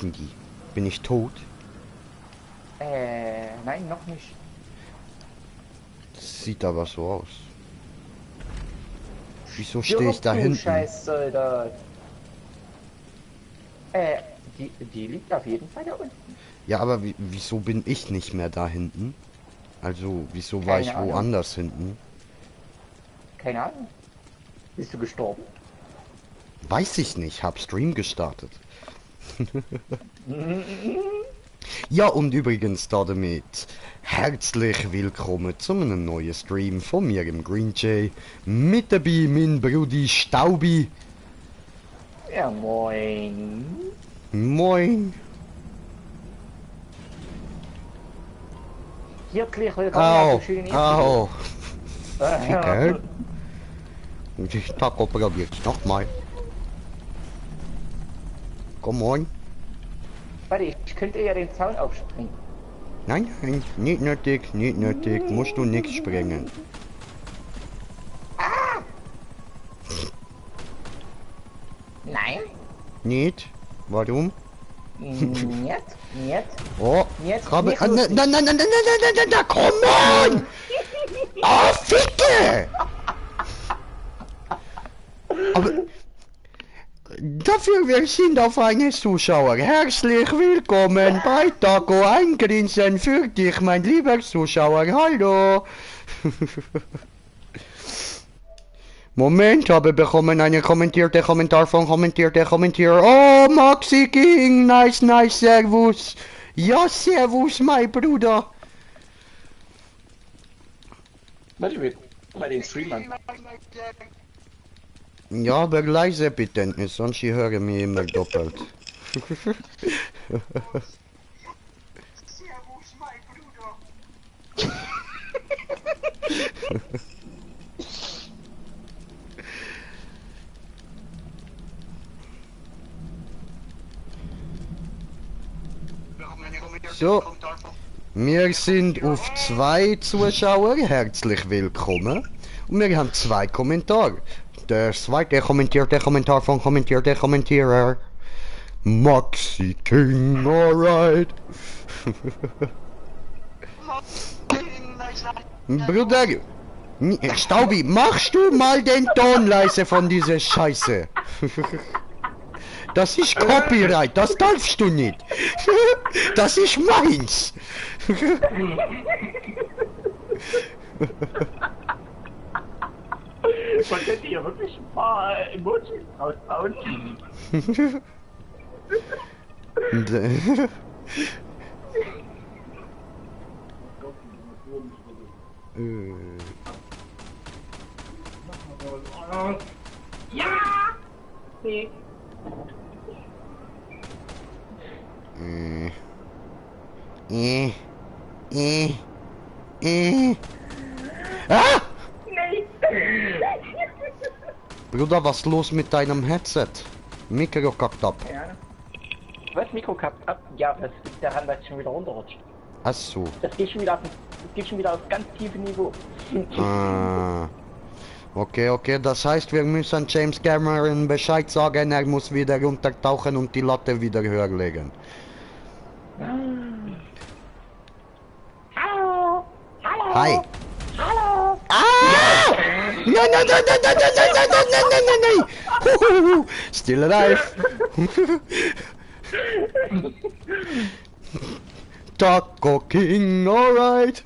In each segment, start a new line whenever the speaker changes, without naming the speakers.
heißen die? Bin ich tot?
Nein, noch nicht.
Das sieht aber so aus. Wieso stehe ich da
Du
hinten?
Scheißsoldat. Die liegt auf jeden Fall da unten.
Ja, aber wieso bin ich nicht mehr da hinten? Also, wieso war ich
Keine Ahnung.
woanders hinten?
Keine Ahnung. Bist du gestorben?
Weiß ich nicht, hab Stream gestartet. Ja, und übrigens damit herzlich willkommen zu einem neuen Stream von mir im Green Jay. Mit dabei mein Brudi Staubi.
Ja, moin.
Moin.
Herzlich willkommen
Au,
auf der schönen
au.
Insel.
Ficker. Und ich Taco probiert's nochmal. Komm on.
Warte, ich könnte ja den Zaun aufspringen.
Nein, nein, nicht nötig, nicht nötig. Musst du nichts sprengen.
Nein.
Nicht? Warum?
Niet. Niet.
Oh,
Jetzt
Krabbe.
nicht
Ah,
lustig.
nein, nein, nein, nein, nein, nein, nein, nein, komm on! Oh, Ficke! Aber dafür wir sind auf eine Zuschauer. Herzlich willkommen bei Taco. Ein Grinsen für dich, mein lieber Zuschauer. Hallo! Moment, habe bekommen einen kommentierten Kommentar von kommentierter Kommentierer. Oh, Maxi King, nice, nice, servus. Ja, servus, mein Bruder.
Warte, ich will mal den Stream an.
Ja, aber leise bitte, sonst ich höre mich immer doppelt. So, wir sind auf 2 Zuschauer, herzlich willkommen. Und wir haben 2 Kommentare. Der zweite kommentierte Kommentar von kommentierter Kommentierer. Maxi King, alright. Bruder, Staubi, machst du mal den Ton leise von dieser Scheiße? Das ist Copyright, das darfst du nicht. Das ist meins.
Man könnte hier wirklich ein paar Emojis rausbauen. Ja! Nee.
Ah!
Nee.
Bruder, was ist los mit deinem Headset? Mikro kackt ab.
Ja. Was, Mikro kappt ab? Ja, das liegt daran, dass ich schon wieder runterrutscht.
Ach so.
Das geht schon wieder auf ganz tiefe Niveau.
Ah. Okay, okay, das heißt, wir müssen James Cameron Bescheid sagen, er muss wieder runtertauchen und die Latte wieder höher legen.
Hallo! Hallo!
Hi.
Hallo!
Ah! Nein, nein, nein, nein, nein, nein, nein, nein, nein, nein, nein, nein, nein. Still alive. Taco King, alright.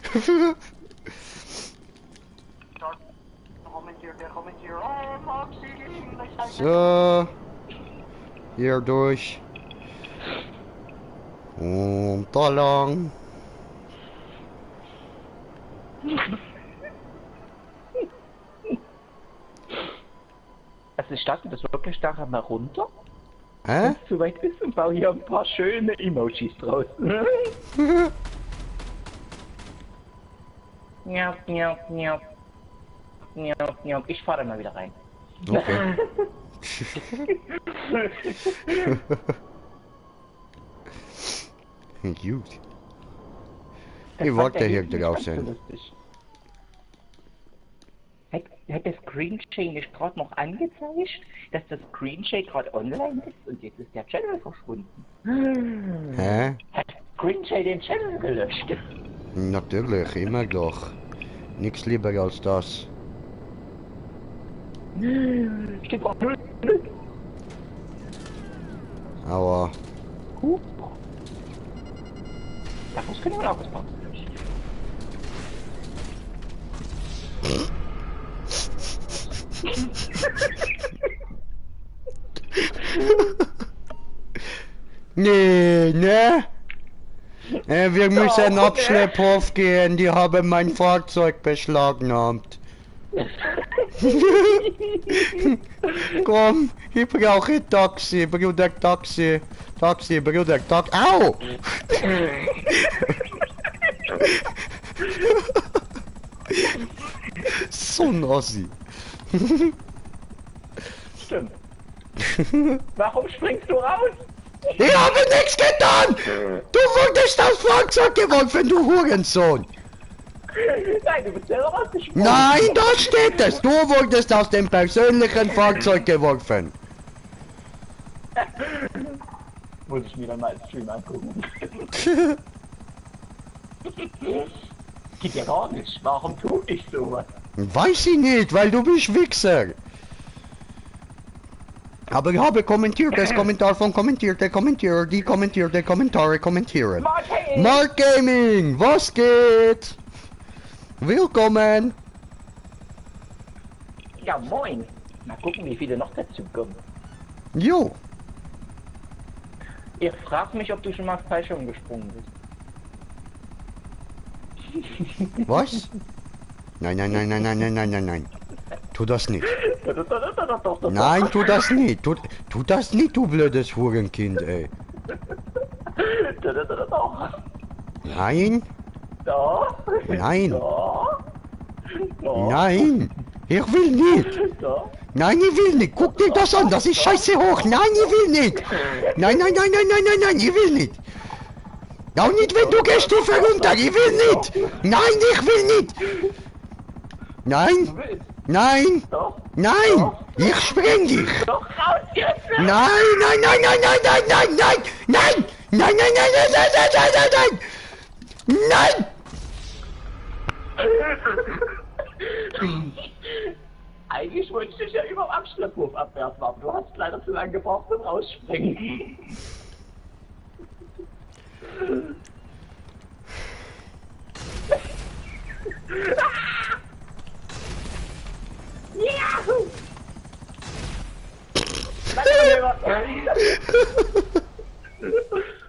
So. Hier durch. Und da lang.
Also starten das wirklich da mal runter,
Hä?
wenn es soweit ist und baue hier ein paar schöne Emojis draus. Ja, ja, ja. Ja, ja. Ich fahre dann mal wieder rein.
Okay. Gut. Ich wollte hier draußen.
hat das Screenshare nicht gerade noch angezeigt, dass das Screenshare gerade online ist und jetzt ist der Channel verschwunden.
Hä?
Hat Screenshare den Channel gelöscht?
Natürlich, immer doch. Nichts lieber als das.
Stimmt auch null.
Aber
Daraus können wir auch was machen.
nee, ne? Wir müssen
Doch,
Abschlepphof gehen, die haben mein Fahrzeug beschlagnahmt. Komm, ich brauche Taxi, Bruder, Taxi. Taxi, Bruder, Taxi. Au! So ein Ossi.
Stimmt. Warum springst du raus?
Ich habe nichts getan! Du wurdest aufs Fahrzeug geworfen, du Hurensohn!
Nein, du bist selber rausgesprungen.
Nein, da steht es! Du wurdest aus dem persönlichen Fahrzeug geworfen!
Muss ich mir dann mal als Stream angucken. Geht ja gar nicht. Warum tue ich sowas?
Weiß ich nicht, weil du bist Wichser! Aber ich habe kommentiert, das Kommentar von kommentierte Kommentierer, die kommentierte Kommentare kommentieren. Mark Gaming, was geht? Willkommen!
Ja, moin. Mal gucken, wie viele noch dazu kommen.
Jo,
Ich frag mich, ob du schon mal Fallschirm gesprungen bist.
was? Nein, nein, nein, nein, nein, nein, nein, nein, nein. Tu das nicht.
Doch.
Nein, tu das nicht. Tu das nicht, du blödes Hurenkind, ey.
Doch.
Nein,
Doch.
nein,
Doch. Doch.
nein. Ich will nicht.
Doch.
Nein, ich will nicht. Guck dir das an, das ist scheiße hoch. Nein, ich will nicht. Nein, nein, nein, nein, nein, nein, nein, ich will nicht. Auch nicht, wenn du gehst Stufe runter. Ich will nicht. Nein, ich will nicht. Nein,
Du willst.
nein,
Doch.
nein. Ich spreng dich.
Doch, raus jetzt.
Nein, nein, nein, nein, nein, nein, nein, nein, nein, nein, nein, nein, nein, nein, nein, nein, nein, nein.
Eigentlich wollte ich dich ja über dem Abschlepphof abwerfen, aber du hast leider zu lange gebraucht zum Rausspringen. Yahoo!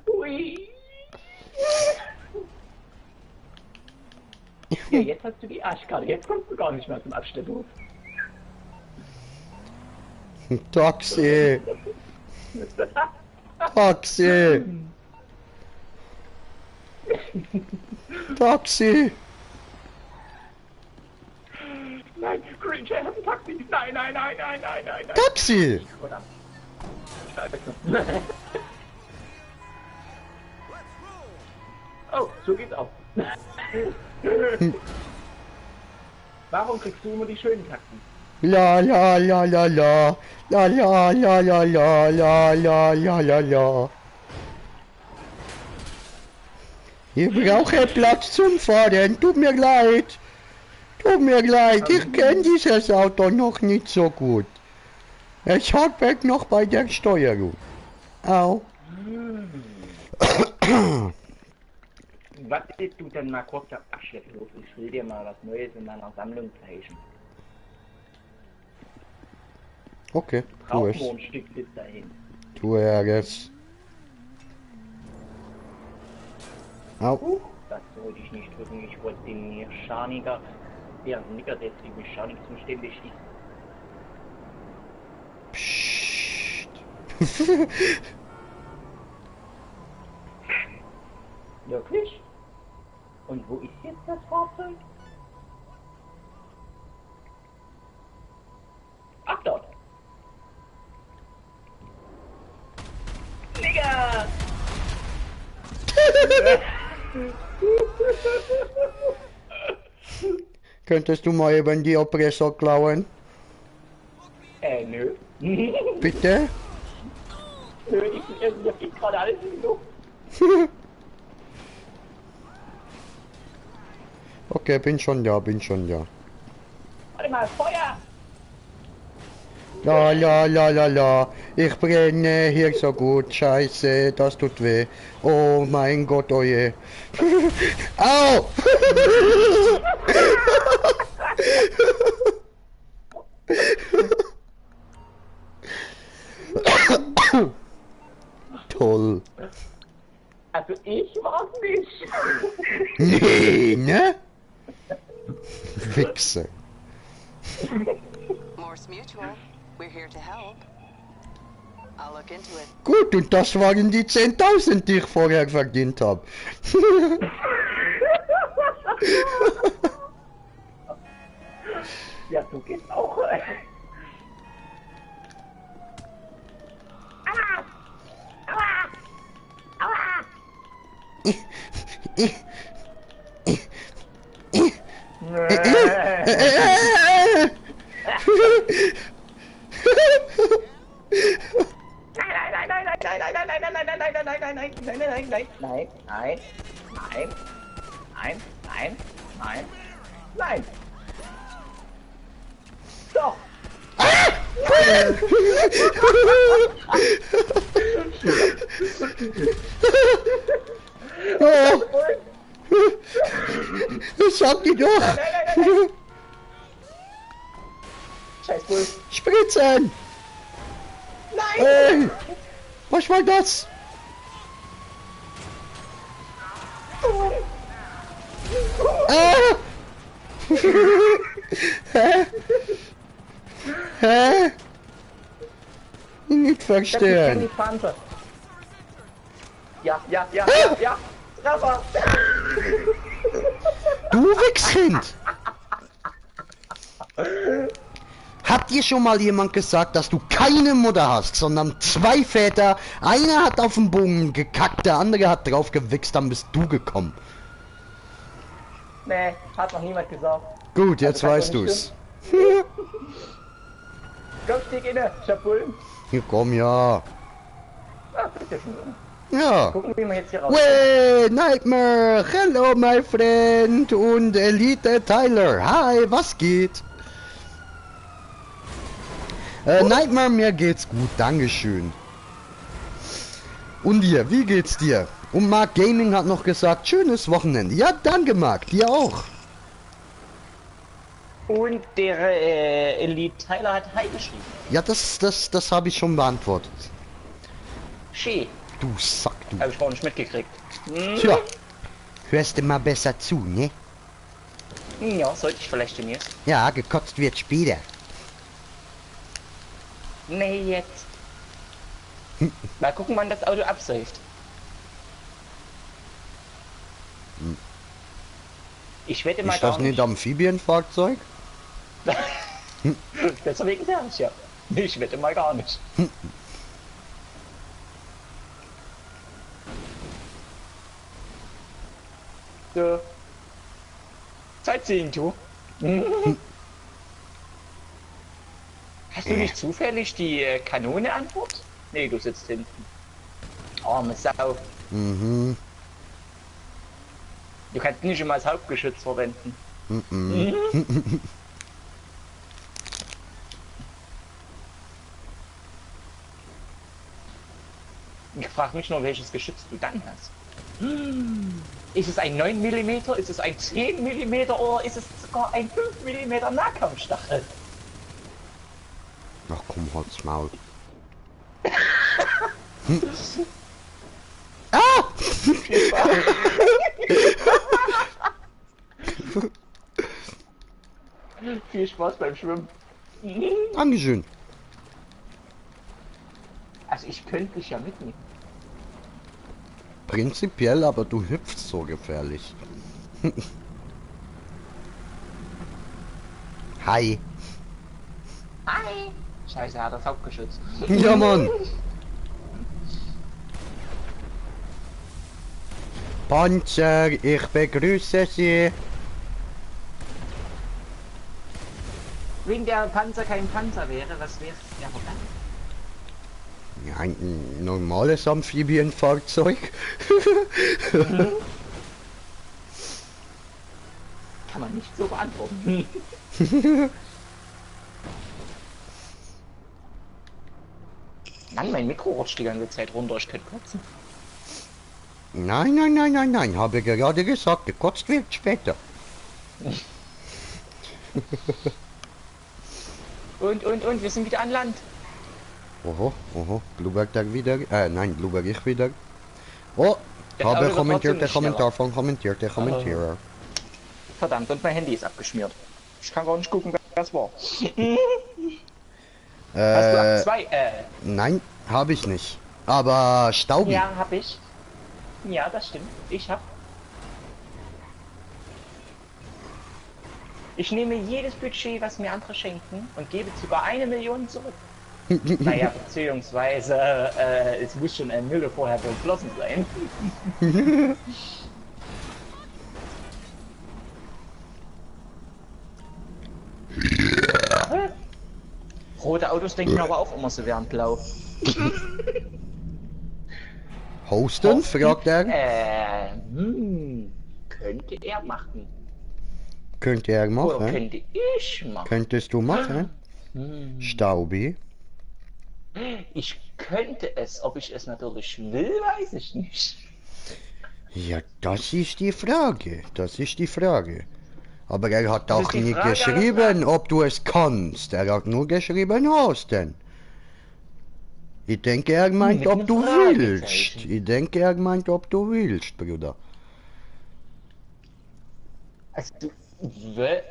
Ui. Ja, jetzt hast du die Arschkarte. Jetzt kommst du gar nicht mehr zum Abschlepphof.
Taxi, Taxi, Taxi.
Nein, Green Jay hat ein Taxi. Nein, nein, nein, nein, nein, nein, nein.
Taxi.
Verdammt. Oh, so geht's auch. Warum kriegst du immer die schönen Taxen?
La la la la la la la la la la la la la la la. Ich brauche Platz zum Fahren. Tut mir leid. Tut mir leid. Ich kenne dieses Auto noch nicht so gut. Es hakt noch bei der Steuerung. Au.
Wartest du denn mal kurz am Abschlepphof? Ich will dir mal was Neues in meiner Sammlung zeigen.
Okay, tu
Brauch
es.
nur ein Stück bis dahin.
Tu es. Au.
Das wollte ich nicht drücken. Ich wollte den Mechaniker, der Nicker, der die Mechanik zuständig ist.
Psst.
Wirklich? Und wo ist jetzt das Fahrzeug? Ach, dort. Digga!
Könntest du mal eben die Oppressor klauen?
Nö.
Bitte?
Nö, mir geht gerade alles in die Luft.
Okay, bin schon da, bin schon da.
Warte mal, Feuer!
La la la la la. Ich brenne hier so gut. Scheiße, das tut weh. Oh mein Gott, oje. Au! Toll.
Also ich war's nicht.
Nee, ne? Wichse.
Morse Mutual, we're here to help. I'll look into it.
Gut, und das waren die 10.000, die ich vorher verdient habe.
Ja, du gehst auch. Nein. Doch.
Oh, sag die doch.
Scheiß Bull.
Spritzen.
Nein.
Hey, was war das? Ah. Hä? Hä? Nicht verstehen.
Ja. Treffer.
Du Wichskind! Habt ihr schon mal jemand gesagt, dass du keine Mutter hast, sondern zwei Väter? Einer hat auf den Bogen gekackt, der andere hat drauf gewichst, dann bist du gekommen.
Nee, hat noch niemand gesagt.
Gut, jetzt
Also,
weißt du's.
Komm, stieg inne, Schabullen.
Hier, komm, ja.
Ah, bitte schön.
Ja.
Gucken, wie wir jetzt hier raus.
Wey, Nightmare, hello my friend und Elite Tyler. Hi, was geht? Nightmare, mir geht's gut, dankeschön. Und dir, wie geht's dir? Und Mark Gaming hat noch gesagt, schönes Wochenende. Ja, danke Mark, dir auch.
Und der Elite Tyler hat Hi geschrieben.
Ja, das habe ich schon beantwortet.
Schee.
Du Sack, du.
Hab ich vorhin nicht mitgekriegt.
Tja, hörst du mal besser zu, ne?
Ja, sollte ich vielleicht demnächst.
Ja, gekotzt wird später.
Nee, jetzt. Mal gucken, wann das Auto absäuft. Ich wette mal
Ist das
gar
nicht
nicht.
Amphibienfahrzeug?
Deswegen sag ich ja. Ich wette mal gar nicht. So. Sightseeing-Tour. Hast du nicht zufällig die Kanone an Bord? Nee, du sitzt hinten. Arme Sau.
Mhm.
Du kannst nicht immer als Hauptgeschütz verwenden. Ich frage mich nur, welches Geschütz du dann hast. Ist es ein 9 mm, ist es ein 10 mm oder ist es sogar ein 5 mm Nahkampfstachel?
Ach komm, halt's Maul. Ah!
Viel Spaß beim Schwimmen.
Dankeschön.
Also ich könnte dich ja mitnehmen.
Prinzipiell, aber du hüpfst so gefährlich. Hi.
Hi! Scheiße, er hat das Hauptgeschütz.
Ja, Mann. Panzer, ich begrüße Sie.
Wenn der Panzer kein Panzer wäre, was wäre der dann?
Ja, ein normales Amphibienfahrzeug.
Kann man nicht so beantworten. Mann, mein Mikro rutscht die ganze Zeit runter, ich könnte kotzen.
Nein, nein, nein, nein, nein, habe gerade gesagt, gekotzt wird später.
Und, wir sind wieder an Land.
Oho, oho, Blueberg da wieder, nein, Blueberg ich wieder. Oh,
Das
habe
Auto wird
kommentiert,
trotzdem
der
nicht
Kommentar von kommentiert, der Kommentierer.
Verdammt, und mein Handy ist abgeschmiert. Ich kann gar nicht gucken, wer das war. Hast du Akt 2?
Nein, habe ich nicht. Aber Staubi.
Ja, hab ich. Ja, das stimmt. Ich nehme jedes Budget, was mir andere schenken, und gebe es über 1 Million zurück. Naja, beziehungsweise, es muss schon ein Mille vorher geflossen sein. Rote Autos denken aber auch immer, sie wären blau.
Hosten, fragt er.
Könnte er machen.
Könnte er
Oder
machen.
könnte ich machen.
Könntest du machen? Staubi.
Ich könnte es, ob ich es natürlich will, weiß ich nicht.
Ja, das ist die Frage. Das ist die Frage. Aber er hat
Das
auch
ist die
nicht
Frage,
geschrieben, ob du es kannst. Er hat nur geschrieben, Hosten. Ich denke, er meint,
Mit
ob
einem
du
Fragezeichen.
willst. Ich denke, er meint, ob du willst, Bruder.
Also, wollen?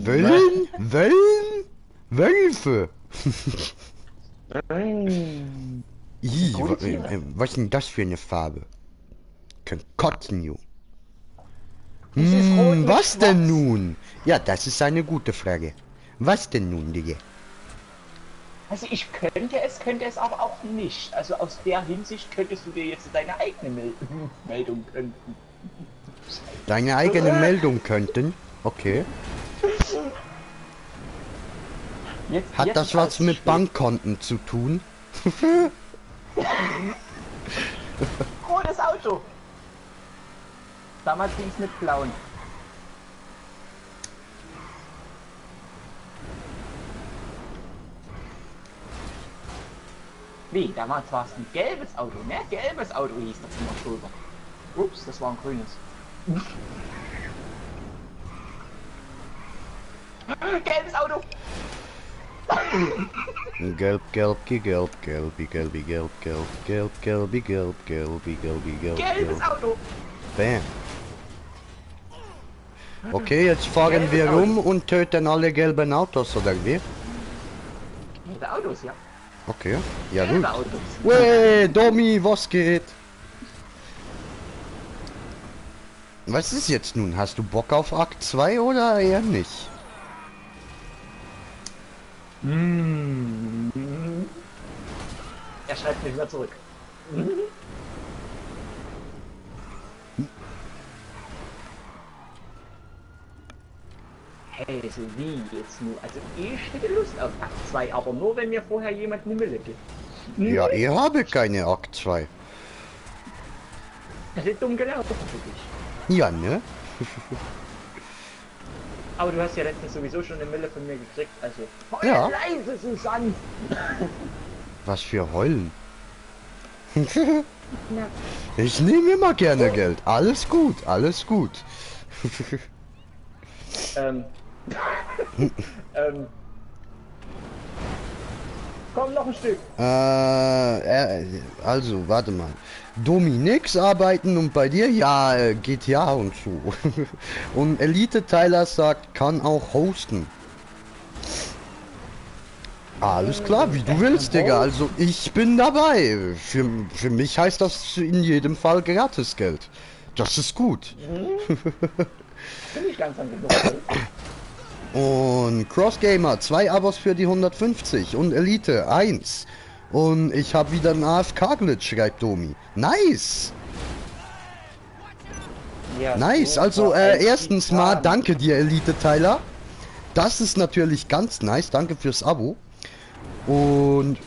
Wöllen? Wöllen? Wölfe? Ih,
Gute Tiere.
was ist denn das für eine Farbe? Kann kotzen, you.
Es ist rot mit
Was denn
schwarz.
nun? Ja, das ist eine gute Frage. Was denn nun, Digga?
Also ich könnte es aber auch nicht. Also aus der Hinsicht könntest du dir jetzt deine eigene Meldung könnten.
Deine eigene Meldung könnten? Okay. Hat
Jetzt
das
ist
was
alles
mit
schön.
Bankkonten zu tun?
Rotes Auto! Damals ging es mit blauen. Wie? Damals war es ein gelbes Auto, ne? Gelbes Auto hieß das in der Schulter. Ups, das war ein grünes. Gelbes Auto!
Gelb, gelb, gelb, gelbi, gelbi, gelb, gelb, gelb, gelbi, gelb, gelbi, gelbi, gelb,
Gelbes
gelb.
Auto!
Bam. Okay, jetzt fahren wir rum und töten alle gelben Autos, oder wie?
Gelbe Autos, ja.
Okay, ja gut.
Gelbe Autos.
Wey, Domi, was geht? Was ist jetzt nun? Hast du Bock auf Akt 2 oder eher nicht?
Er schreibt nicht mehr zurück. Hey, so wie jetzt nur? Also ich hätte Lust auf Akt 2, aber nur wenn mir vorher jemand eine Mille gibt.
Ja, ich habe keine Akt 2.
Das ist dumm gelaufen für dich.
Ja, ne?
Aber du hast ja letztens sowieso schon eine Mille von mir gekriegt, also. Heul
Ja.
leise, Susanne!
Was für Heulen.
Na,
Ich nehme immer gerne Geld. Alles gut, alles gut.
ähm. Komm, noch ein Stück.
Also, warte mal. Dominix arbeiten und bei dir? Ja, GTA und so. Und Elite Tyler sagt, kann auch hosten. Alles klar, wie du willst, Digga. Also, ich bin dabei. Für mich heißt das in jedem Fall Gratisgeld. Das ist gut.
Bin ich ganz an
Und Crossgamer, 2 Abos für die 150 und Elite 1. Und ich habe wieder einen AFK-Glitch, schreibt Domi. Nice!
Ja,
Nice,
so
also
war ein
erstens mal
Titan.
danke dir, Elite Tyler. Das ist natürlich ganz nice. Danke fürs Abo. Und.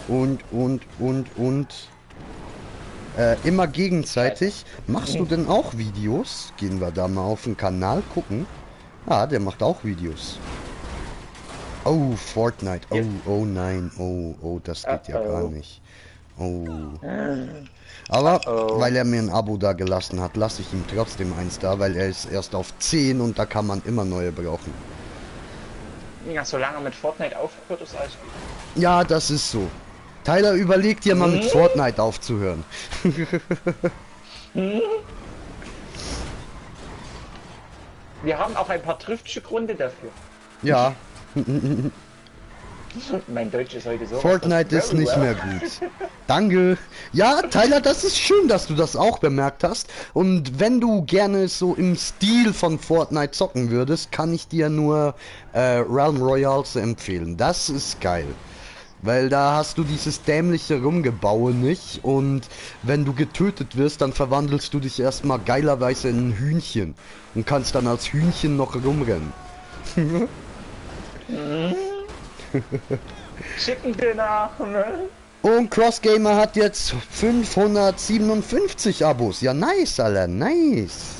Immer gegenseitig. Machst du denn auch Videos? Gehen wir da mal auf den Kanal gucken. Ah, der macht auch Videos. Oh, Fortnite. Oh, oh nein. Oh, das geht ja gar nicht. Oh. Aber, weil er mir ein Abo da gelassen hat, lasse ich ihm trotzdem eins da, weil er ist erst auf 10 und da kann man immer neue brauchen.
Ja, solange mit Fortnite aufhört, ist alles gut.
Ja, das ist so. Tyler überlegt ja mal mit Fortnite aufzuhören.
Wir haben auch ein paar triftige Gründe dafür.
Ja,
Mein Deutsch ist heute so.
Fortnite ist nicht mehr gut. Danke. Ja, Tyler, das ist schön, dass du das auch bemerkt hast. Und wenn du gerne so im Stil von Fortnite zocken würdest, kann ich dir nur Realm Royale empfehlen. Das ist geil. Weil da hast du dieses dämliche Rumgebaue nicht und wenn du getötet wirst, dann verwandelst du dich erstmal geilerweise in ein Hühnchen und kannst dann als Hühnchen noch rumrennen.
Chicken Dinner, ne?
Und Crossgamer hat jetzt 557 Abos. Ja, nice, Alter, nice.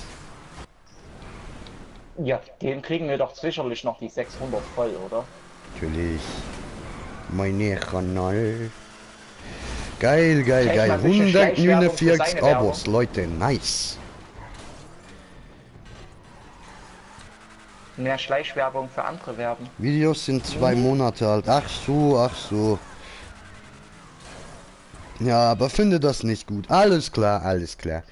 Ja, den kriegen wir doch sicherlich noch die 600 voll, oder?
Natürlich. Meine Kanal. Geil, geil,
Vielleicht
geil.
mal ein bisschen Schleichwerbung für
149
seine
Abos, Leute, nice.
Mehr Schleichwerbung für andere werben.
Videos sind 2 Monate alt. Ach so, ach so. Ja, aber finde das nicht gut. Alles klar, alles klar.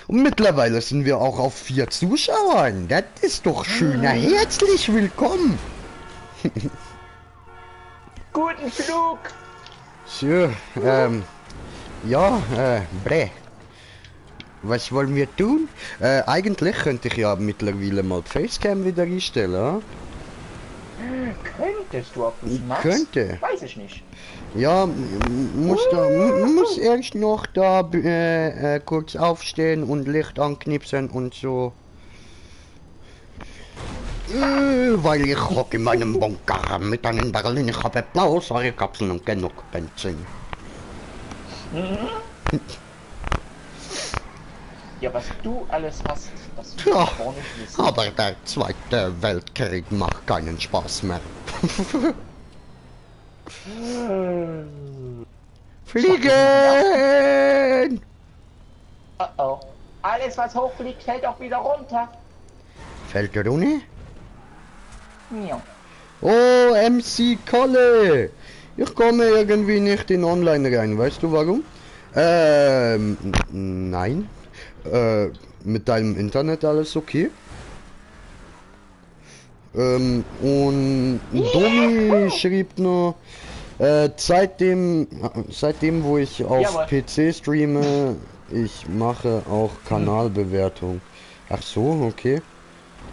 Und mittlerweile sind wir auch auf 4 Zuschauern. Das ist doch schön. Na, herzlich willkommen.
Guten Flug!
So, ja, Bre. Was wollen wir tun? Eigentlich könnte ich ja mittlerweile mal die Facecam wieder einstellen. Ja?
Könntest du, ob du es machst?
Könnte.
Weiß ich nicht.
Ja, muss erst noch da kurz aufstehen und Licht anknipsen und so. Weil ich hocke in meinem Bunker mit einem Berlin. Ich habe blaue Säurekapseln und genug Benzin.
Ja, was du alles hast, das will ich
Ja,
gar nicht wissen.
aber der Zweite Weltkrieg macht keinen Spaß mehr. Fliegen!
Oh oh. Alles, was hochfliegt, fällt auch wieder runter.
Fällt der ohne?
Ja.
Oh, MC Kolle! Ich komme irgendwie nicht in Online rein, weißt du warum? Nein. Mit deinem Internet alles okay? Und Domi schrieb nur, seitdem wo ich auf
Jawohl.
PC streame, ich mache auch Kanalbewertung. Ach so, okay.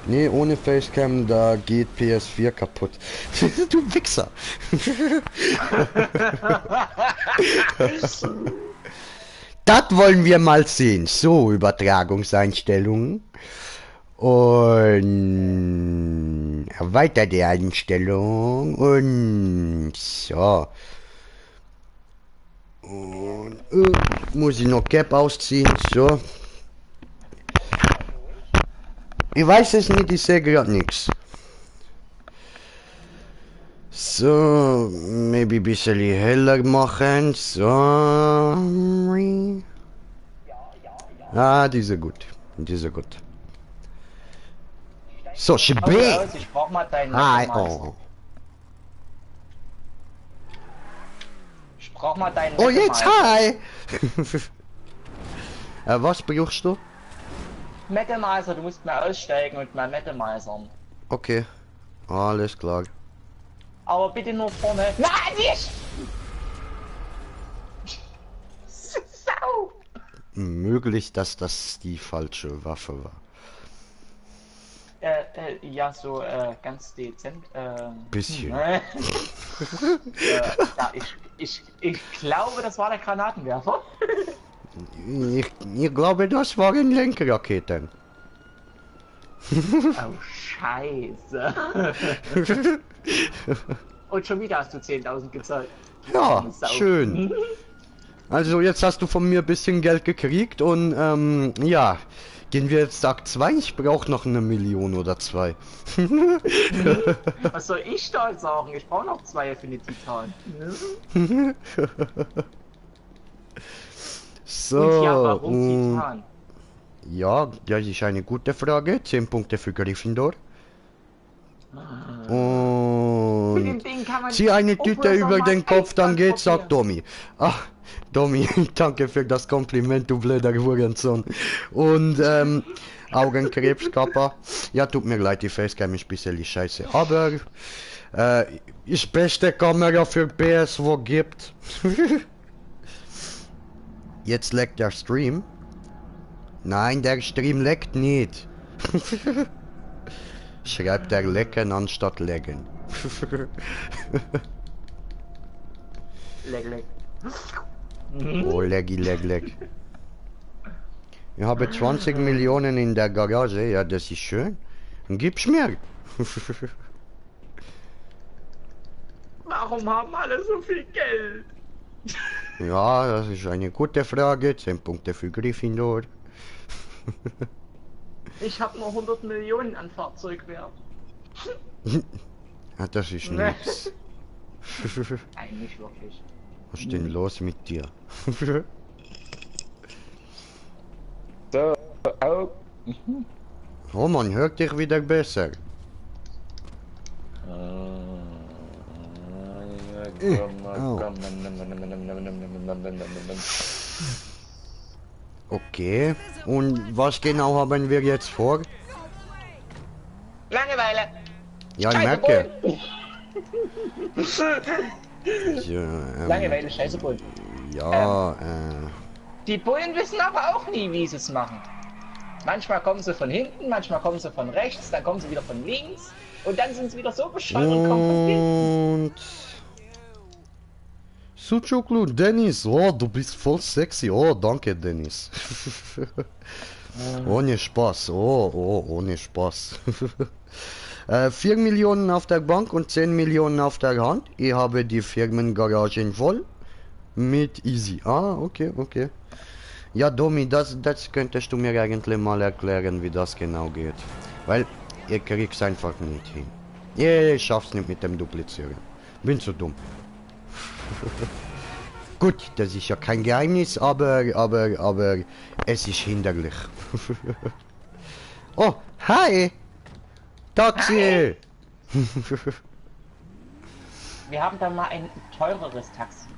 Nee, ohne Facecam, da geht PS4 kaputt. Du Wichser. Das wollen wir mal sehen. So, Übertragungseinstellungen. Und erweiterte Einstellung. Und so. Und muss ich noch Cap ausziehen. So. Ich weiß es nicht, ich sehe gerade nichts. So, maybe ein bisschen heller machen. So. Ah, die sind gut. Die sind gut. So, Schibé.
Aus, ich brauch mal deinen
Hi,
Metal-Meister.
oh.
Ich brauch mal deinen
Oh, jetzt
Metal-Meister.
hi. Was brauchst du?
Metal-Meister, du musst mal aussteigen und mal Metal-Meistern.
Okay. Alles klar.
Aber bitte nur vorne. Nein, nicht! Sau!
Möglich, dass das die falsche Waffe war.
Ja, so, ganz dezent,
Bisschen.
ja, ich glaube, das war der Granatenwerfer.
Ich glaube, das waren Lenkraketen.
Oh, scheiße. Und schon wieder hast du 10.000 gezahlt.
Ja,
Sau.
schön. Also jetzt hast du von mir ein bisschen Geld gekriegt und ja, gehen wir jetzt Akt 2. Ich brauche noch 1 Million oder 2.
Was soll ich da sagen? Ich brauche noch 2 Affinity-Zahlen.
So,
Und ja, warum
und
Titan?
ja, das ist eine gute Frage. 10 Punkte für Gryffindor.
Mit
Und
dem Ding kann man
zieh eine Tüte
Oppressor
über den
Mark
Kopf,
1
dann geht's, sagt
transportieren.
Domi. Ach, Domi, danke für das Kompliment, du blöder Hurensohn. Und Augenkrebskapper. Ja, tut mir leid, die Facecam ist ein bisschen scheiße. Aber ist beste Kamera für PS, wo gibt. Jetzt leckt der Stream. Nein, der Stream leckt nicht. Schreibt er lecken anstatt lecken.
Leck, leck.
Oh, leggy, leg, leg. Ich habe 20 Millionen in der Garage, ja, das ist schön. Gib's mir.
Warum haben alle so viel Geld?
Ja, das ist eine gute Frage. 10 Punkte für Gryffindor.
Ich habe nur 100 Millionen an Fahrzeugwert.
Ja, das ist
Nee.
nix.
Nein, nicht wirklich.
Was ist denn los mit dir?
So, oh.
Oh, man hört dich wieder besser. Okay. Und was genau haben wir jetzt vor?
Langeweile.
Ja, ich
Scheiße,
merke.
Bullen.
Ja,
Langeweile, scheiße Bullen.
ja,
Die Bullen wissen aber auch nie, wie sie es machen. Manchmal kommen sie von hinten, manchmal kommen sie von rechts, dann kommen sie wieder von links und dann sind sie wieder so bescheuert und kommen von hinten.
Und Suchuklu, Dennis, oh, du bist voll sexy. Oh, danke, Dennis. Ohne Spaß, ohne Spaß. 4 Millionen auf der Bank und 10 Millionen auf der Hand. Ich habe die Firmengaragen voll. Mit easy. Ah, okay, okay. Ja, Domi, das könntest du mir eigentlich mal erklären, wie das genau geht. Weil, ihr kriegt's einfach nicht hin. Ich schaff's nicht mit dem Duplizieren. Bin zu dumm. Gut, das ist ja kein Geheimnis, aber es ist hinderlich. Oh, hi! Taxi!
Wir haben da mal ein teureres Taxi.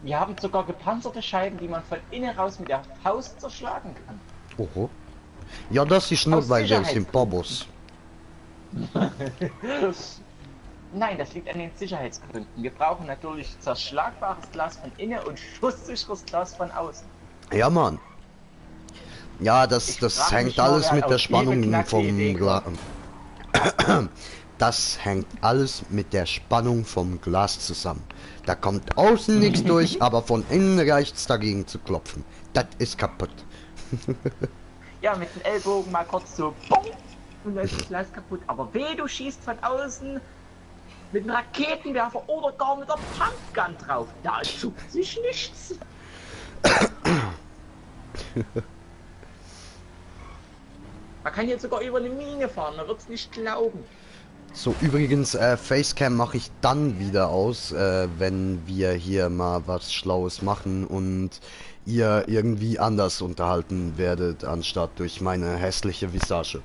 Wir haben sogar gepanzerte Scheiben, die man von innen raus mit der Faust zerschlagen kann.
Oho. Ja, das ist nur,
Aus
weil wir sind
Sicherheitsgründen.
Babos.
Nein, das liegt an den Sicherheitsgründen. Wir brauchen natürlich zerschlagbares Glas von innen und schusssicheres Glas von außen.
Ja, Mann. Ja, das
frag
hängt
mich nur,
alles
wer
mit
auf
der
diese
Spannung
knackige
vom
Idee
Glas.
kommt.
Das hängt alles mit der Spannung vom Glas zusammen. Da kommt außen nichts durch, aber von innen reicht's dagegen zu klopfen. Das ist kaputt.
Ja, mit den Ellbogen mal kurz so BOM, und dann ist das Glas kaputt. Aber weh, du schießt von außen mit einem Raketenwerfer oder gar mit der Pumpgun drauf. Da zuckt sich nichts. Man kann jetzt sogar über eine Mine fahren, man wird's nicht glauben.
So, übrigens, Facecam mache ich dann wieder aus, wenn wir hier mal was Schlaues machen und ihr irgendwie anders unterhalten werdet, anstatt durch meine hässliche Visage.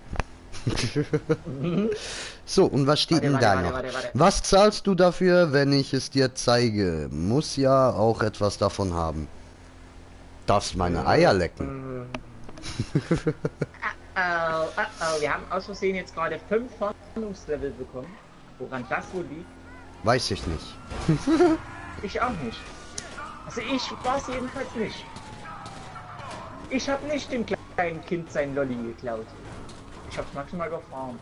So, und was steht denn da noch?
Warte.
Was zahlst du dafür, wenn ich es dir zeige? Muss ja auch etwas davon haben. Darfst meine Eier lecken?
Wir haben aus Versehen jetzt gerade 5 Fahndungslevel bekommen. Woran das wohl liegt?
Weiß ich nicht.
Ich auch nicht. Also ich war es jedenfalls nicht. Ich habe nicht dem kleinen Kind sein Lolli geklaut. Ich hab's maximal gefahren.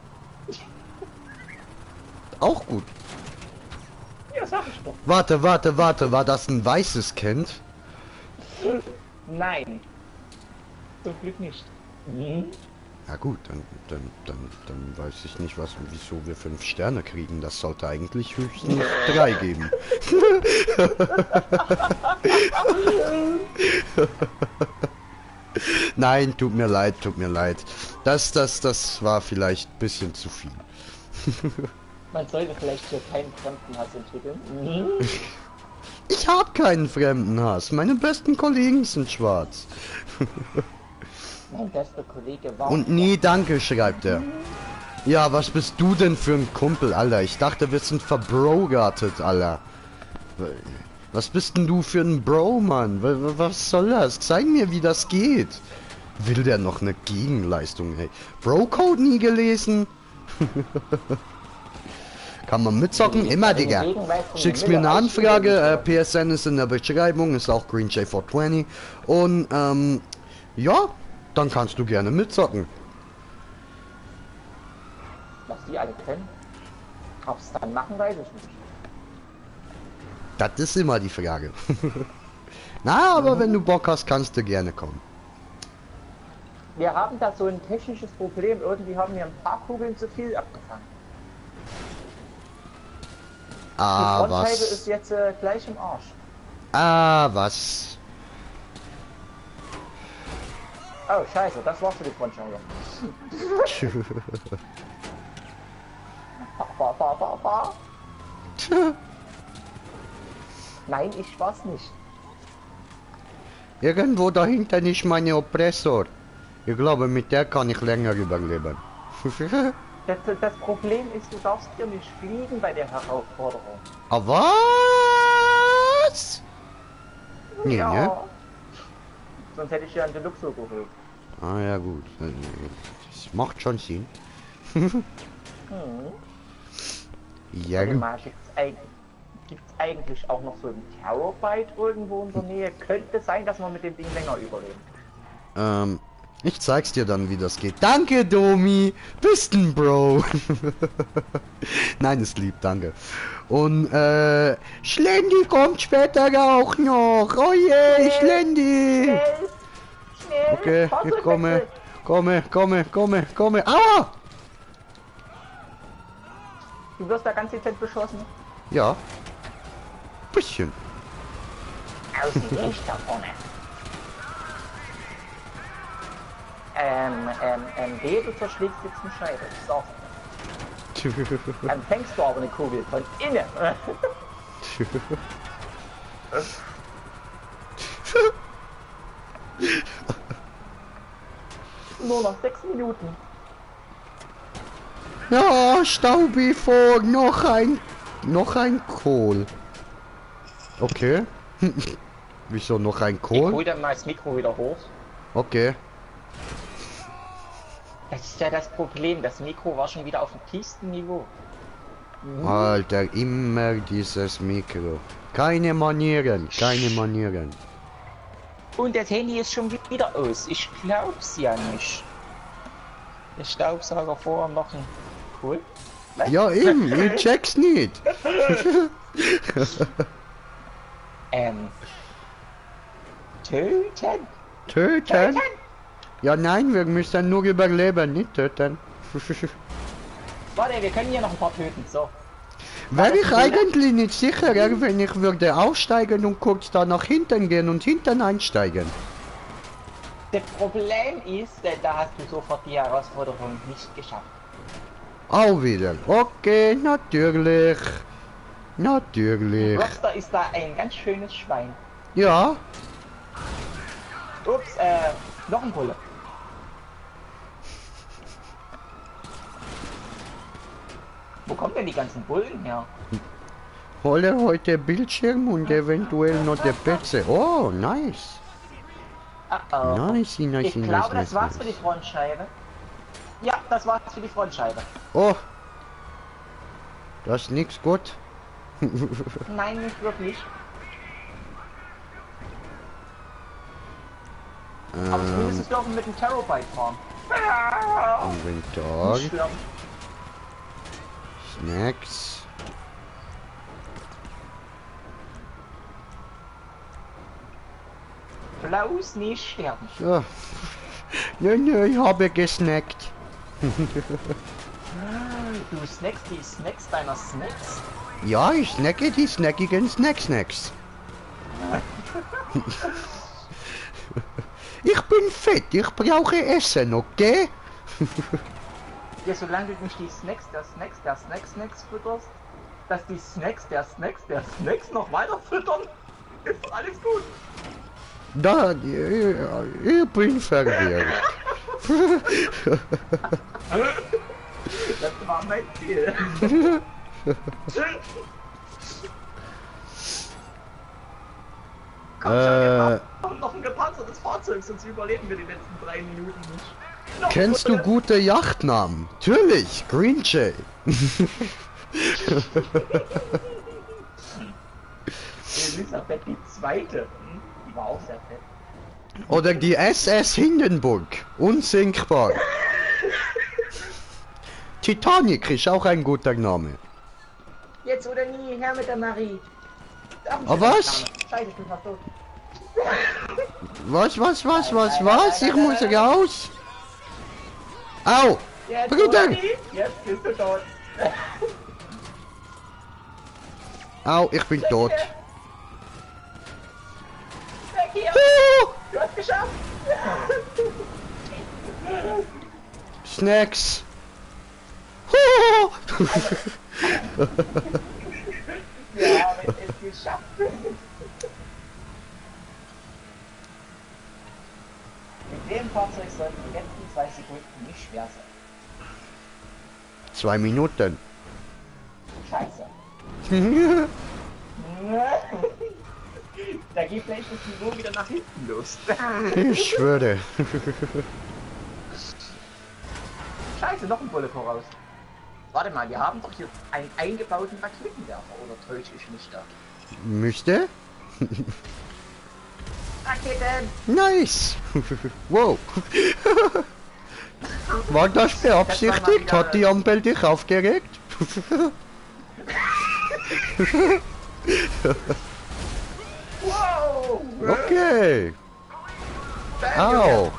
Auch gut.
Ja, sag ich doch.
Warte, war das ein weißes Kind?
Nein. Zum Glück nicht.
Ja gut, dann weiß ich nicht, wieso wir 5 Sterne kriegen. Das sollte eigentlich höchstens 3 geben. Nein, tut mir leid, tut mir leid. Das war vielleicht ein bisschen zu viel.
Man sollte vielleicht hier keinen Fremdenhass entwickeln. Mhm.
Ich habe keinen Fremdenhass. Meine besten Kollegen sind schwarz.
Mein bester Kollege war...
Und nie Danke, schreibt er. Ja, was bist du denn für ein Kumpel, Alter? Ich dachte, wir sind verbrogartet, Alter. Was bist denn du für ein Bro, Mann? Was soll das? Zeig mir, wie das geht. Will der noch eine Gegenleistung, ey? Bro-Code nie gelesen? Kann man mitzocken? Immer, Digga. Schickst mir eine Anfrage. PSN ist in der Beschreibung. Ist auch GreenJ420. Und, ja, dann kannst du gerne mitzocken.
Was die alle können. Ob es dann machen, weiß ich nicht.
Das ist immer die Frage. Na, aber wenn du Bock hast, kannst du gerne kommen.
Wir haben da so ein technisches Problem. Irgendwie haben wir ein paar Kugeln zu viel abgefangen.
Ah,
Die Frontscheibe
was?
ist jetzt gleich im Arsch.
Ah, was?
Oh, scheiße, das war's für die Frontscheibe. Ba. Nein, ich war's nicht.
Irgendwo dahinter ist meine Oppressor. Ich glaube, mit der kann ich länger überleben.
Das Problem ist, du darfst hier nicht fliegen bei der Herausforderung.
Ah, was? Nee,
Ja.
ne?
Sonst hätte ich ja einen Deluxo geholt.
Ah, ja gut. Das macht schon Sinn. Ja,
Warte
gut.
mal, gibt's eigentlich auch noch so ein Towerbite irgendwo in der Nähe? Könnte sein, dass man mit dem Ding länger überlebt.
Ich zeig's dir dann, wie das geht. Danke, Domi. Bist ein Bro. Nein, ist lieb, danke. Und, Schlendi kommt später auch noch. Oh je, Schlendi.
Schnell! Schnell!
Okay, ich
Fahrzeugwechsel!
komme. Aua!
Du wirst da ganz dezent beschossen.
Ja. Bisschen.
Außen Licht da vorne. B, du zerschlägst jetzt eine Scheibe. So. Dann fängst du aber eine Kugel von innen. Nur noch 6 Minuten.
Ja, Staubi vor, noch ein Kohl. Okay. Wieso noch ein
Ich
Kohl?
hol dann mal das Mikro wieder hoch.
Okay.
Das ist ja das Problem, das Mikro war schon wieder auf dem tiefsten Niveau.
Alter, immer dieses Mikro. Keine Manieren.
Und das Handy ist schon wieder aus. Ich glaub's ja nicht. Der Staubsauger vorher noch ein... Cool. Was?
Ja, eben, ich check's nicht.
Töten?
Töten? Ja, nein, wir müssen nur überleben, nicht töten.
Warte, wir können hier noch ein paar töten, so.
Wäre ich eigentlich nicht sicherer, wenn ich würde aussteigen und kurz da nach hinten gehen und hinten einsteigen.
Das Problem ist, da hast du sofort die Herausforderung nicht geschafft.
Auch wieder. Okay, natürlich. Natürlich.
Rockstar ist da ein ganz schönes Schwein.
Ja.
Ups, noch ein Bulle. Wo kommen denn die ganzen Bullen her?
Hole heute Bildschirm und eventuell noch der Plätze. Oh, nice.
Oh.
Nice.
Ich glaube, das war's für die Frontscheibe. Ja, das war's für die Frontscheibe.
Oh. Das ist nix gut.
Nein, nicht wirklich. Aber zumindest dürfen wir mit dem Terabyte fahren.
Inventar.
Nicht schlimm.
Snacks.
Bloß nicht sterben.
So. Nö, ich habe gesnackt.
Du snackst die Snacks deiner Snacks?
Ja, ich snacke die snackigen Snacks. Ich bin fett, ich brauche Essen, okay?
Ja, solange du nicht die Snacks der Snacks fütterst, dass die Snacks der Snacks noch weiter füttern, ist doch alles gut.
Da, ich bin verwirrt.
Das war mein Ziel. Komm schon, wir brauchen noch ein gepanzertes Fahrzeug, sonst überleben wir die letzten 3 Minuten nicht. Noch
Kennst du gute Yachtnamen? Natürlich, Green Jay.
Elisabeth die Zweite, die war auch sehr fett.
Oder die SS Hindenburg. Unsinkbar. Titanic ist auch ein guter Name.
Jetzt oder nie, her mit der Marie.
Aber was?
Scheiße, ich bin fast tot.
Was? Ich muss raus. Au!
Jetzt
Bruder!
oder nie, jetzt bist du tot.
Au, ich bin tot.
Weg hier! Du hast geschafft!
Snacks.
Wir haben es geschafft! Mit dem Fahrzeug sollten die letzten 2 Sekunden nicht schwer sein.
2 Minuten.
Scheiße. Da geht gleich das Niveau wieder nach hinten los.
Ich schwöre.
Scheiße, noch ein Bulle voraus. Warte mal, wir haben doch hier einen eingebauten Raketenwerfer, oder täusche ich mich da?
Müsste?
Raketen!
Nice. Wow. War das beabsichtigt? Hat die Ampel dich aufgeregt?
Wow!
Okay. Au.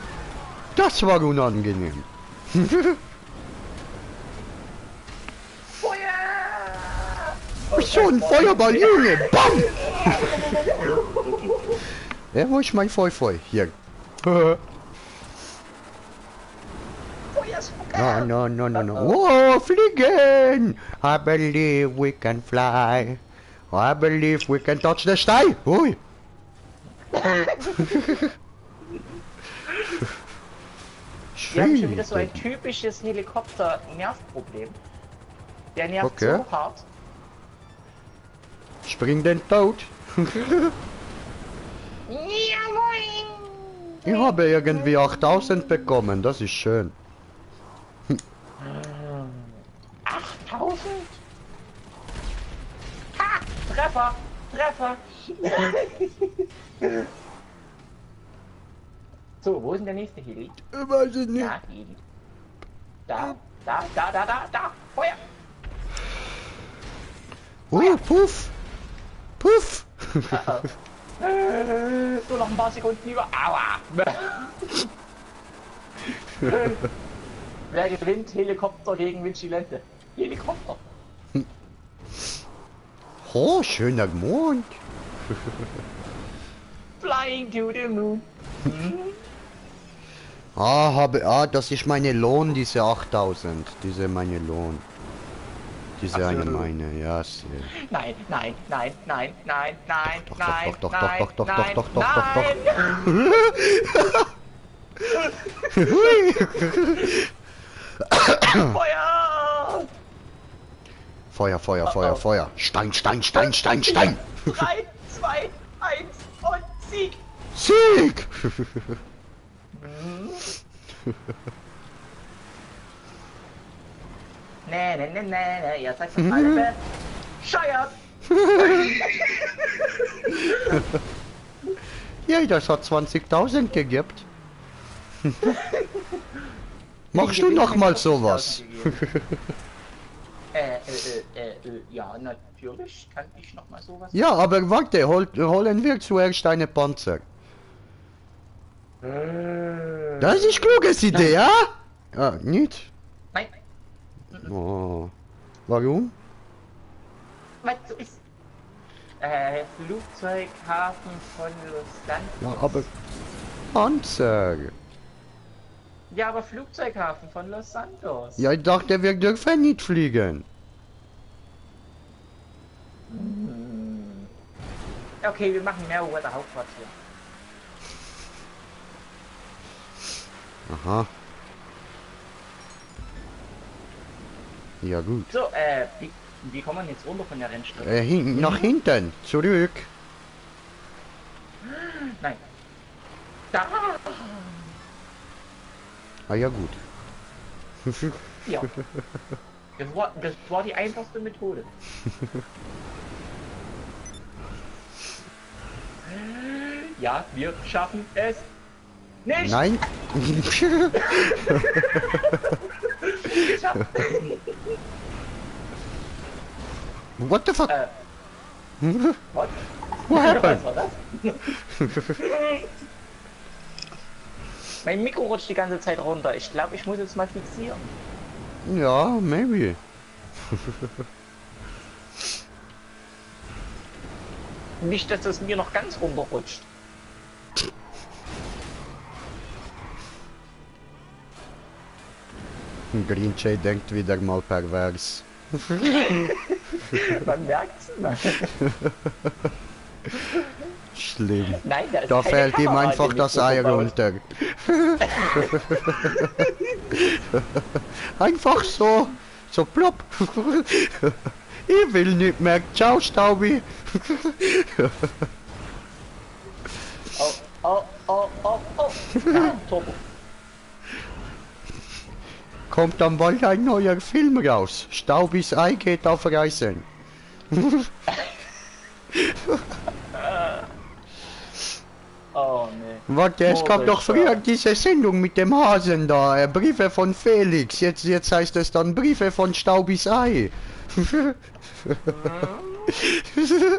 Das war unangenehm.
Feuer!
So ein Feuerball, Junge. Bam! Ja, wo ist mein Feu? Hier. No. Oh, fliegen! I believe we can fly. I believe we can touch the sky. Ui.
Wir haben schon wieder so ein typisches Helikopter-Nervproblem. Der nervt so hart.
Spring den Tod. Ich habe irgendwie 8000 bekommen, das ist schön.
8000? Ha! Treffer! So, wo ist denn der nächste Heli?
Ich weiß es nicht.
Da, Heli. Da. Feuer!
Puff.
So, noch ein paar Sekunden über. Aua! Wer gewinnt? Helikopter gegen Vigilante. Helikopter.
Oh, schöner Mond.
Flying to the moon.
Das ist meine Lohn, diese 8000. Diese meine Lohn. Diese
Ach so.
eine meine, ja, sehr.
Nein.
Doch. Feuer. Stein.
3, 2, 1 und Sieg!
Sieg!
Nee, ihr seid das alle bescheuert!
Ja, das hat 20.000 gegeben. Machst du noch mal sowas?
Ja, natürlich kann ich noch mal sowas.
Ja, aber warte, holen wir zuerst eine Panzer. Das ist kluges Idee, ja? Ah, nicht?
Nein.
Oh. Warum?
Was so ist? Flugzeughafen von Los Santos.
Ja, aber... Panzer.
Ja, aber Flugzeughafen von Los Santos.
Ja, ich dachte, wir dürfen nicht fliegen.
Okay, wir machen Meerwater Hauptquartier.
Aha. Ja gut.
So, wie kommen wir jetzt runter von der Rennstrecke?
Nach hinten, zurück.
Nein. Da!
Ah ja gut.
Ja. Das war die einfachste Methode. Ja, wir schaffen es nicht.
Nein.
Geschafft.
What the fuck?
Was?
What happened?
Was war das? Mein Mikro rutscht die ganze Zeit runter. Ich glaube, ich muss jetzt mal fixieren.
Ja, maybe.
Nicht, dass das mir noch ganz runterrutscht.
Green Jay denkt wieder mal pervers.
Man merkt's.
Schlimm.
Nein, da ist
Da
keine
fällt ihm
Kamera
einfach
in dem
das
Mikro
Ei
verbaut.
runter. Einfach so. So plopp. Ich will nicht mehr. Ciao, Staubi.
Oh. Ah, Turbo.
Kommt dann bald ein neuer Film raus. Staubis Ei geht auf Reisen.
Oh nee.
Warte, es gab doch früher diese Sendung mit dem Hasen da, Briefe von Felix. Jetzt heißt es dann Briefe von Staubis Ei.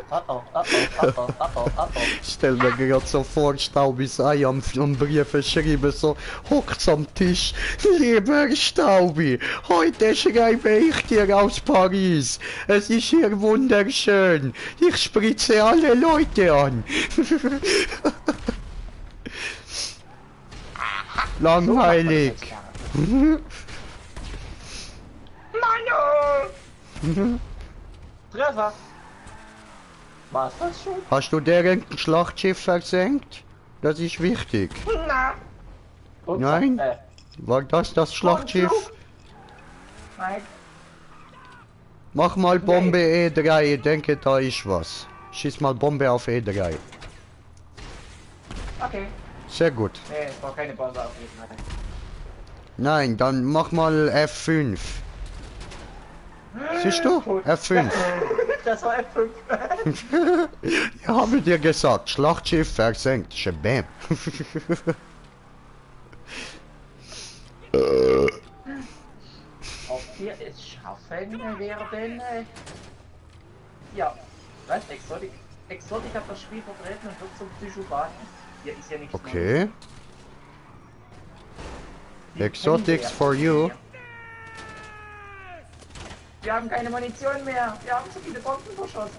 Oh.
Stell mir gerade so vor, Staubis Ei am Briefe schreiben, so hockt am Tisch. Lieber Staubi, heute schreibe ich dir aus Paris. Es ist hier wunderschön. Ich spritze alle Leute an. Langweilig.
Manu! Treffer! War's das schon?
Hast du deren Schlachtschiff versenkt? Das ist wichtig.
Na! Ups,
Nein. War das Schlachtschiff?
Nein.
Mach mal Bombe E3, ich denke da ist was. Schieß mal Bombe auf E3.
Okay.
Sehr gut.
Nee, es war keine Bombe auf jeden Fall.
Nein, dann mach mal F5. Siehst du? F5.
Das war F5.
Ich habe dir gesagt, Schlachtschiff versenkt. Shabam.
Ob wir es schaffen werden? Ja. Was? Exotik hat das Spiel vertreten und wird zum Psychopathen. Hier ist ja nichts
Okay.
Neues. Die
Exotics
kennen
for
wir.
you.
Wir haben keine Munition mehr. Wir haben zu viele Bomben verschossen.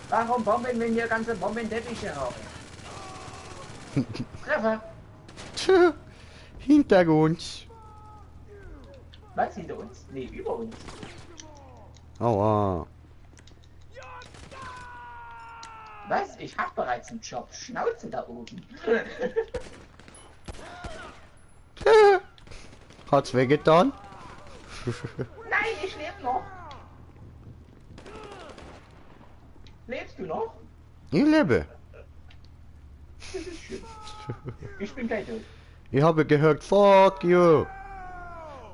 Warum bomben, wenn wir ganze Bombenteppiche haben? Treffer.
Tja, hinter uns.
Was hinter uns? Nee, über uns.
Aua.
Was? Ich hab bereits einen Job. Schnauze da oben.
Tja. Hat's wehgetan?
Nein, ich lebe noch. Lebst du noch?
Ich lebe.
Das ist schön. Ich bin gleich tot.
Ich habe gehört, fuck you.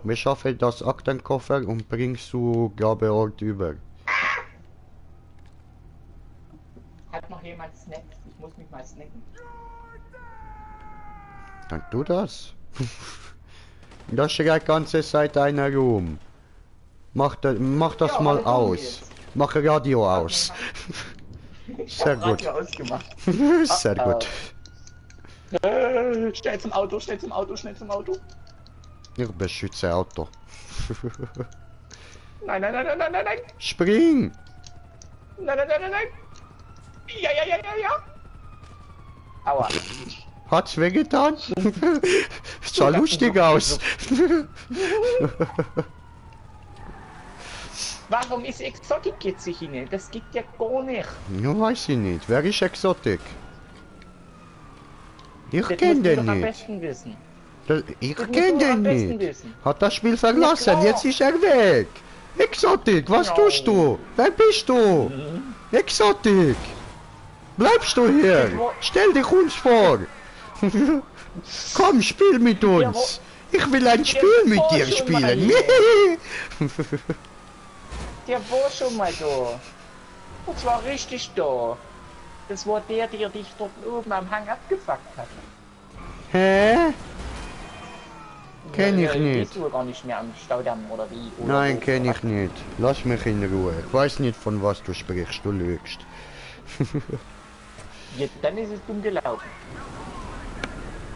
Beschaffe das Aktenkoffer und bringst zu Grabeort über.
Hat noch jemand Snacks? Ich muss mich mal snacken.
Dann tu das. Da schreit ganze Zeit einer rum. Mach das
Ja,
mal
aber komm
aus.
jetzt.
Mach Radio aus. Sehr gut.
Radio ausgemacht.
Sehr gut.
Schnell zum Auto, schnell zum Auto, schnell zum Auto.
Ich beschütze Auto.
Nein, nein, nein, nein, nein, nein, nein.
Spring!
Nein, nein, nein, nein, nein. Ja, ja, ja, ja, ja. Aua.
Hat's wehgetan? Sah lustig aus.
Warum ist Exotik jetzt nicht hinein? Das geht ja gar nicht.
Ja, weiß ich nicht. Wer ist Exotik? Ich
Das
kenn
musst du
den
doch am
nicht.
besten wissen.
Ich
Das musst
kenn
du doch am
den
besten
nicht.
wissen.
Hat das Spiel verlassen,
klar.
jetzt ist er weg. Exotik, was
Ja.
tust du? Wer bist du? Exotik! Bleibst du hier? Stell dich uns vor! Komm, spiel mit uns! Ich will ein Spiel mit dir
war schon mal
spielen!
Der war schon mal da. Und zwar richtig da. Das war der dich dort oben am Hang abgefuckt hat.
Hä? Kenn ich
Bist
nicht.
du gar nicht mehr am Staudamm oder wie? Oder
Nein,
wo?
kenn ich nicht. Lass mich in Ruhe. Ich weiß nicht, von was du sprichst. Du lügst.
Ja, dann ist es dumm gelaufen.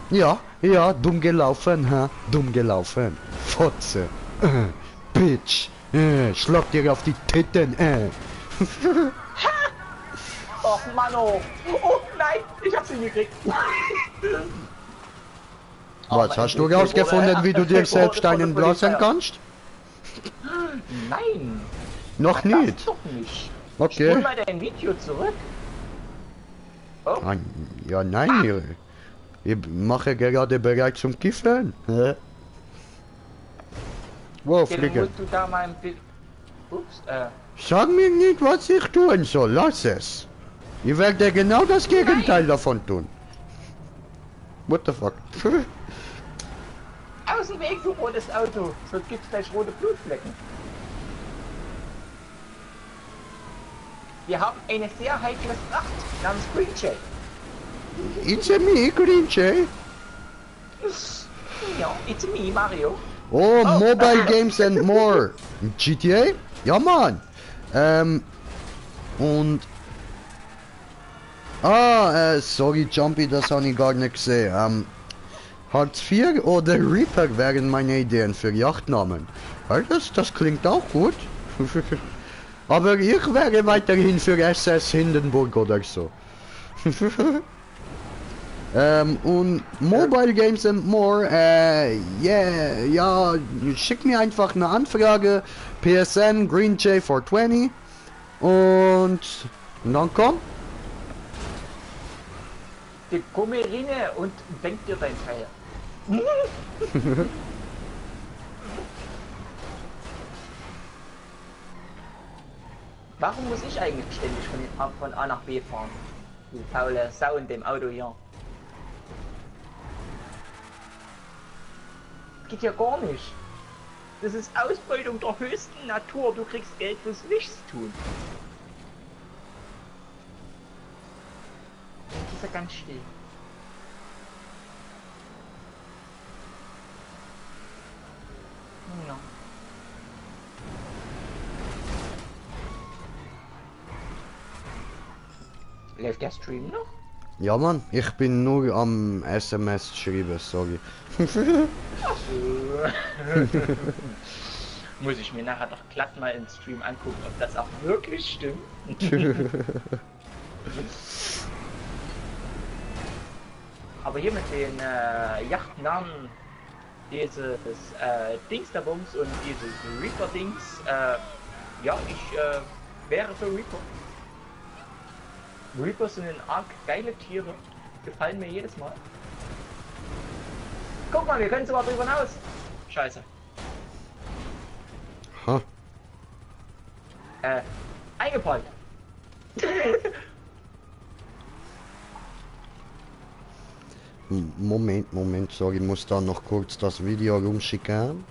Ja, ja, dumm gelaufen, ha? Dumm gelaufen. Fotze. Bitch. Schlag dir auf die Titten,
Och Mann, oh nein, ich hab's hingekriegt.
Was, hast du rausgefunden, wie du dir selbst einen blasen kannst?
Nein,
Noch
das
nicht.
doch nicht. Spul
Okay.
mal dein Video zurück. Oh,
Ah, ja, nein, ich mache gerade bereit zum Kiffen. Hä? Wo,
dann
Fliege?
musst du da mal ein Bild... Ups,
Sag mir nicht, was ich tun soll. Lass es. Ich werde genau das Gegenteil davon tun. What the fuck?
aus dem Weg, du rotes Auto, sonst gibt's gleich rote Blutflecken. Wir haben eine sehr heikle Fracht namens Green Jay.
It's a me, Green Jay.
Ja, it's me, Mario.
Oh, Mobile Games and More. GTA? Ja, Mann. Und... sorry, Jumpy, das habe ich gar nicht gesehen. Hartz IV oder Reaper wären meine Ideen für Yachtnamen. Ja, das klingt auch gut. Aber ich wäre weiterhin für SS Hindenburg oder so. Und Mobile Games and More, ja, schick mir einfach eine Anfrage, PSN Green J 420 und dann komm.
Die komme rein und denk dir dein Teil. Warum muss ich eigentlich ständig von A nach B fahren? Du faule Sau in dem Auto hier. Geht ja gar nicht. Das ist Ausbeutung der höchsten Natur. Du kriegst Geld fürs Nichts tun. Das ist ja ganz still. Ja. Läuft der Stream noch?
Ja, Mann, ich bin nur am SMS schreiben, sorry.
Muss ich mir nachher doch glatt mal im Stream angucken, ob das auch wirklich stimmt. Aber hier mit den Yachtnamen, dieses Dingsterbums und dieses Reaper-Dings, ja, ich wäre für Reaper. Reapers sind arg geile Tiere, gefallen mir jedes Mal. Guck mal, wir können sogar drüber hinaus. Scheiße.
Ha.
Eingeparkt.
Moment, sorry, ich muss da noch kurz das Video rumschicken.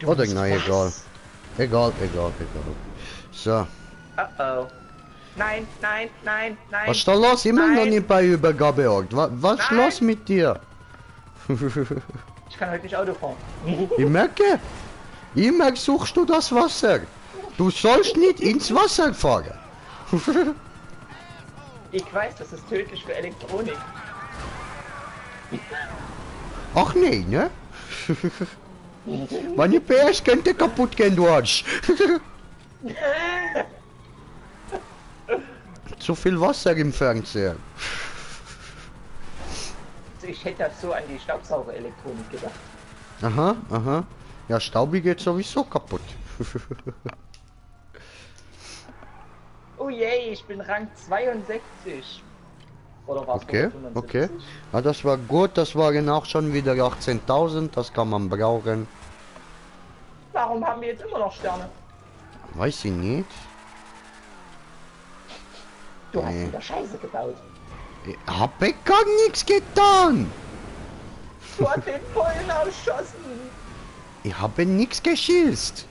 Oder nein, egal. Egal. So.
Oh. Nein.
Was ist da los? Immer noch
Nein.
nicht bei Übergabeort. Was ist
Nein.
los mit dir?
Ich kann heute nicht Auto fahren.
Ich merke. Immer suchst du das Wasser. Du sollst nicht ins Wasser fahren.
Ich weiß, das ist tödlich für Elektronik.
Ach nee, ne? Meine PS könnte kaputt gehen, du Arsch. Zu viel Wasser im Fernseher.
Ich hätte das so an die Staubsaugerelektronik gedacht.
Aha, aha. Ja, Staubi geht sowieso kaputt.
Oh je, ich bin Rang 62. Oder was?
Okay, okay. Ja, das war gut, das waren auch schon wieder 18.000, das kann man brauchen.
Warum haben wir jetzt immer noch Sterne?
Weiß ich nicht.
Du hast wieder Scheiße gebaut.
Ich hab ich gar nichts getan.
Du hast den Pollen ausschossen.
Ich habe nichts geschießt.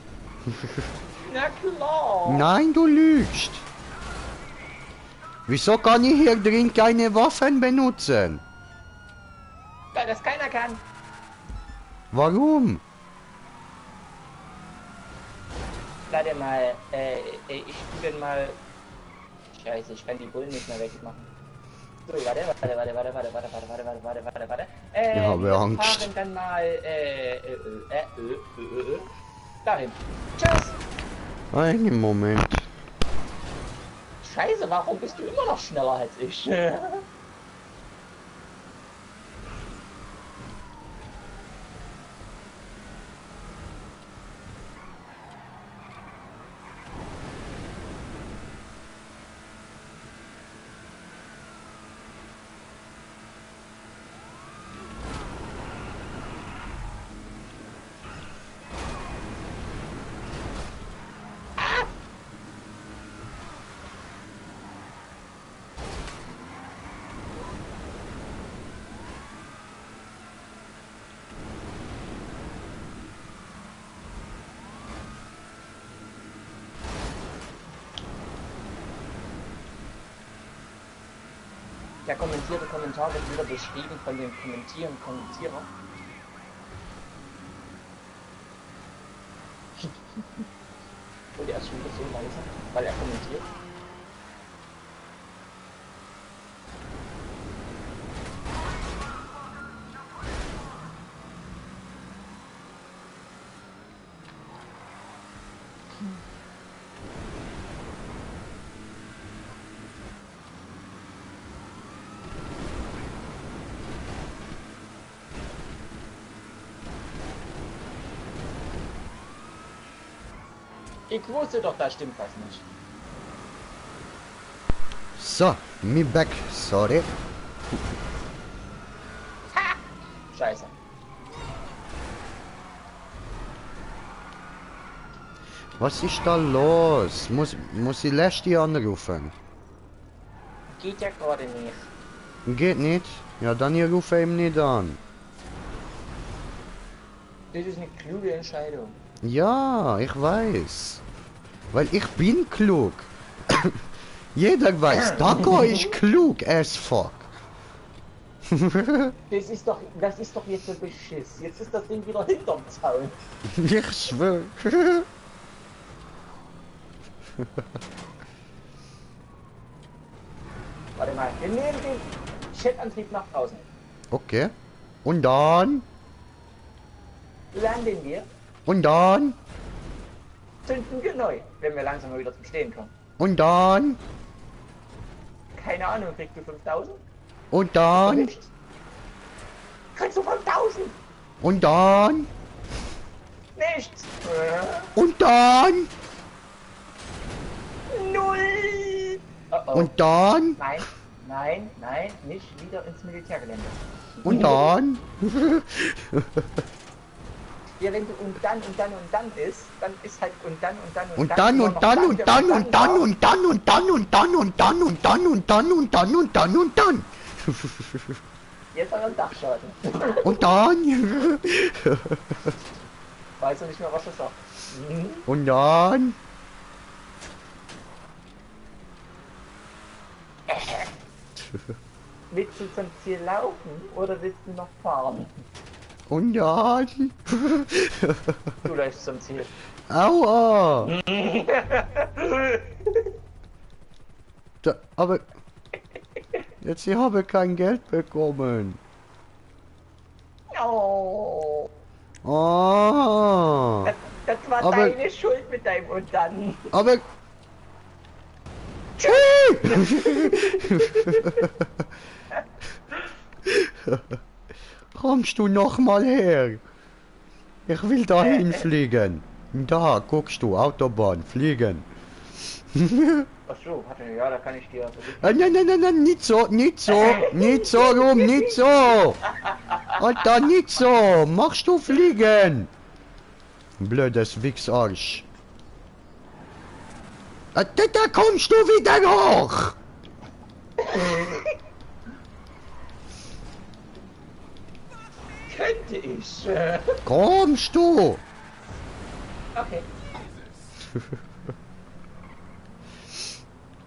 Na klar.
Nein, du lügst. Wieso kann ich hier drin keine Waffen benutzen?
Weil das keiner kann.
Warum?
Warte mal, ich bin mal... Scheiße, ich kann die Bullen nicht mehr wegmachen. So, warte.
Ich habe
wir
Angst.
fahren dann mal, dahin. Tschüss.
Einen Moment.
Scheiße, warum bist du immer noch schneller als ich? Der kommentierte Kommentar wird wieder beschrieben von dem Kommentierer. Und er ist schon wieder so leise, weil er kommentiert. Ich wusste doch, da stimmt was nicht.
So, me back, sorry.
Scheiße.
Was ist da los? Muss ich Lesti anrufen?
Geht ja gerade nicht.
Geht nicht? Ja, dann ich rufe ihm nicht an.
Das ist eine kluge Entscheidung.
Ja, ich weiß. Weil ich bin klug. Jeder weiß, Taco ist klug as fuck.
Das ist doch jetzt ein Beschiss. Jetzt ist das Ding wieder hinterm Zaun.
Ich schwör.
Warte mal, wir nehmen den Jetantrieb nach draußen.
Okay. Und dann?
Landen wir,
Und dann?
zünden wir neu, wenn wir langsam mal wieder zum Stehen kommen.
Und dann?
Keine Ahnung, kriegst du 5000?
Und dann?
Nichts. Kriegst du 5000?
Und dann?
Nichts.
Und dann?
Null. Oh oh.
Und dann?
Nein, nicht wieder ins Militärgelände.
Und dann?
Ja, wenn du und dann ist, dann ist halt und dann
Und dann und dann und dann und dann und dann und dann und dann und dann und dann und dann und dann und dann und dann.
Jetzt haben wir einen Dachschaden.
Und dann?
Weiß du nicht mehr, was das sagt.
Und dann?
Willst du zum Ziel laufen oder willst du noch fahren?
Und dann.
Du läufst zum Ziel.
Aua! Aber. Jetzt, ich habe kein Geld bekommen.
Oh.
Oh.
Das war
Aber-
deine Schuld mit deinem und dann.
Aber. Kommst du noch mal her? Ich will dahin fliegen. Da, guckst du, Autobahn, fliegen.
Ach so, warte, ja, da kann ich dir.
Nein, nein, nein, nein, nicht so, nicht so, nicht so rum, nicht so. Alter, nicht so, machst du fliegen. Blödes Wichsarsch. Da kommst du wieder hoch.
Könnte ich.
Kommst du?
Okay.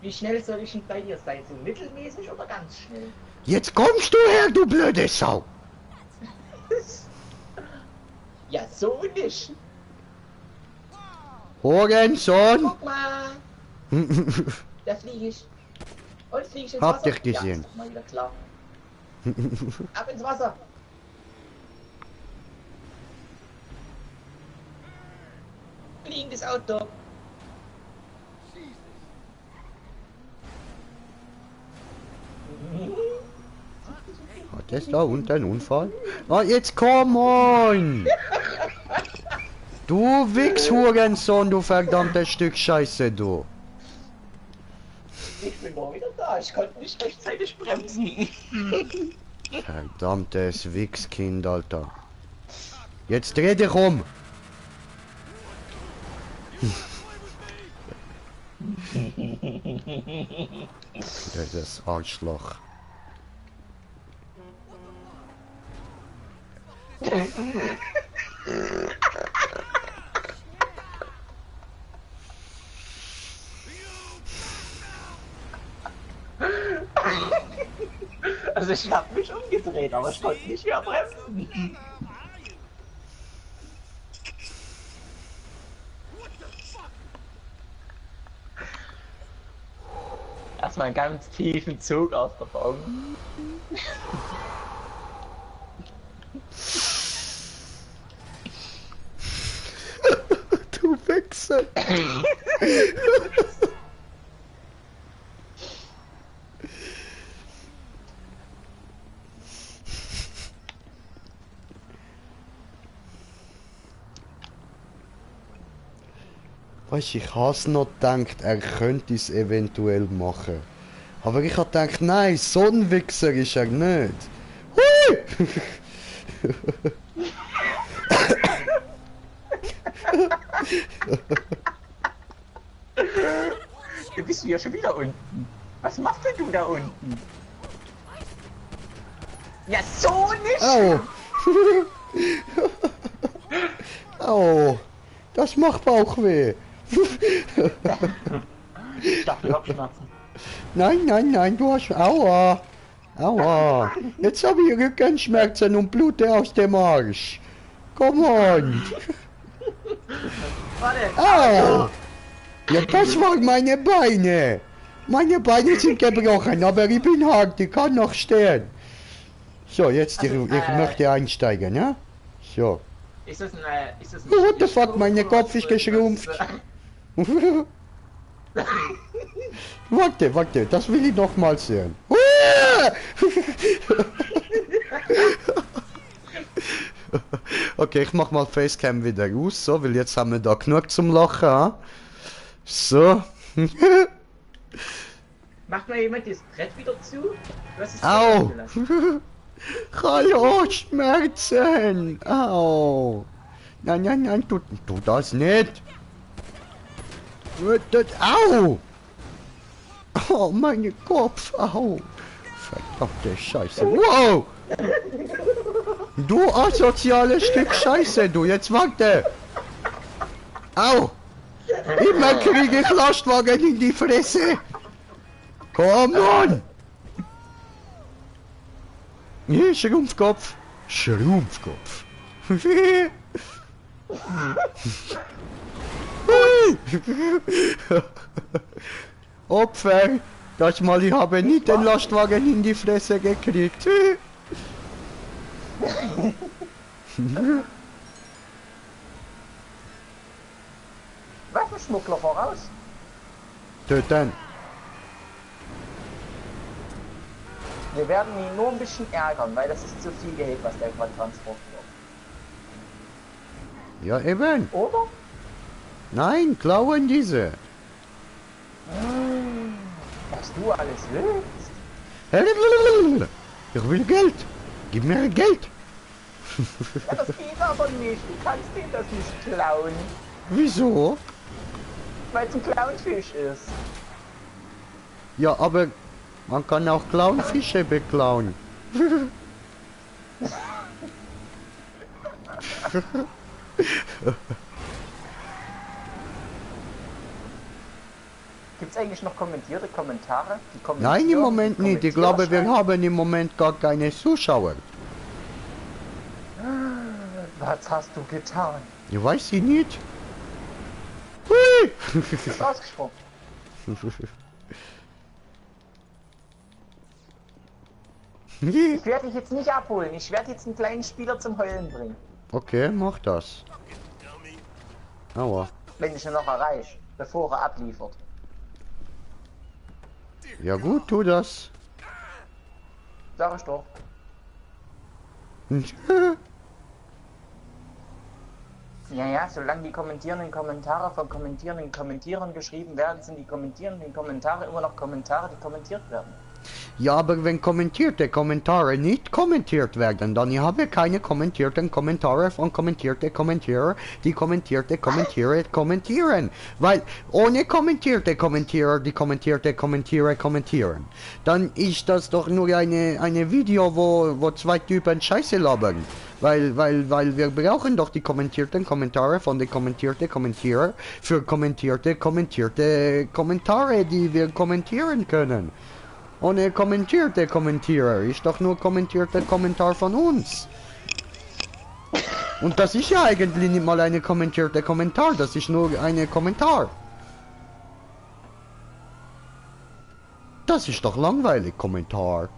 Wie schnell soll ich denn bei dir sein? So mittelmäßig oder ganz schnell?
Jetzt kommst du her, du blöde Sau.
Ja, so nicht.
Horensohn.
Guck mal. Da fliege ich. Und fliege ich ins
Hab
Wasser.
dich gesehen.
Ja, ist doch mal wieder klar. Ab ins Wasser. Fliegendes Auto.
Hat es da unten einen Unfall? Ah, jetzt komm on! Du Wichshurensohn, du verdammtes Stück Scheiße, du!
Ich bin mal wieder da. Ich konnte nicht rechtzeitig bremsen.
Verdammtes Wichskind, Alter. Jetzt dreh dich um! Das Arschloch.
Also ich habe mich umgedreht, aber ich konnte nicht mehr bremsen. Erstmal einen ganz tiefen Zug aus der Augen.
Du Wichser! Weißt du, ich habe noch gedacht, er könnte es eventuell machen. Aber ich habe gedacht, nein, so ein Wichser ist er nicht. Hui!
Du bist ja schon wieder unten. Was machst denn du da unten? Ja, so nicht!
Au! Au! Das macht Bauchweh!
Ich dachte, Kopfschmerzen.
Nein, nein, nein, du hast... Aua! Aua! Jetzt habe ich Rückenschmerzen und Blute aus dem Arsch! Come on!
Warte!
Au! Ja, das waren meine Beine! Meine Beine sind gebrochen, aber ich bin hart, ich kann noch stehen. So, jetzt,
Also,
ich möchte einsteigen, ja? So.
Ist das ein...
Oh, what the fuck, mein Kopf ist geschrumpft. Warte, warte, das will ich noch mal sehen. Okay, ich mach mal Facecam wieder aus, so, weil jetzt haben wir da genug zum Lachen. Ha? So.
Macht mal jemand das Brett wieder zu? Du hast es
Au!
zugelassen.
Hallo, Schmerzen! Au! Nein, nein, nein, tu das nicht! Au! Oh, mein Kopf, au! Verdammte Scheiße! Wow! Du asoziales Stück Scheiße, du, jetzt warte! Au! Immer kriege ich Lastwagen in die Fresse! Komm on! Hier, Schrumpfkopf! Schrumpfkopf! Opfer, das mal, ich habe nicht den Lastwagen in die Fresse gekriegt.
Waffenschmuggler voraus.
Töten.
Wir werden ihn nur ein bisschen ärgern, weil das ist zu viel Geld, was der gerade transportiert.
Ja, eben.
Oder?
Nein, klauen diese.
Was du alles willst?
Ich will Geld. Gib mir Geld.
Ja, das geht aber nicht. Du kannst ihm das nicht klauen,
Wieso?
weil es ein Clownfisch ist.
Ja, aber man kann auch Clownfische beklauen.
Gibt es eigentlich noch kommentierte Kommentare? Die
Nein, im
kommentieren,
Moment
die
nicht. Ich glaube, wir
Kommentierer
haben im Moment gar keine Zuschauer.
schreiben? Was hast du getan?
Ich weiß sie nicht. Hui!
Ist rausgesprungen. Ich werde dich jetzt nicht abholen. Ich werde jetzt einen kleinen Spieler zum Heulen bringen.
Okay, mach das. Aua.
Wenn ich ihn noch erreiche, bevor er abliefert.
Ja gut, tu das.
Sag ich doch. Ja, solange die kommentierenden Kommentare von kommentierenden Kommentierern geschrieben werden, sind die kommentierenden Kommentare immer noch Kommentare, die kommentiert werden.
Ja, aber wenn kommentierte Kommentare nicht kommentiert werden, dann habe ich keine kommentierten Kommentare von kommentierte Kommentierer, die kommentierte Kommentiere kommentieren. Weil ohne kommentierte Kommentierer, die kommentierte Kommentiere kommentieren, dann ist das doch nur eine Video, wo zwei Typen Scheiße labern. Weil wir brauchen doch die kommentierten Kommentare von den kommentierte Kommentierer für kommentierte Kommentare, die wir kommentieren können. Ohne kommentierte Kommentierer ist doch nur kommentierte Kommentar von uns. Und das ist ja eigentlich nicht mal eine kommentierte Kommentar, das ist nur eine Kommentar. Das ist doch langweilig, Kommentar.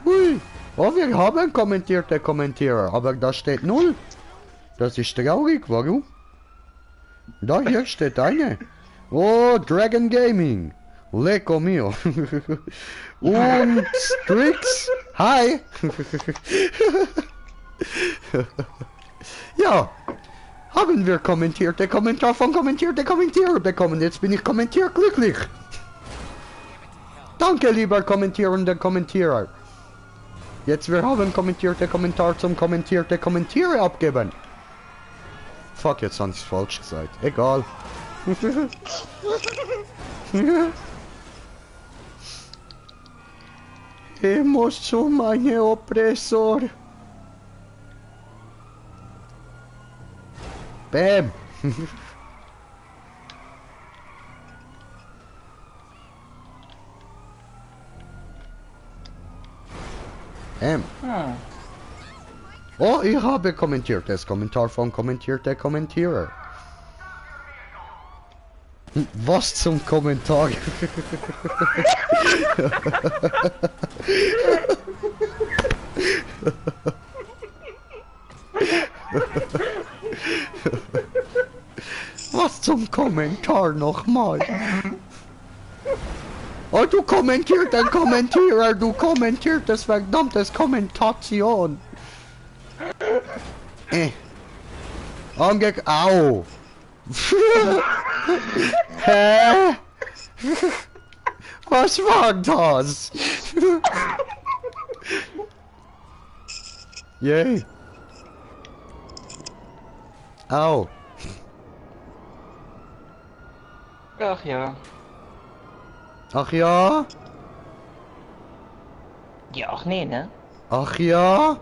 Hui. Oh, wir haben kommentierte Kommentierer, aber da steht 0. Das ist traurig, warum? Da hier steht eine. Oh, Dragon Gaming. Lecco mio. Und Strix. Hi. Ja. Haben wir kommentierte Kommentar von kommentierte Kommentierer bekommen. Jetzt bin ich kommentiert glücklich. Danke, lieber kommentierender Kommentierer. Jetzt wir haben kommentierte Kommentar zum kommentierte Kommentiere abgeben. Fuck, jetzt habe ich falsch gesagt. Egal. Ich muss zu meinem Oppressor. Bam. Oh, ich habe kommentiertes Kommentar von kommentierte Kommentierer. Was zum Kommentar? Was zum Kommentar nochmal? Oh, du kommentierter Kommentierer, du kommentiertes verdammtes Kommentation. Au. Hä? Was war das? Yay. Au.
Ach ja.
Ach ja?
Ja, ach nee, ne?
Ach ja?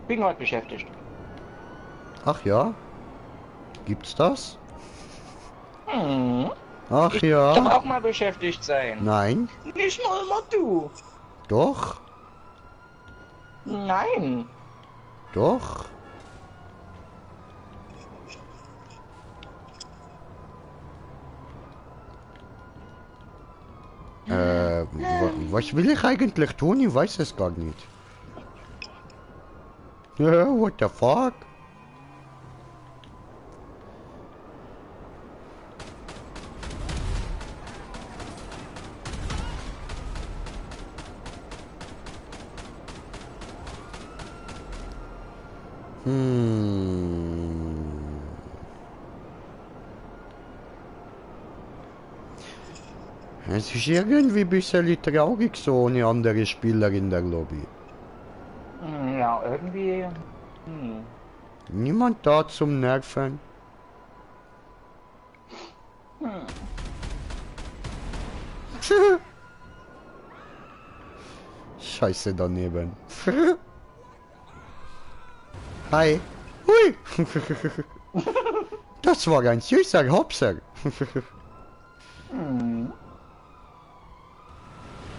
Bin heute beschäftigt.
Ach ja? Gibt's das?
Hm.
Ach
Doch
ja.
auch mal beschäftigt sein.
Nein.
Nicht nur immer du.
Doch.
Nein.
Doch. Was will ich eigentlich tun? Ich weiß es gar nicht. Ja, what the fuck? Es ist irgendwie ein bisschen traurig so ohne andere Spieler in der Lobby.
Ja, irgendwie. Hm.
Niemand da zum Nerven. Scheiße daneben. Hi. Hui. Das war ein süßer Hopser.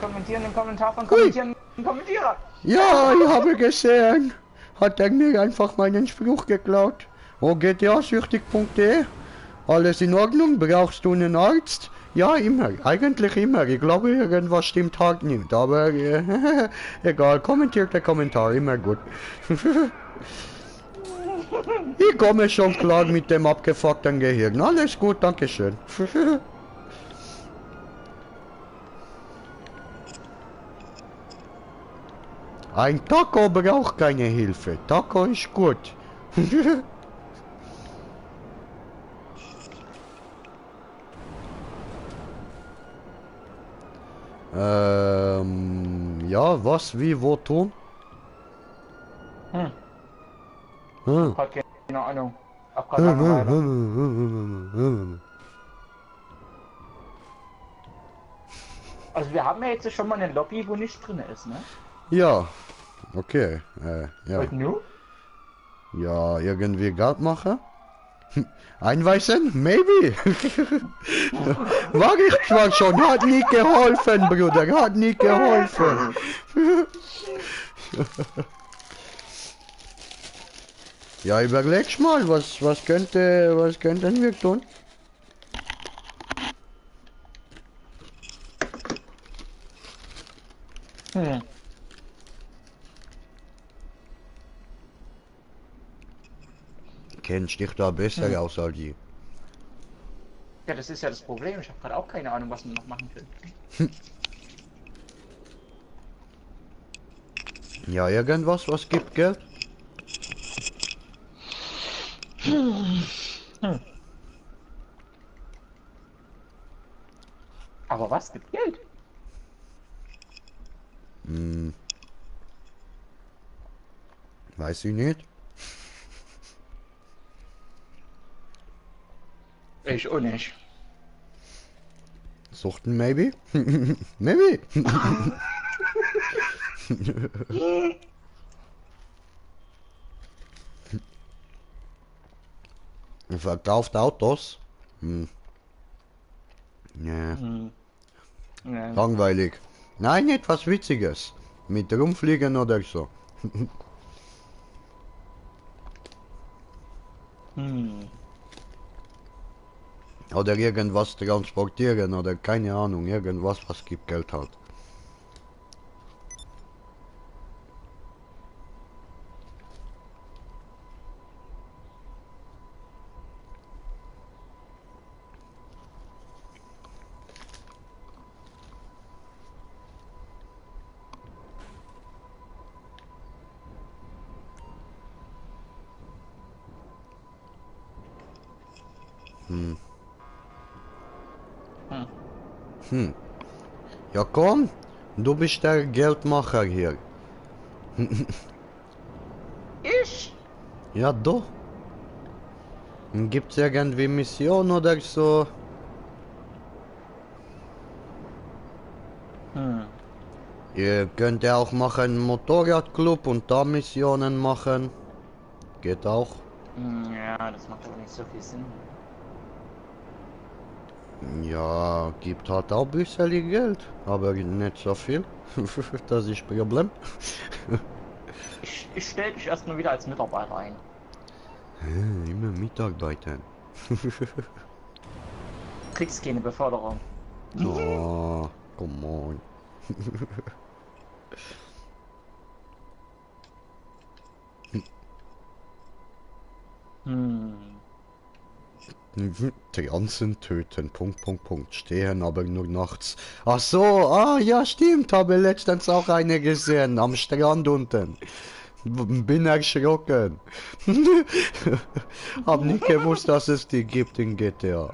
Kommentieren den Kommentar von kommentieren Kommentierer.
Ja, ich habe gesehen. Hat er mir einfach meinen Spruch geklaut. Oh, gta-süchtig.de. Alles in Ordnung? Brauchst du einen Arzt? Ja, immer. Eigentlich immer. Ich glaube, irgendwas stimmt halt nicht. Aber egal. Kommentiert der Kommentar. Immer gut. Ich komme schon klar mit dem abgefuckten Gehirn. Alles gut, dankeschön. Ein Taco braucht keine Hilfe. Taco ist gut. Ja, was, wie, wo tun?
Hat keine Ahnung. Hab grad Langeweile. Also wir haben ja jetzt schon mal eine Lobby, wo nicht drin ist, ne?
Ja, okay. Ja.
Und nu?
Ja, irgendwie Geld machen? Einweisen? Maybe. War ich zwar schon, hat nie geholfen, Bruder, hat nie geholfen. Ja, überleg's mal, was könnten wir tun? Kennst dich da besser aus als ich.
Ja, das ist ja das Problem. Ich habe gerade auch keine Ahnung, was wir noch machen können.
Ja, irgendwas, was gibt Geld?
Aber was gibt Geld?
Weiß ich nicht.
Ich auch nicht.
Suchten maybe? Maybe. Verkauft Autos? Ja.
Ja.
Langweilig. Nein, etwas Witziges. Mit rumfliegen oder so. Oder irgendwas transportieren oder keine Ahnung, irgendwas, was gibt Geld halt. Ja komm, du bist der Geldmacher hier.
Ich?
Ja doch. Gibt's irgendwie Mission oder so? Ihr könnt ja auch machen Motorradclub und da Missionen machen. Geht auch.
Ja, das macht aber nicht so viel Sinn.
Ja, gibt halt auch ein bisschen Geld, aber nicht so viel. Das ist das Problem.
Ich stelle dich erstmal wieder als Mitarbeiter ein.
Immer Mitarbeiter.
Kriegst keine Beförderung.
Oh, come on.
Hm.
Transen töten, Punkt, Punkt, Punkt. Stehen aber nur nachts. Ach so, ah ja stimmt, habe letztens auch eine gesehen, am Strand unten. Bin erschrocken. Hab nicht gewusst, dass es die gibt in GTA.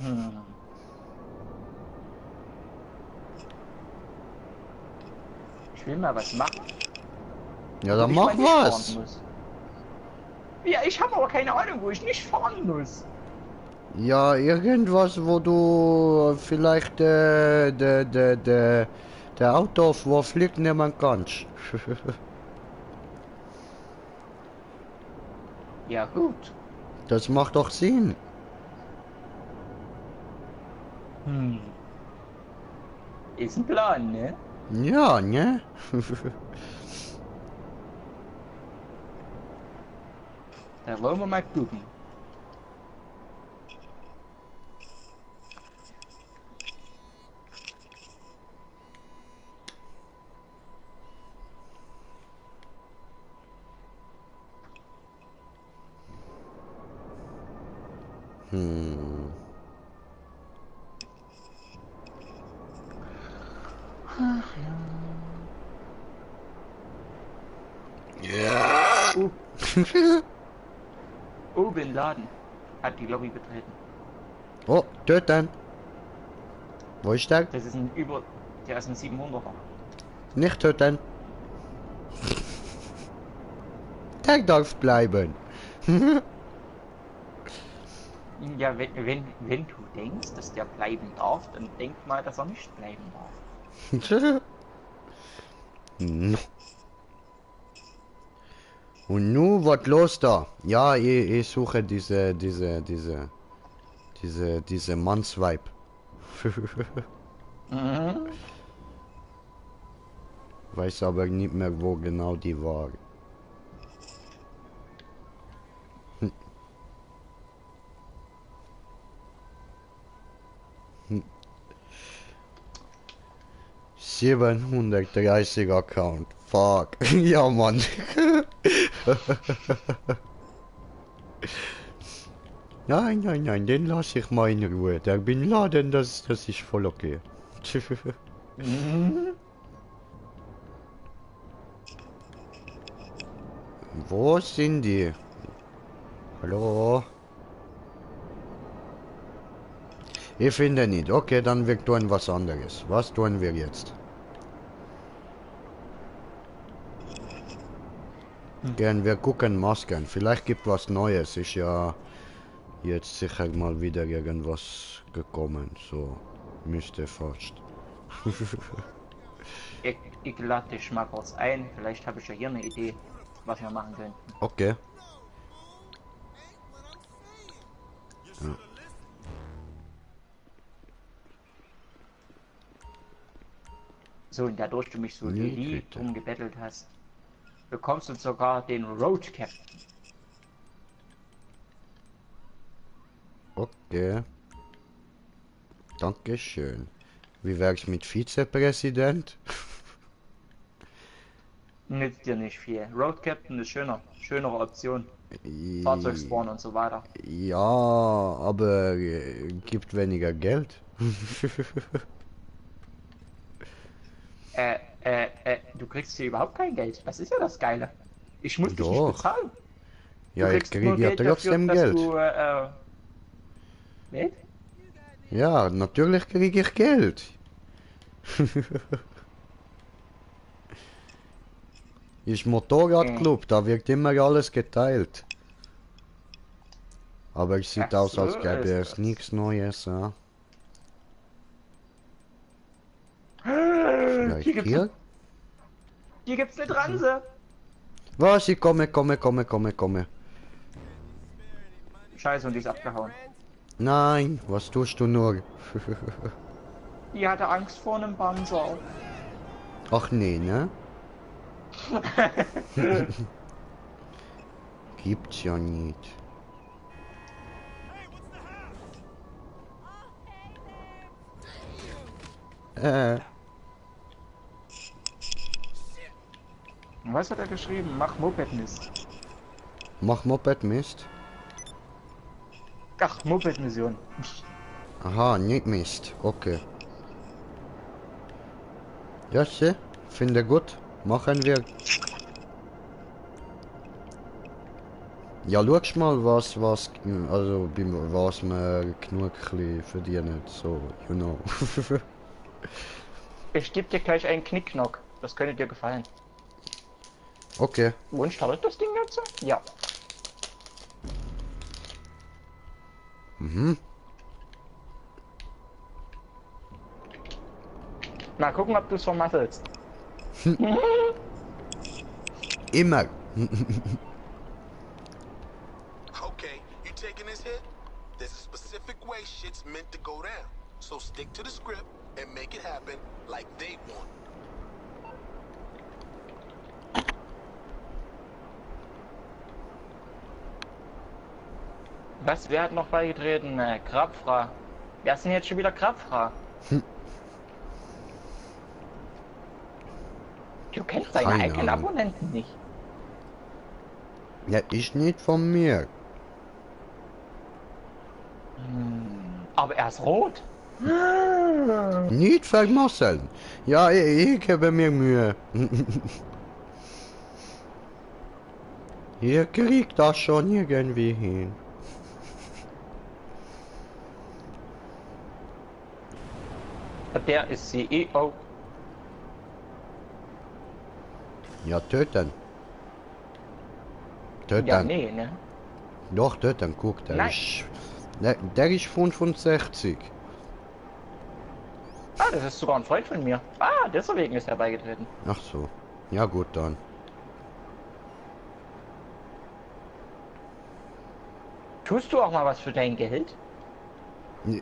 Hm. Ich will mal was machen.
Ja,
wo
dann
ich
mach
mal nicht fahren
was.
muss. Ja, ich habe aber keine Ahnung, wo ich nicht fahren muss.
Ja, irgendwas, wo du vielleicht der Auto wo fliegt nehmen kannst.
Ja, gut.
Das macht doch Sinn.
Hm. Ist ein Plan, ne?
Ja, ne?
Da wollen wir mal gucken.
Hm. Ja.
Oh, oh, Bin Laden hat die Lobby betreten.
Oh, töten. Wo ist der?
Das ist der ist ein 700er.
Nicht töten. Der darf bleiben.
Ja, wenn du denkst, dass der bleiben darf, dann denk mal, dass er nicht bleiben darf.
No. Und nu, was los da? Ja, ich suche diese Mannsweib.
Mhm.
Weiß aber nicht mehr, wo genau die war. Hm. 730 Account. Fuck. Ja, Mann. Nein, nein, nein, den lasse ich mal in Ruhe. Der Bin Laden, das ist voll okay.
Mhm.
Wo sind die? Hallo? Ich finde nicht. Okay, dann wir tun was anderes. Was tun wir jetzt? Gern, wir gucken Masken. Vielleicht gibt was Neues. Ist ja jetzt sicher mal wieder irgendwas gekommen. So müsste fast.
Ich lade dich mal kurz ein. Vielleicht habe ich ja hier eine Idee, was wir machen können.
Okay. Ja.
So, und dadurch du mich so
Nee,
lieb
bitte.
drum gebettelt hast, bekommst du sogar den Road Captain.
Okay. Dankeschön. Wie wär's mit Vizepräsident?
Nützt dir nicht viel. Road Captain ist schönere Option.
I-
Fahrzeugspawn und so weiter.
Ja, aber gibt weniger Geld.
Du kriegst hier überhaupt kein Geld. Das ist ja das Geile. Ich muss dich nicht
Doch.
bezahlen. Du
Ja, ich
kriegst nur
kriege ja
Geld dafür,
trotzdem
dass
Geld.
du, nicht?
Ja, natürlich kriege ich Geld. Ist Motorradclub, da wird immer alles geteilt. Aber es sieht
Ach
aus,
so
als gäbe
ist
es
das.
nichts Neues. Ja. Vielleicht
Hier gibt's
hier?
Hier gibt's eine Transe.
Was? Ich komme.
Scheiße, und die ist abgehauen.
Nein, was tust du nur?
Die hatte Angst vor einem Panzer.
Ach nee, ne? Gibt's ja nicht.
Was hat er geschrieben? Mach Moped-Mist.
Mach Moped Mist.
Ach, Moped-Mission.
Aha, nicht Mist. Okay. Ja, sie, finde gut. Machen wir. Ja, schau mal, was, also, was wir genug verdienen. So, you know.
Ich gebe dir gleich einen Knickknock. Das könnte dir gefallen.
Okay.
Wo startet das Ding jetzt? Ja.
Mhm.
Mal gucken, ob du es vermasselst.
Immer.
Okay, you taking this hit? There's a specific way shit's meant to go down. So stick to the script and make it happen like they want.
Was? Wer hat noch beigetreten? Krabfra. Wer ist denn jetzt schon wieder Krabfra? Du kennst deine
Keine
eigenen
Ahnung.
Abonnenten nicht.
Ja, ist nicht von mir.
Aber er ist rot.
Nicht vermasseln. Ja, ich gebe mir Mühe. Ihr kriegt das schon irgendwie hin.
Der ist CEO.
Ja, töten. Töten.
Ja, nee, ne?
Doch, töten, guck, der
Nein.
ist... Der ist 65.
Ah, das ist sogar ein Freund von mir. Ah, deswegen ist er beigetreten.
Ach so. Ja gut, dann.
Tust du auch mal was für dein Geld?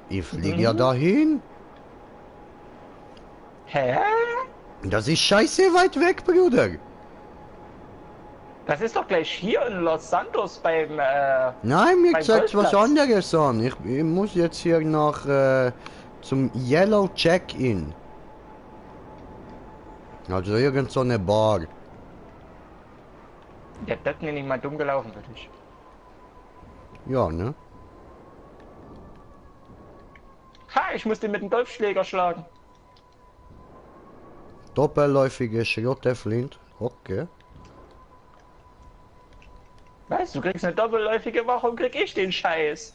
Ich fliege ja dahin.
Hä?
Das ist scheiße weit weg, Bruder.
Das ist doch gleich hier in Los Santos beim,
Nein, mir
Beim
zeigt was
Golfplatz.
anderes an. Ich muss jetzt hier nach zum Yellow Check-In. Also irgend so eine Bar.
Ja, das nenne ich mal dumm gelaufen für dich.
Ja, ne?
Ha, ich muss den mit dem Golfschläger schlagen.
Doppelläufige Schrotflint. Okay.
Weißt du, kriegst eine doppelläufige, warum krieg ich den Scheiß?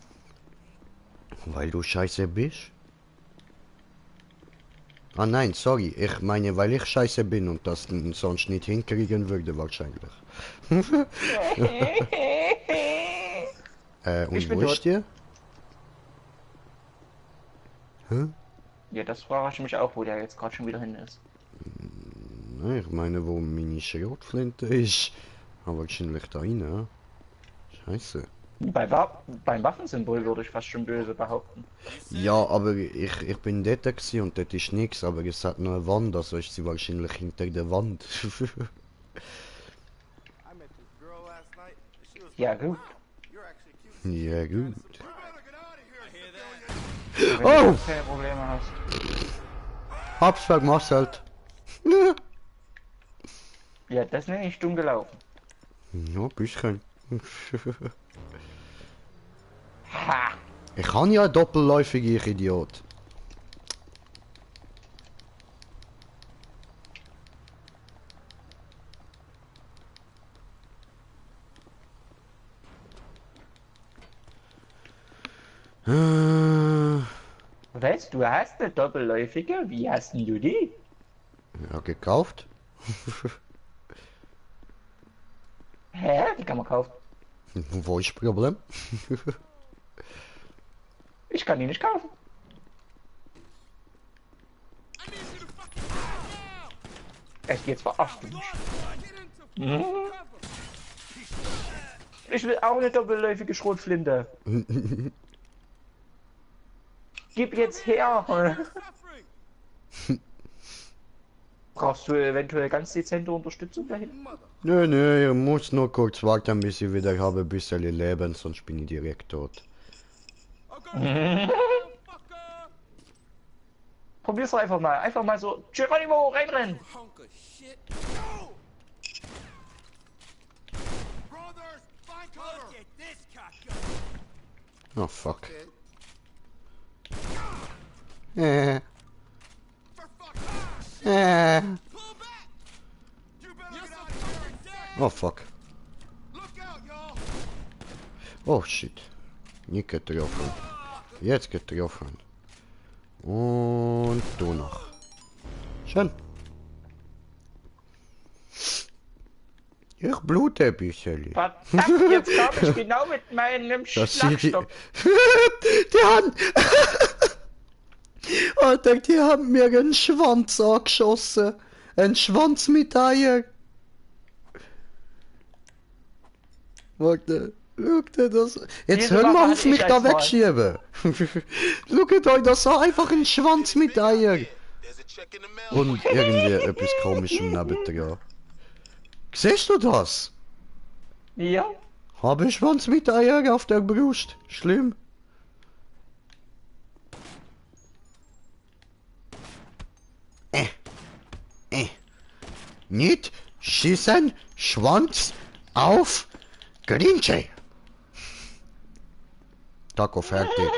Weil du scheiße bist? Ah nein, sorry. Ich meine, weil ich scheiße bin und das sonst nicht hinkriegen würde wahrscheinlich. Und
Ich bin
wo
tot.
ist der? Hä?
Ja, das frage ich mich auch, wo der jetzt gerade schon wieder hin ist.
Nein, ich meine, wo meine Schrotflinte ist. Aber wahrscheinlich da rein, ja? Scheiße.
Beim Waffensymbol würde ich fast schon böse behaupten.
Ja, aber ich bin dort gewesen und dort ist nichts, aber es hat noch eine Wand, also ist sie wahrscheinlich hinter der Wand.
I met this girl last night. And she was
Ja, gut.
you're actually cute.
Ja gut.
Wenn du
Oh!
keine Probleme hast.
Hab's vermasselt.
Ja, das nenne ich dumm gelaufen.
Ja, ein bisschen.
Ha!
Ich kann ja doppelläufig, ich Idiot.
Weißt du, hast eine doppelläufige? Wie hast denn du die?
Ja, gekauft.
Hä? Die kann man kaufen.
Wo ist das Problem?
Ich kann die nicht kaufen. Echt, jetzt verarscht du mich. Mhm. Ich will auch eine doppelläufige Schrotflinte. Gib jetzt her. Brauchst du eventuell ganz dezente Unterstützung da hinten?
Nö, ich muss nur kurz warten, bis ich wieder habe ein bisschen Leben, sonst bin ich direkt tot.
Probier's doch einfach mal. Einfach mal so. Geronimo, reinrennen.
Oh fuck. Oh fuck. Oh shit. Nicht getroffen. Jetzt getroffen. Und du noch. Schön. Ich blute ein bisschen.
Verdammt, jetzt kam ich genau mit meinem
Das sind die...
Schlagstock.
Die haben... Alter, die haben mir einen Schwanz angeschossen. Ein Schwanz mit Eier. Warte, schaut ihr das? Jetzt
Diese
hör mal
Waffe
auf,
hatte
mich
ich
da
als Mal.
wegschieben. Schaut euch das an, einfach ein Schwanz mit Eier.
There's a check in the mail.
Und irgendwie etwas komischem nebendran. Siehst du das?
Ja.
Habe ich Schwanz mit Eier auf der Brust. Schlimm. Nicht schießen, Schwanz auf Grinche. Taco fertig.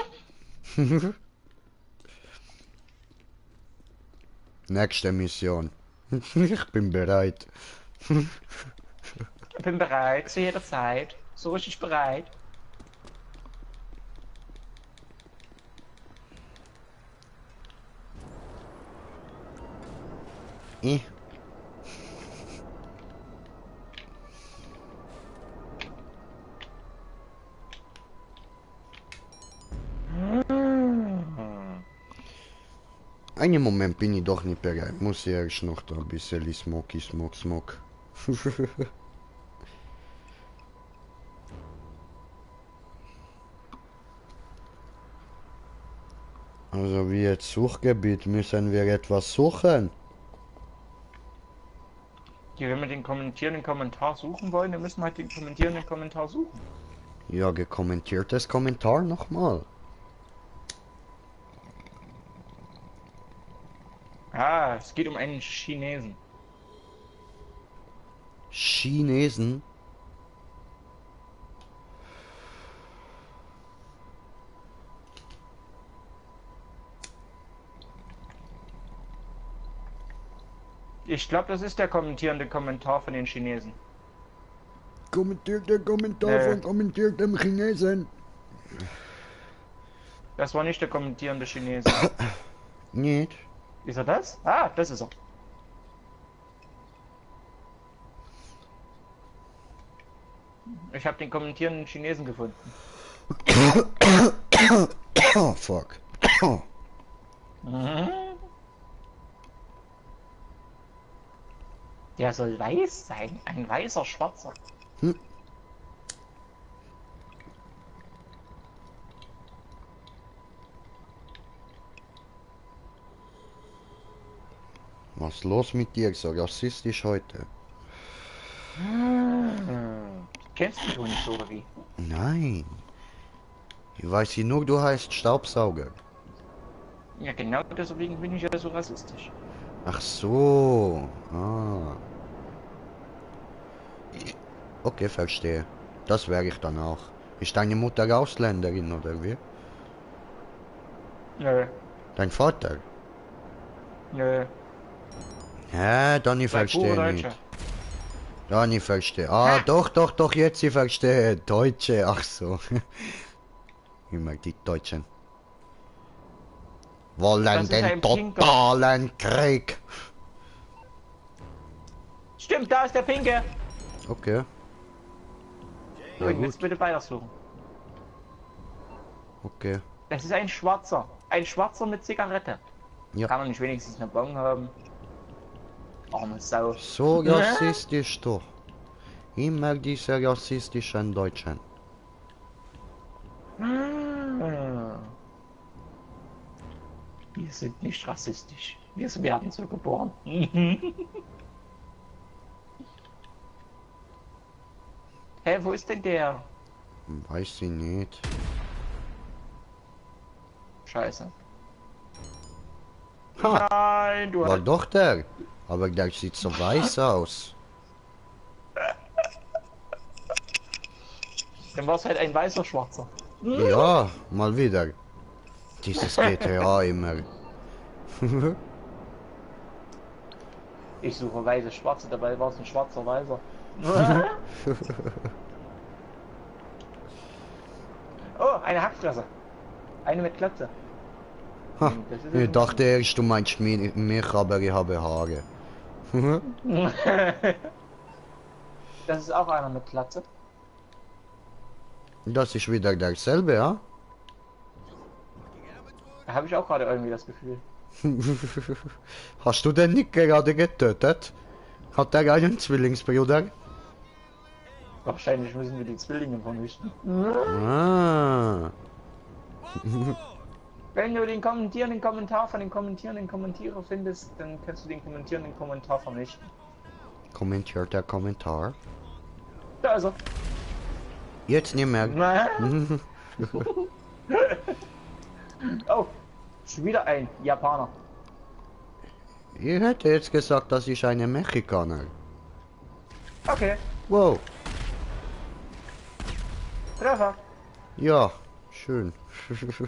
Nächste Mission. Ich bin bereit.
Ich bin bereit, zu jeder Zeit. So richtig bereit.
Eh. Einen Moment bin ich doch nicht bereit. Muss ich erst noch da ein bisschen Smoky. Also wie jetzt Suchgebiet müssen wir etwas suchen.
Ja, wenn wir den kommentierenden Kommentar suchen wollen, dann müssen wir halt den kommentierenden Kommentar suchen.
Ja, gekommentiertes Kommentar nochmal.
Ah, es geht um einen Chinesen.
Chinesen?
Ich glaube, das ist der kommentierende Kommentar von den Chinesen.
Kommentiert der Kommentar von kommentiertem Chinesen.
Das war nicht der kommentierende Chinese.
Nicht?
Ist er das? Ah, das ist er. Ich habe den kommentierenden Chinesen gefunden.
Oh, fuck.
Der soll weiß sein. Ein weißer Schwarzer.
Was ist los mit dir? So rassistisch heute?
Kennst du nicht so oder wie?
Nein. Ich weiß nur, du heißt Staubsauger.
Ja, genau deswegen bin ich ja so rassistisch.
Ach so. Ah. Okay, verstehe. Das wäre ich dann auch. Ist deine Mutter Ausländerin oder wie?
Nö,
Dein Vater?
nö.
Hä, dann ich
Sei pure
verstehe
Deutsche.
nicht. Dann ich verstehe. Ah, doch, jetzt ich verstehe. Deutsche, ach so. Immer die Deutschen. Wollen
Das ist
den
ein Pinker.
totalen Krieg.
Stimmt, da ist der Pinke.
Okay.
So, jetzt bitte weitersuchen.
Okay.
Das ist ein Schwarzer. Ein Schwarzer mit Zigarette.
Ja.
Kann er nicht wenigstens eine Bon haben? Arme Sau.
So rassistisch doch. Immer diese rassistischen Deutschen.
Wir sind nicht rassistisch. Wir werden so geboren. Hä, wo ist denn der?
Weiß ich nicht.
Scheiße.
Ha,
Nein, du
war
hast...
doch der. Aber der sieht so weiß aus.
Dann war es halt ein weißer Schwarzer.
Ja, mal wieder. Dieses GTA immer.
Ich suche weiße Schwarze, dabei war es ein schwarzer Weißer. Oh, eine Hackfresse. Eine mit Klatze.
Ha,
Das ist
ich dachte erst, du meinst mich, aber ich habe Haare.
Das ist auch einer mit Klatze.
Das ist wieder derselbe, ja?
Da habe ich auch gerade irgendwie das Gefühl.
Hast du den nicht gerade getötet? Hat der einen Zwillingsbruder?
Wahrscheinlich müssen wir die Zwillinge vernichten.
Ah.
Wenn du den kommentierenden Kommentar von den kommentierenden Kommentierer findest, dann kannst du den kommentierenden Kommentar vernichten.
Kommentiert der Kommentar.
Da ist er.
Jetzt nicht mehr.
Oh, schon wieder ein Japaner.
Ich hätte jetzt gesagt, das ist eine Mexikaner.
Okay,
Wow.
Treffer.
Ja, schön.
So,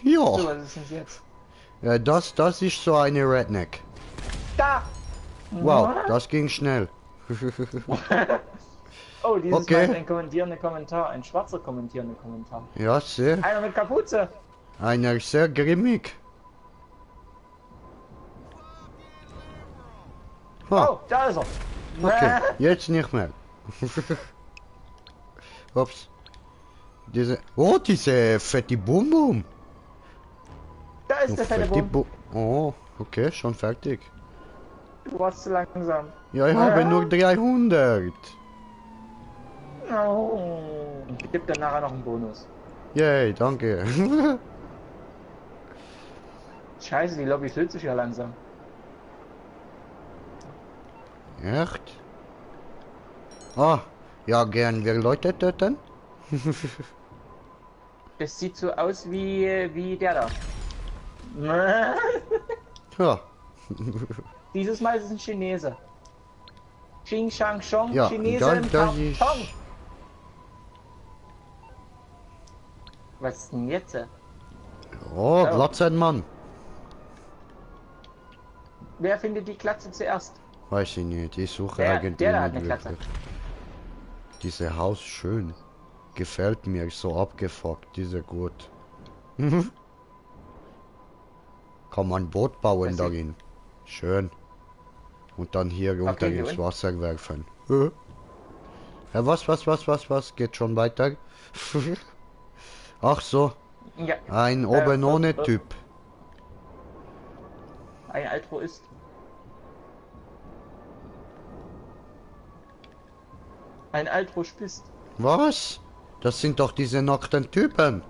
Ja,
was ist denn jetzt?
das ist so eine Redneck.
Da!
Wow, das ging schnell.
Oh, dieses
Okay.
Mal ist ein kommentierender Kommentar, ein schwarzer kommentierender Kommentar.
Ja, sehr.
Einer mit Kapuze.
Einer sehr grimmig. Ha,
Oh, da ist er.
okay, jetzt nicht mehr. Ups. Diese fette Bum-Bum.
Da ist der fette Bum.
Oh, okay, schon fertig.
Du warst zu langsam.
Ja, ich habe nur 300.
Oh. Ich gebe dir nachher noch einen Bonus.
Yay, danke.
Scheiße, die Lobby füllt sich ja langsam.
Echt? Ah, ja, gern wir Leute töten.
Das sieht so aus wie der da.
Ja,
Dieses Mal ist es ein Chinese. Xing Shang Shong,
ja,
Chinese
dann,
im
das ist...
Karton. Was ist denn jetzt?
Oh, Glatzenmann.
Wer findet die Klatze zuerst?
Weiß ich nicht, ich suche
Der
eigentlich
da hat
nicht
eine Klatze.
wirklich. Diese Haus schön. Gefällt mir so abgefuckt, diese gut. Kann man Boot bauen
Was
darin. Schön. Und dann hier runter
hier
ins
unten?
Wasser werfen. Ja, was? Geht schon weiter? Ach so,
Ja,
ein oben ohne
äh.
Typ.
ein Altruist. Ein Altruist.
Was? Das sind doch diese nackten Typen.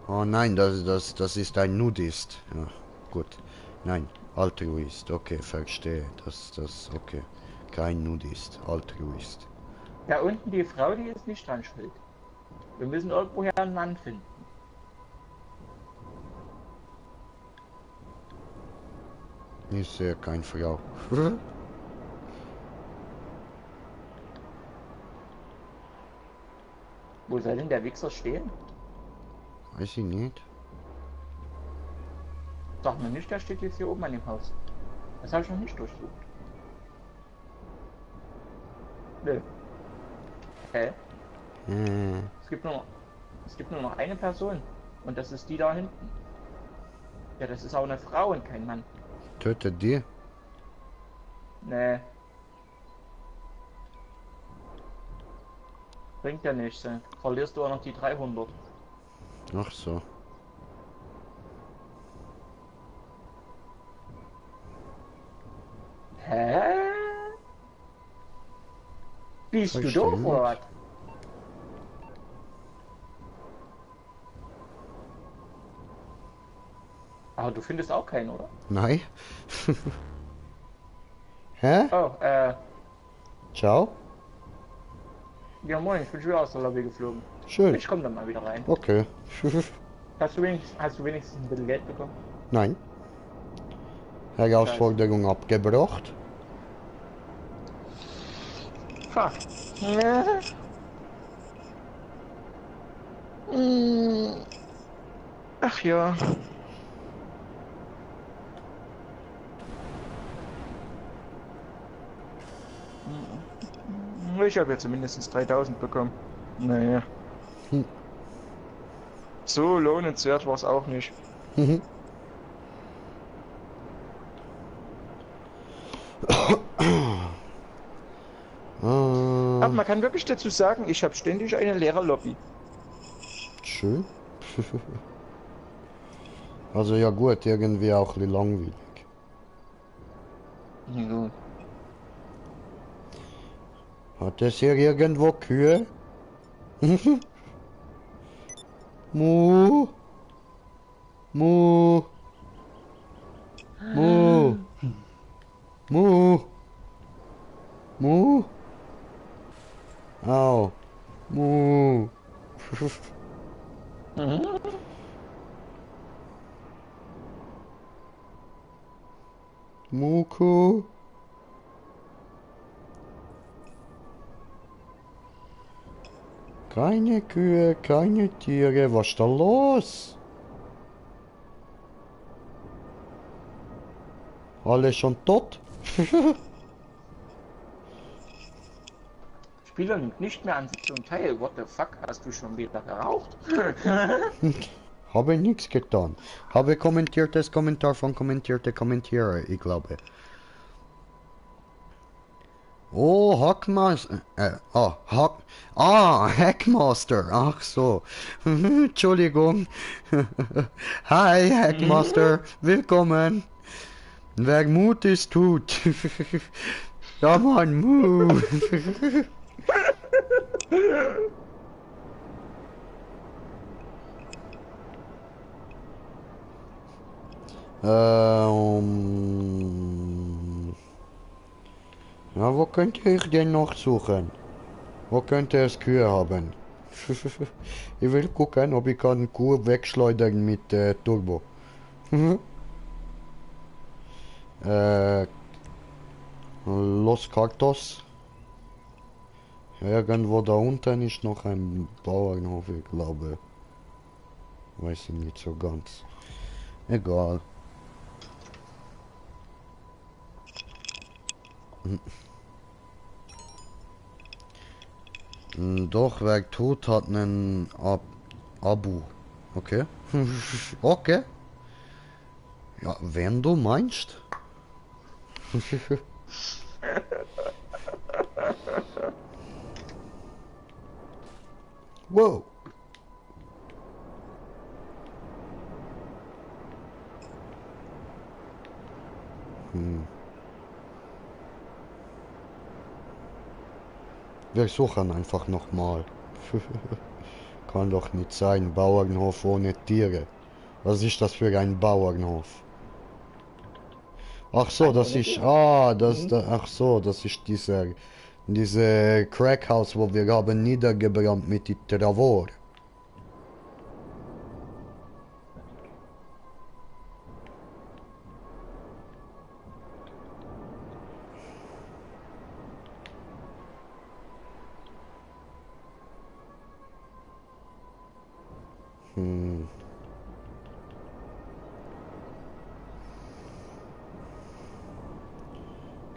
Oh nein, das ist ein Nudist. Ja, gut. Nein, Altruist. Okay, verstehe. Okay. Kein Nudist, Altruist.
Da unten die Frau, die ist nicht dran schuld. Wir müssen irgendwoher einen Mann finden.
Ich sehe keine Frau.
Wo soll denn der Wichser stehen?
Weiß ich nicht.
Sag mir nicht, der steht jetzt hier oben an dem Haus. Das habe ich noch nicht durchsucht. Nö. Hä? Es gibt nur noch eine Person. Und das ist die da hinten. Ja, das ist auch eine Frau und kein Mann.
Töte die?
Nee. Bringt ja nichts. Verlierst du auch noch die 300.
Ach so.
Bist du
Verstehe
doof oder was?
nicht.
Aber du findest auch keinen, oder?
Nein. Hä?
Oh,
Ciao?
ja moin, ich bin schon wieder aus der Lobby geflogen.
Schön.
Ich komm dann mal wieder rein.
Okay.
Hast du wenigstens ein bisschen Geld bekommen?
Nein. Herausforderung abgebracht.
Ha. Ach ja. Ich habe ja zumindest 3000 bekommen. Naja.
Hm.
So lohnenswert war es auch nicht.
Mhm.
Aber man kann wirklich dazu sagen, ich habe ständig eine leere Lobby.
Schön. Also ja gut, irgendwie auch ein bisschen langweilig.
Ja.
Hat es hier irgendwo Kühe? Mu. Mu. Mu. Mu. Mu. Au. Mu. Muku. Keine Kühe, keine Tiere, was ist da los? Alle schon tot?
Spieler nimmt nicht mehr an Sitzung teil. What the fuck? Hast du schon wieder geraucht?
Habe nichts getan. Habe kommentiertes Kommentar von kommentierte Kommentierer, ich glaube. Oh, Hackmaster. Hackmaster. Ach so. Entschuldigung. Hi, Hackmaster. Willkommen. Wer Mut ist, tut. Ja, Mann, Mut. Ja, wo könnte ich denn noch suchen? Wo könnte es Kühe haben? Ich will gucken, ob ich kann Kuh wegschleudern mit Turbo. Los Cartos. Irgendwo da unten ist noch ein Bauernhof, ich glaube. Weiß ich nicht so ganz. Egal. Doch, wer tut, hat einen Abu. Okay. Okay. Ja, wenn du meinst. Wow. Wir suchen einfach nochmal. Kann doch nicht sein, Bauernhof ohne Tiere. Was ist das für ein Bauernhof? Ach so, das ist, ach so, das ist diese Crackhaus, wo wir haben niedergebrannt mit die Travor.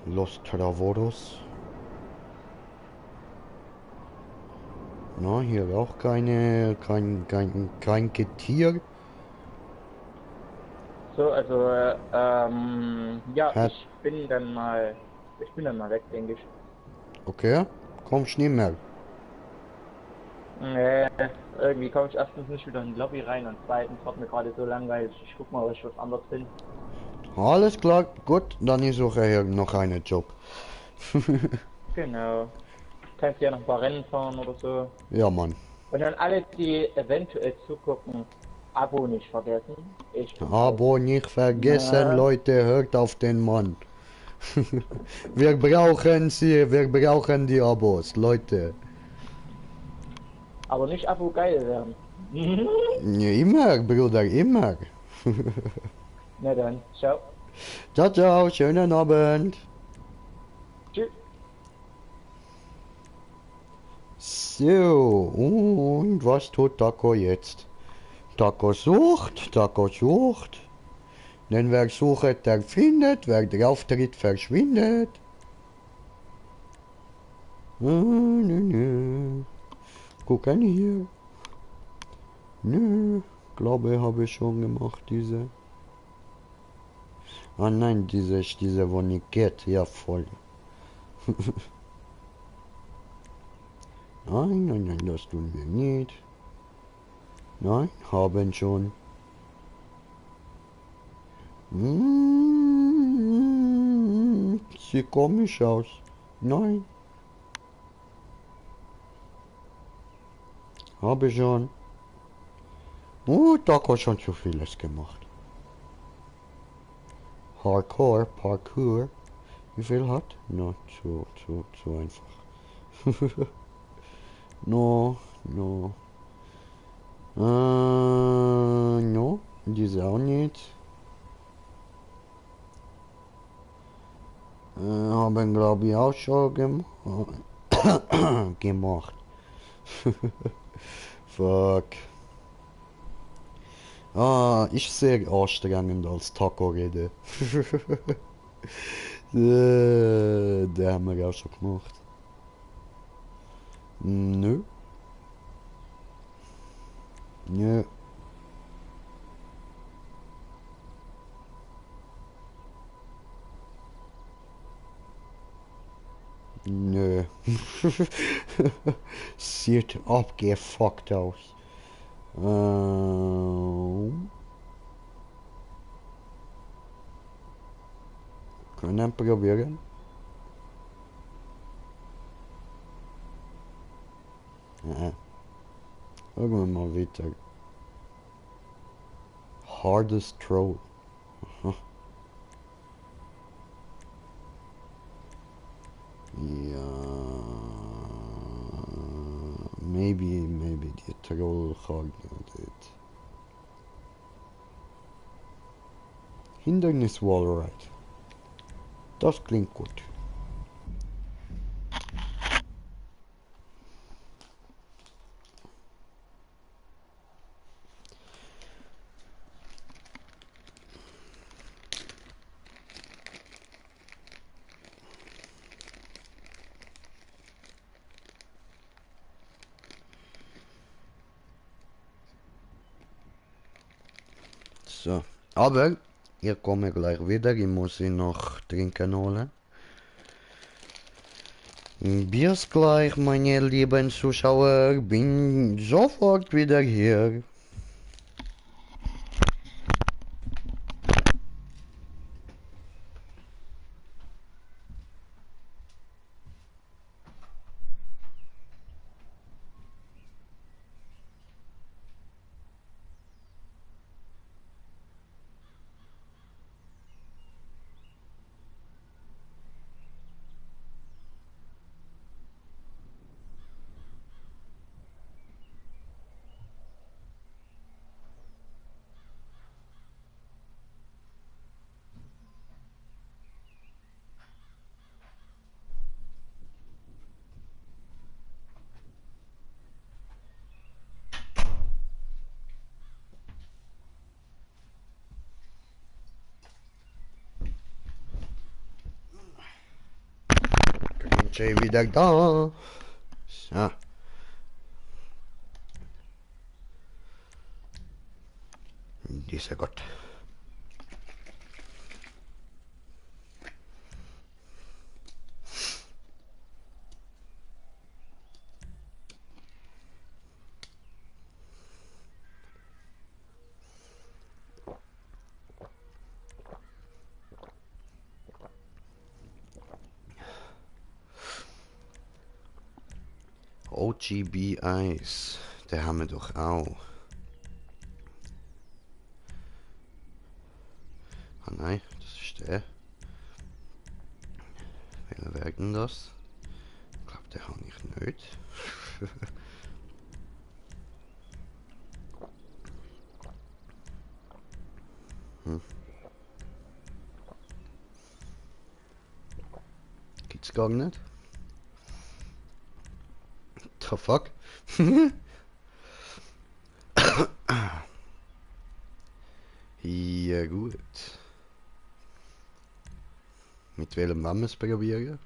Los Travoros. Na, hier auch kein Getier.
So, also, ja,
Hat-
ich bin dann mal weg, denke ich.
Okay, kommst nicht mehr.
Irgendwie komme ich erstens nicht wieder in die Lobby rein und zweitens wird mir gerade so langweilig. Ich guck mal, ob ich was anderes finde.
Alles klar, gut, dann ich suche hier noch einen Job.
Genau. kannst ja noch ein paar Rennen fahren oder so.
Ja, Mann.
Und dann alle, die eventuell zugucken, Abo nicht vergessen. Ich bin
Abo nicht vergessen,
Na.
Leute, hört auf den Mann. Wir brauchen sie, wir brauchen die Abos, Leute.
Aber nicht Abo geil werden.
Ja, immer, Bruder, immer.
Na dann, ciao.
Ciao, ciao, schönen Abend.
Tschüss.
So, und was tut Taco jetzt? Taco sucht, Taco sucht. Denn wer sucht, der findet, wer drauf tritt, verschwindet. Nö. Gucken hier. Nö, glaube habe ich schon gemacht, diese. Ah nein, diese wo nicht geht, ja voll. Nein, das tun wir nicht. Nein, haben schon. Sieht komisch aus. Nein. Habe schon. Da hat schon zu vieles gemacht. Hardcore, Parkour. Wie viel hat? No, zu einfach. No. No, diese auch nicht. Haben glaube ich auch schon gemacht. Fuck. Ist sehr anstrengend als Taco-Rede. Der haben wir auch schon gemacht. Nö. Nö. Nö. Sieht abgefuckt aus. Können probieren. Irgendwann mal weiter. Hardest throw. Ja. Maybe die Troll hard it. Hindernis Wallride. Das klingt gut. So, aber ich komme gleich wieder, ich muss ihn noch trinken holen. Bis gleich, meine lieben Zuschauer, bin sofort wieder hier. Bin schon wieder da. So. Dieser Gott. RGB1. Den haben wir doch auch. Ah nein, das ist der. Welcher wäre denn das? Ich glaube, den habe ich nicht. Gibt's gar nicht. The fuck? Ja gut. Mit welchem wollen wir es probieren?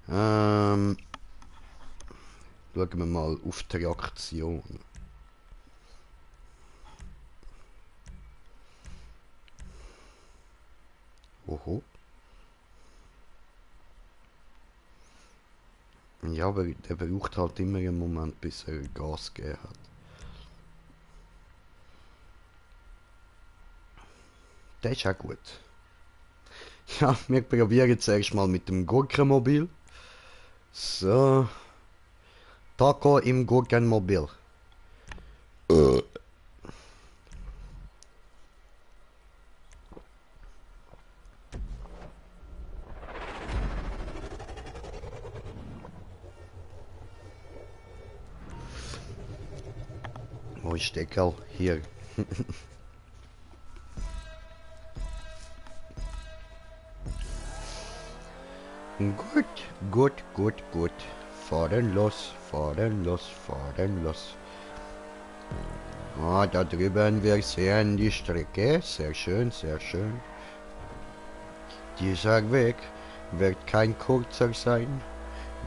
Schauen wir mal auf die Reaktion. Oho. Ja, aber der braucht halt immer einen Moment, bis er Gas gegeben hat. Der ist auch gut. Ja, wir probieren zuerst mal mit dem Gurkenmobil. So. Taco im Gurkenmobil. Wo ist der Kerl? Hier. Gut. Fahren los. Ah, da drüben, wir sehen die Strecke. Sehr schön. Dieser Weg wird kein kurzer sein.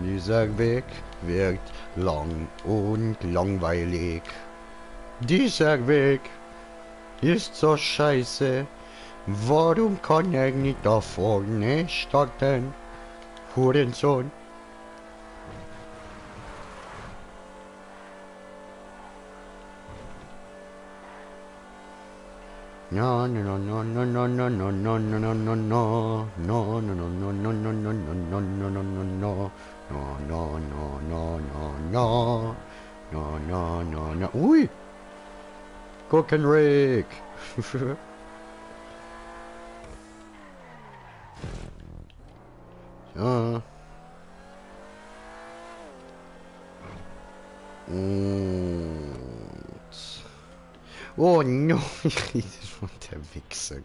Dieser Weg wird lang und langweilig. Dieser Weg ist so scheiße. Warum kann er nicht da vorne starten? Hurensohn. No. Ui! Gurkenrick! Ja. Oh no, ich rede von der Wichser.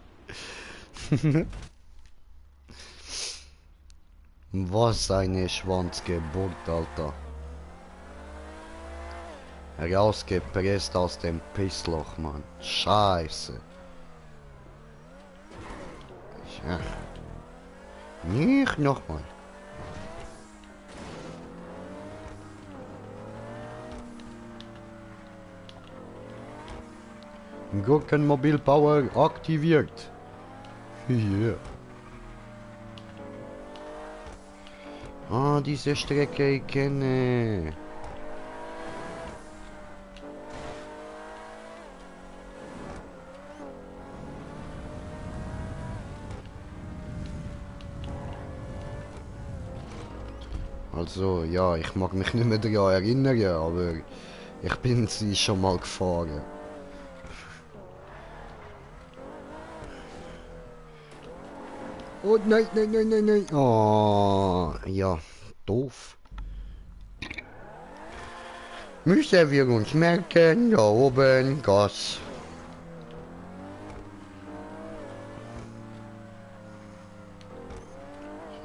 Was eine Schwanzgeburt, Alter. Rausgepresst aus dem Pissloch, Mann. Scheiße. Ja. Nicht nochmal. Gurkenmobil Power aktiviert. Yeah. Ah, diese Strecke ich kenne. Also, ja, ich mag mich nicht mehr daran erinnern, aber ich bin sie schon mal gefahren. Oh nein. Oh, ja, doof. Müssen wir uns merken, da oben Gas.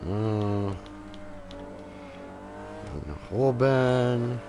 So. Nach oben.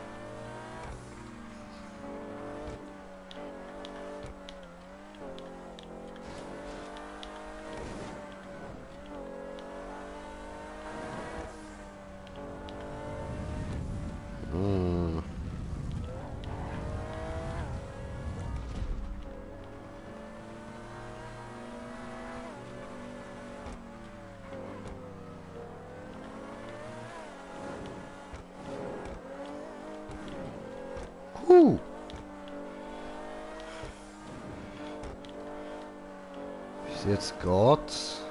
Bis jetzt geht's.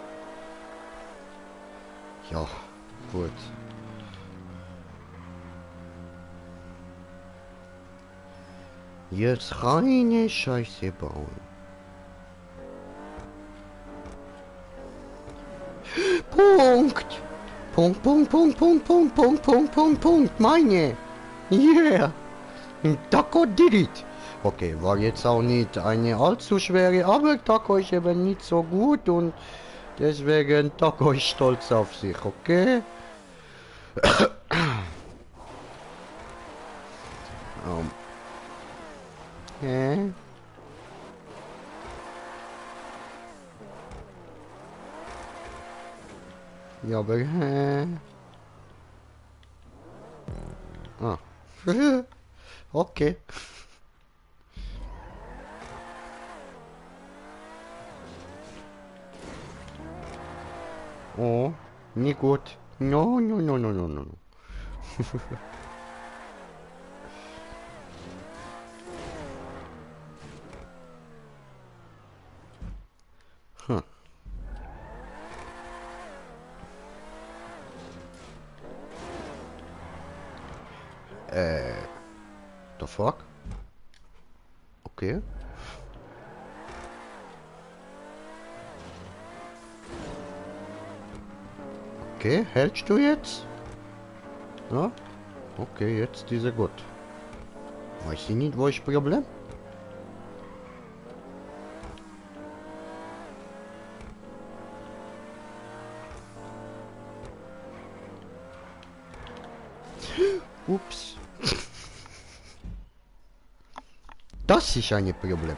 Ja, gut. Jetzt reine Scheiße bauen. Punkt! Punkt, Punkt, Punkt, Punkt, Punkt, Punkt, Punkt, Punkt, Punkt, meine! Yeah! Taco did it! Okay, war jetzt auch nicht eine allzu schwere, aber Taco ist eben nicht so gut und deswegen Taco ist stolz auf sich, okay? Hä? Ja, aber hä? Ah. Okay. Oh, nicht gut. No, no, no, no, no, no. Hm. The fuck? Okay. Okay, hältst du jetzt? Ja? Okay, jetzt ist er gut. Weiß ich nicht, wo ist das Problem? Ups. Das ist ein Problem.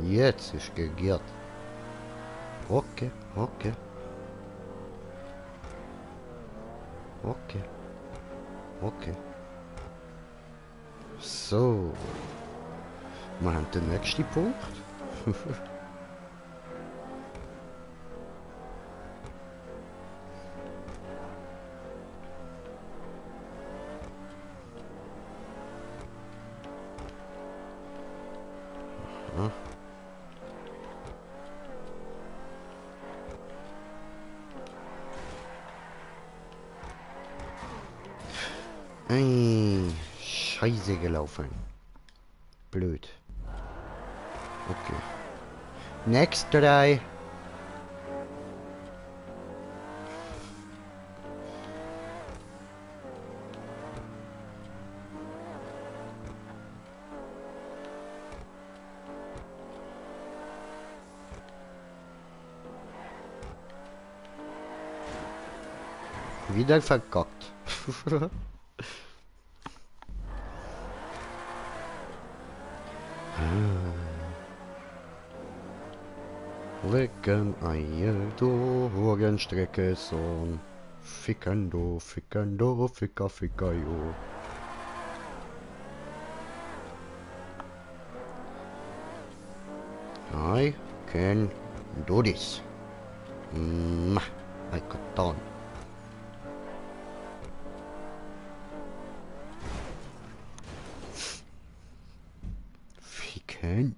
Jetzt ist gegiert. Okay, okay. Okay. Okay. So. Wir haben den nächsten Punkt. Scheiße gelaufen. Blöd. Okay. Next 3. Wieder verkackt. Lecken Eier, du Horgenstrecke, Sohn. Fickando, fickando, ficker, ficker, jo. I can do this. I got done. Ficken.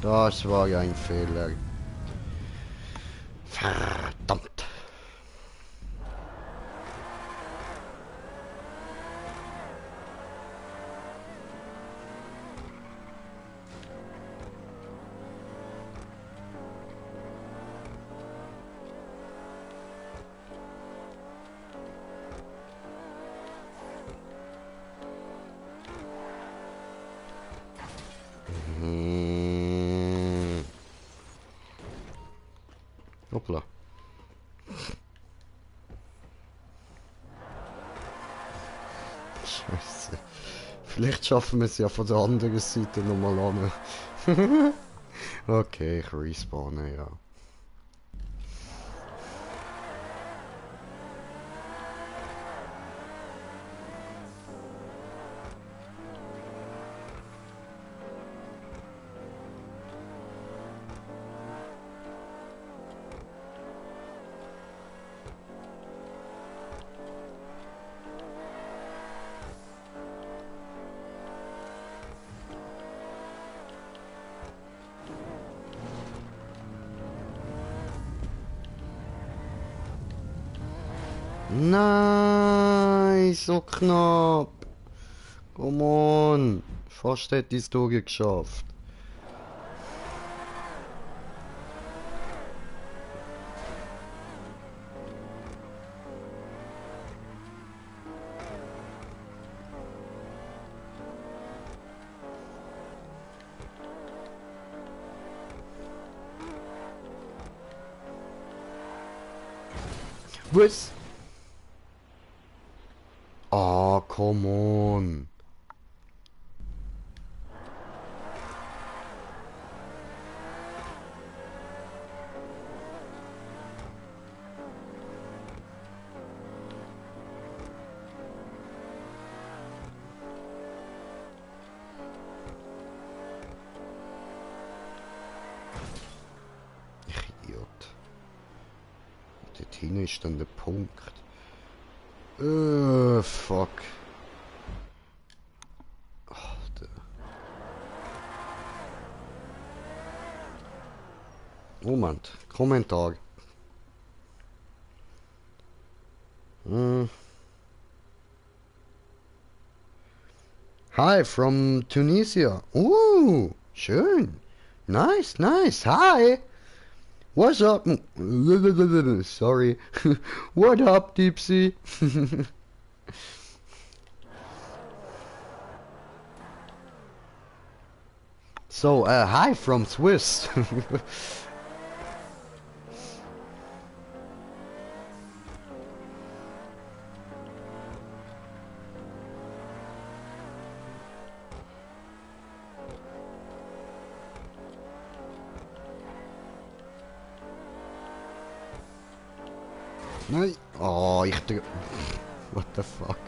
Das war ja ein Fehler. Verdammt. Hoppla. Scheiße. Vielleicht schaffen wir es ja von der anderen Seite nochmal an. Okay, ich respawne, ja. Nein, so knapp. Come on. Fast hätte ich es durchgeschafft. Was? Ah, come on. Idiot. Dort hinten ist dann der Punkt. Fuck. Alter. Moment, Kommentar. Hi from Tunisia. Schön. Nice, nice. Hi. What's up? Sorry. What up, Deepsy? So, hi from Swiss. Nein. Oh, ich drück. What the fuck?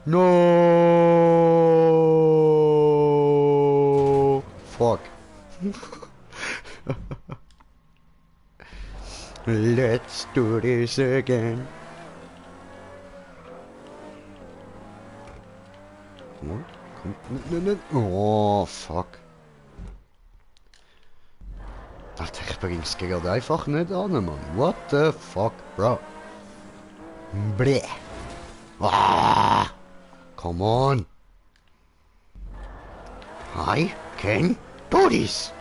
No. Fuck. Let's do this again. Come on. Come. Oh, fuck. Alter, ich bring's gerade einfach nicht an, Mann. What the fuck, bro? Bleh. Ah, come on. I can do this.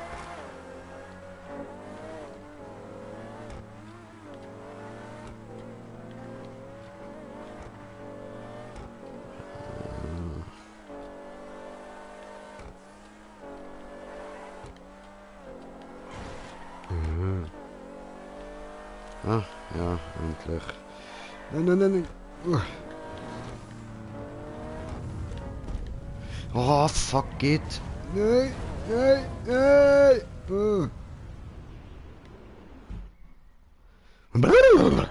Ah, ja, endlich. Nein, nein, nein, nein. Oh, fuck it. Nein, nein, nein. Brrr.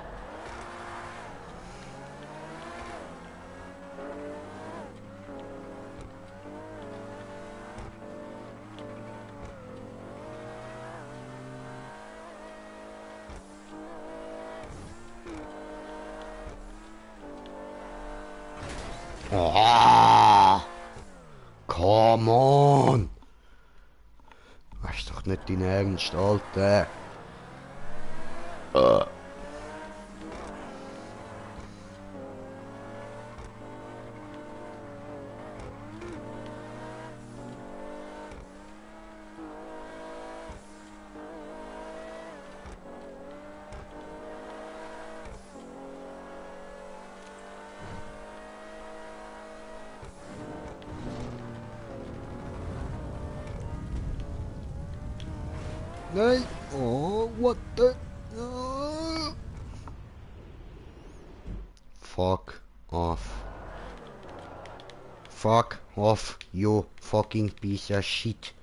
Oh, come on. Das ist doch nicht dein Ernst, Alter. Nein! Oh, what the... Fuck off. Fuck off, you fucking piece of shit.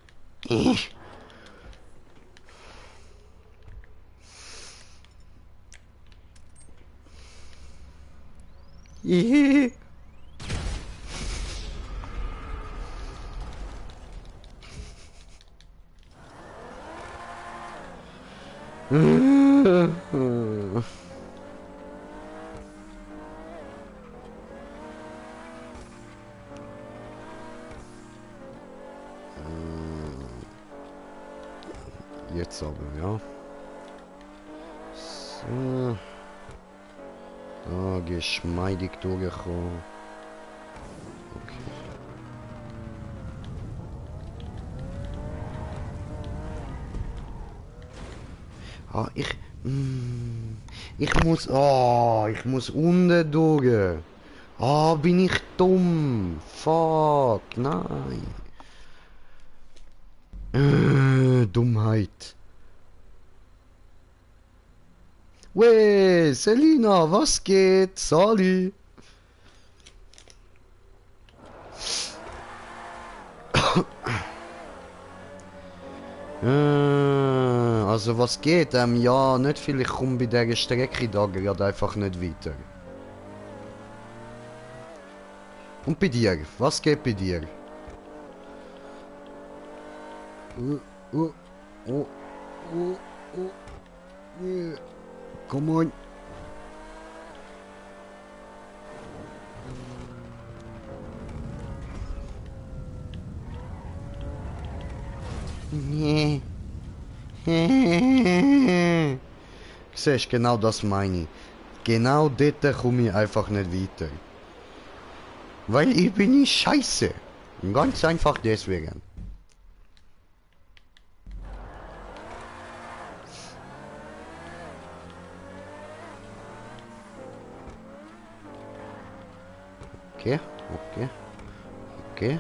Jetzt aber, ja. So. Da, geschmeidig durchgekommen. Okay. Ah, ich muss unten durch. Ah, bin ich dumm. Fuck, nein. Dummheit. Weh, Selina, was geht? Sali. Also was geht? Ja, nicht viel, ich komme bei dieser Strecke da gerade einfach nicht weiter. Und bei dir? Was geht bei dir? Come on. Nee. Siehst, genau das meine ich. Genau dort komme ich einfach nicht weiter. Weil ich bin nicht scheiße. Ganz einfach deswegen. Okay, okay, okay.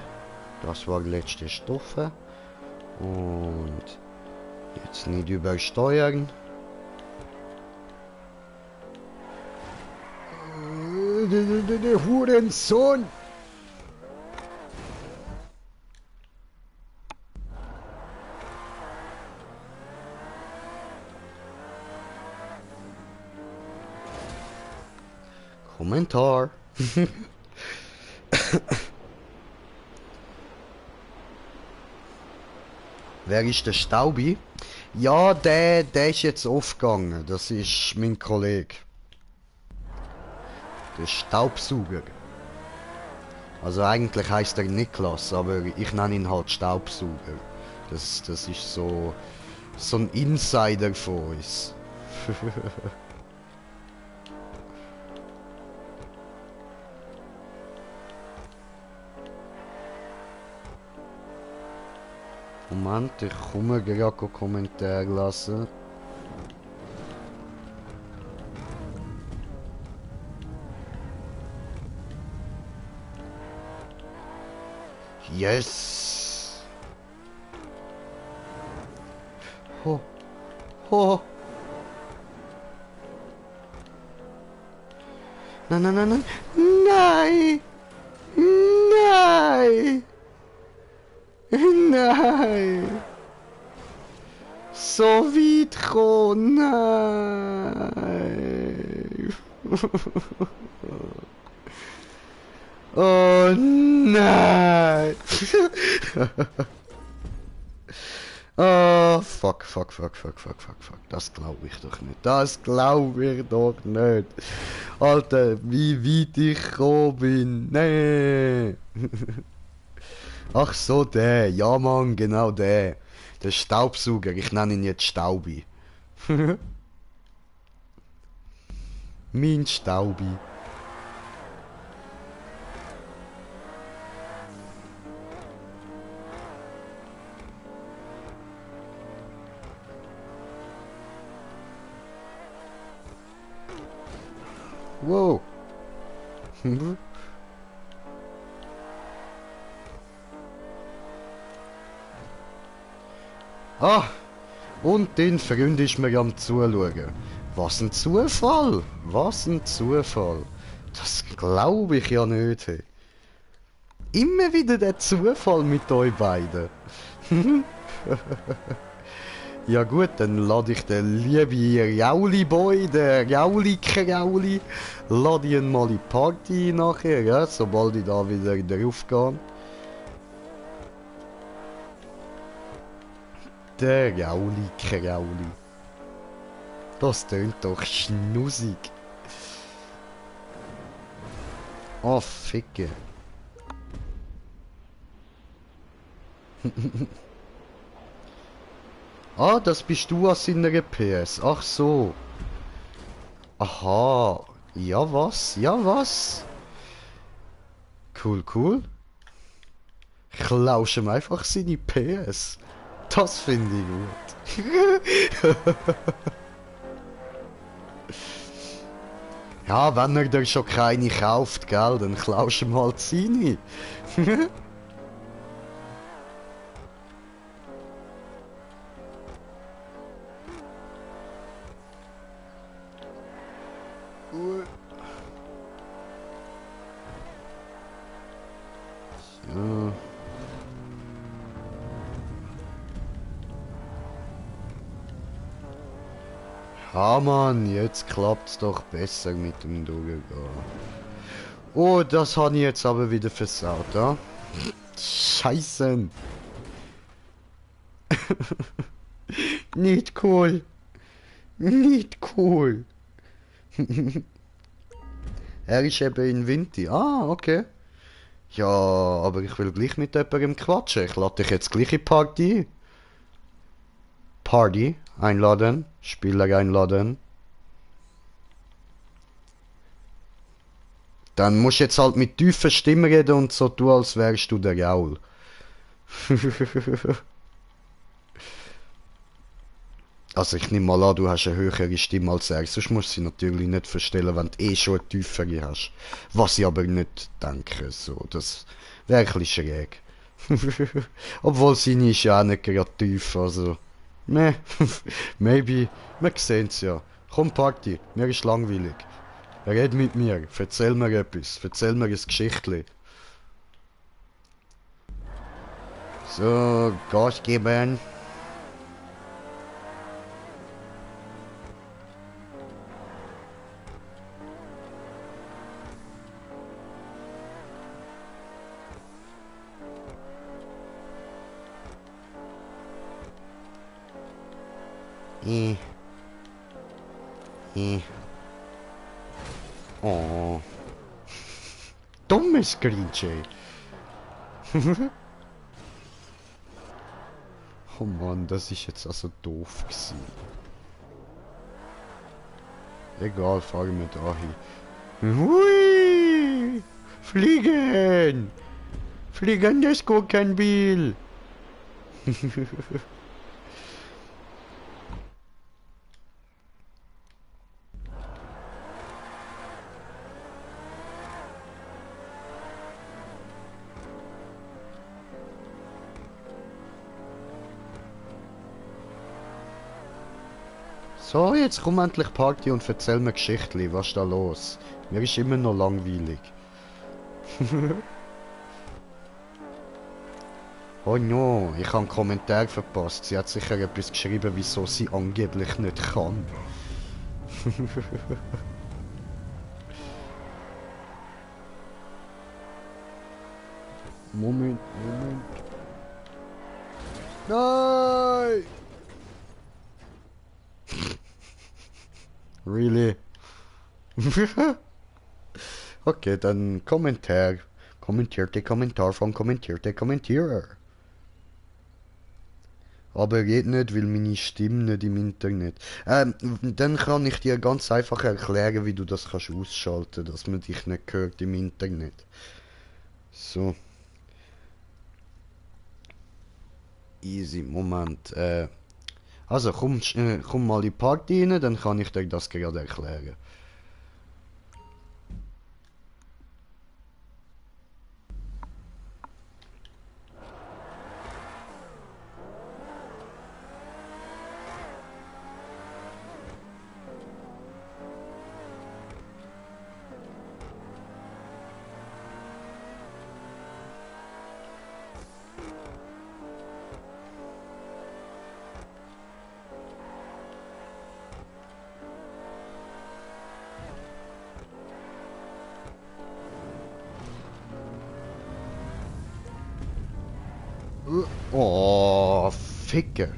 Das war die letzte Stufe. Und jetzt nicht übersteuern. Der Hurensohn! Kommentar. Wer ist der Staubi? Ja, der ist jetzt aufgegangen. Das ist mein Kollege. Der Staubsauger. Also eigentlich heißt er Niklas, aber ich nenne ihn halt Staubsauger. Das ist so ein Insider von uns. Moment, ich komme gerade Kommentar lassen. Yes! Ho! Ho! Nein, nein, nein, nein! Nein! Nein! Nein! So weit kommen! Nein! Oh nein! Oh, fuck. Das glaube ich doch nicht. Das glaube ich doch nicht. Alter, wie weit ich gekommen bin. Nee. Ach so, der. Ja, Mann, genau der. Der Staubsauger. Ich nenne ihn jetzt Staubi. Mein Staubi. Wow. Ah, Und dein Freund ist mir am Zuschauen. Was ein Zufall! Was ein Zufall! Das glaube ich ja nicht. Hey. Immer wieder der Zufall mit euch beiden. Ja gut, dann lade ich den lieben Jauli-Boy, den Jauli-Krauli, lade ich ihn mal in die Party nachher, ja, sobald ich da wieder drauf gehe. Der Jauli-Krauli. Das tönt doch schnussig. Oh, Ficke. Ah, das bist du aus seiner PS. Ach so. Aha. Ja was? Ja was? Cool, cool. Klaus ihm einfach seine PS. Das finde ich gut. Ja, wenn er dir schon keine kauft, gell, dann klaust du ihm halt seine. So. Ja, Mann, jetzt klappt's doch besser mit dem Durchgehen. Oh, das habe ich jetzt aber wieder versaut, ja? Scheiße. Nicht cool. Nicht cool. Er ist eben in Vinti. Ah, okay. Ja, aber ich will gleich mit jemandem quatschen. Ich lade dich jetzt gleich in die Party. Party einladen. Spieler einladen. Dann musst du jetzt halt mit tiefen Stimmen reden und so tun, als wärst du der Gaul. Also ich nehme mal an, du hast eine höhere Stimme als er. Sonst musst du sie natürlich nicht verstellen, wenn du eh schon eine tiefere hast. Was ich aber nicht denke. So, das wäre ein bisschen schräg. Obwohl seine ist ja auch nicht gerade tief, also... Meh, maybe. Wir sehen's ja. Komm Party, mir ist langweilig. Red mit mir, erzähl mir etwas, erzähl mir ein Geschichtli. So, Gas geben. Oh. Dummes Grinche. Oh Mann, das ist jetzt also doof gewesen. Egal, fahren wir dahin. Hui! Fliegen! Fliegendes Gurkenbiel! So, jetzt komm endlich Party und erzähl mir Geschichtli, was ist da los? Mir ist immer noch langweilig. Oh no, ich habe einen Kommentar verpasst. Sie hat sicher etwas geschrieben, wieso sie angeblich nicht kann. Moment, Moment. Nein! Really? Okay, dann Kommentar. Kommentierte Kommentar von kommentierte Kommentierer. Aber geht nicht, weil meine Stimme nicht im Internet. Dann kann ich dir ganz einfach erklären, wie du das kannst ausschalten, dass man dich nicht hört im Internet. So. Easy, Moment. Also komm mal in die Party rein, dann kann ich dir das gerade erklären. Oh, Ficke.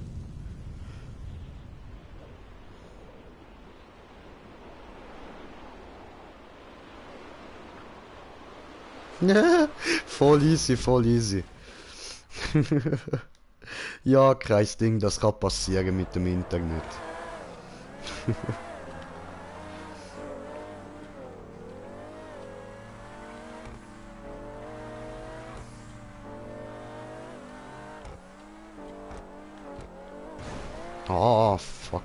Voll easy, voll easy. Ja, kein Ding, das kann passieren mit dem Internet. Ah, fuck.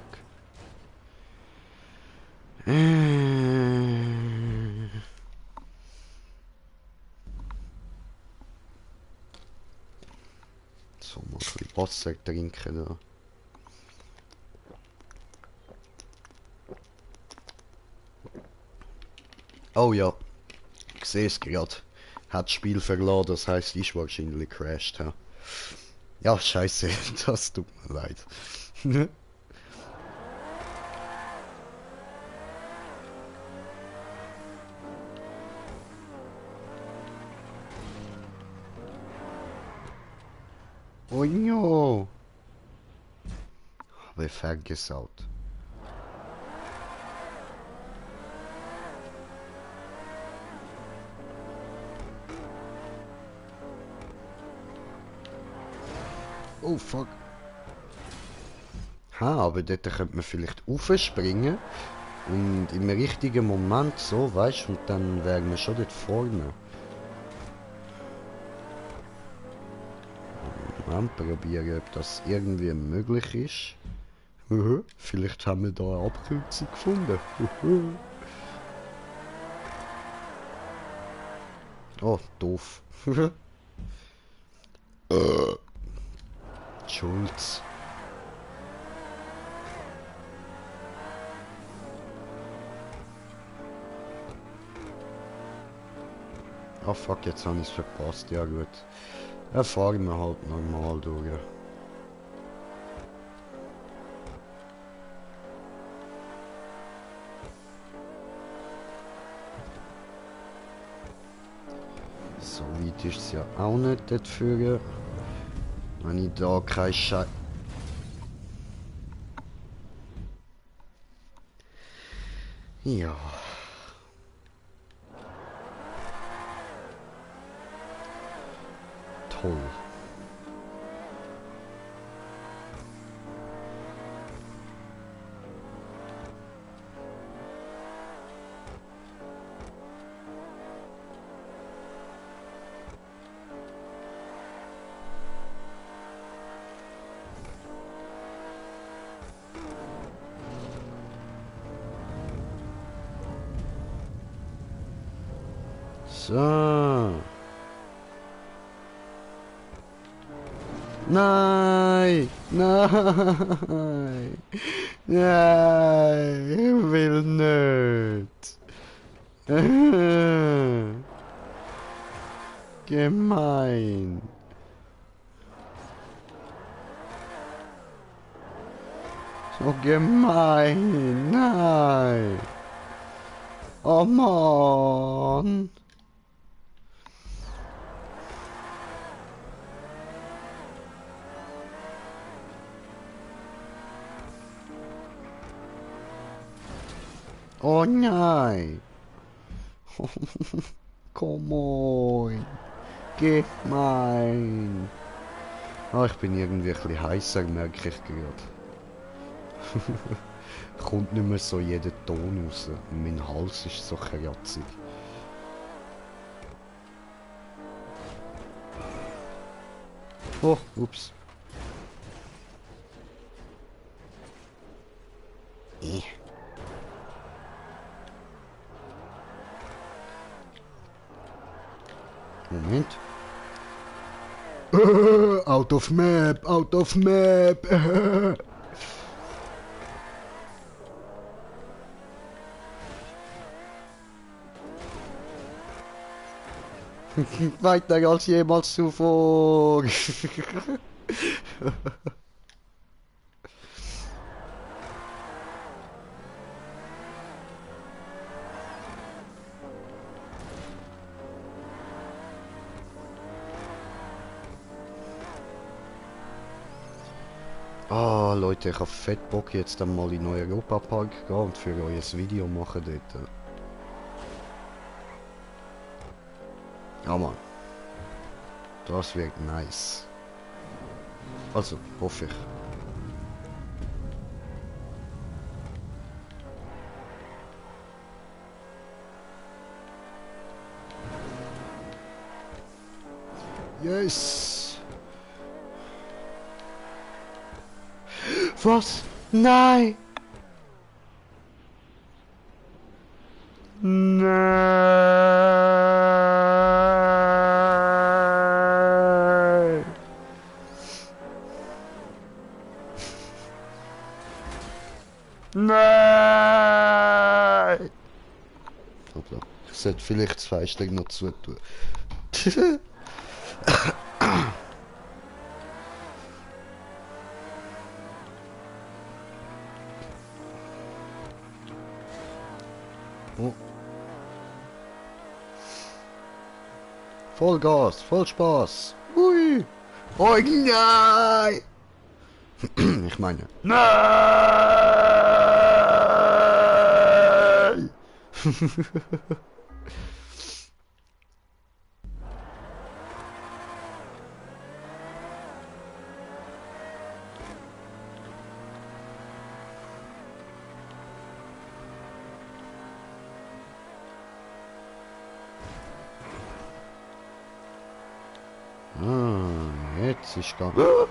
So, mal ein bisschen Wasser trinken da. Oh ja, ich sehe es gerade. Hat das Spiel verloren, das heißt, ich wahrscheinlich crashed. Ja, ja scheiße, das tut mir leid. Oh no! Habe ich vergesaut. Oh fuck. Ha, aber dort könnte man vielleicht aufspringen und im richtigen Moment so, weißt, und dann wären wir schon dort vorne. Mal probieren, ob das irgendwie möglich ist. Vielleicht haben wir da eine Abkürzung gefunden. Oh, doof. Schulz. Ah fuck, jetzt habe ich es verpasst. Ja gut. Dann fahren wir halt normal durch. So weit ist es ja auch nicht dort führen. Wenn ich da kein Scheiß... Ja. Toll. So. Nein! Nein! Nein! Ich will nicht! Gemein! So gemein! Nein! Oh Mann! Oh nein! Komm on! Gemein! Ah, ich bin irgendwie ein bisschen heißer, merke ich gerade. Kommt nicht mehr so jeder Ton raus. Und mein Hals ist so kratzig. Oh, ups. Moment. Out of map, out of map. Weiter als jemals zuvor. Ah, Leute, ich habe fett Bock jetzt einmal in den Europapark gehen und für euch ein Video machen dort. Ja, Mann. Das wird nice. Also, hoffe ich. Yes! Was? Nein! Nein! Nein! Hoppla. Ich sollte vielleicht das Fenster noch zutun. Oh. Voll Gas, voll Spaß. Hui. Oh nein! Ich meine. Nein! Jetzt ist gegangen.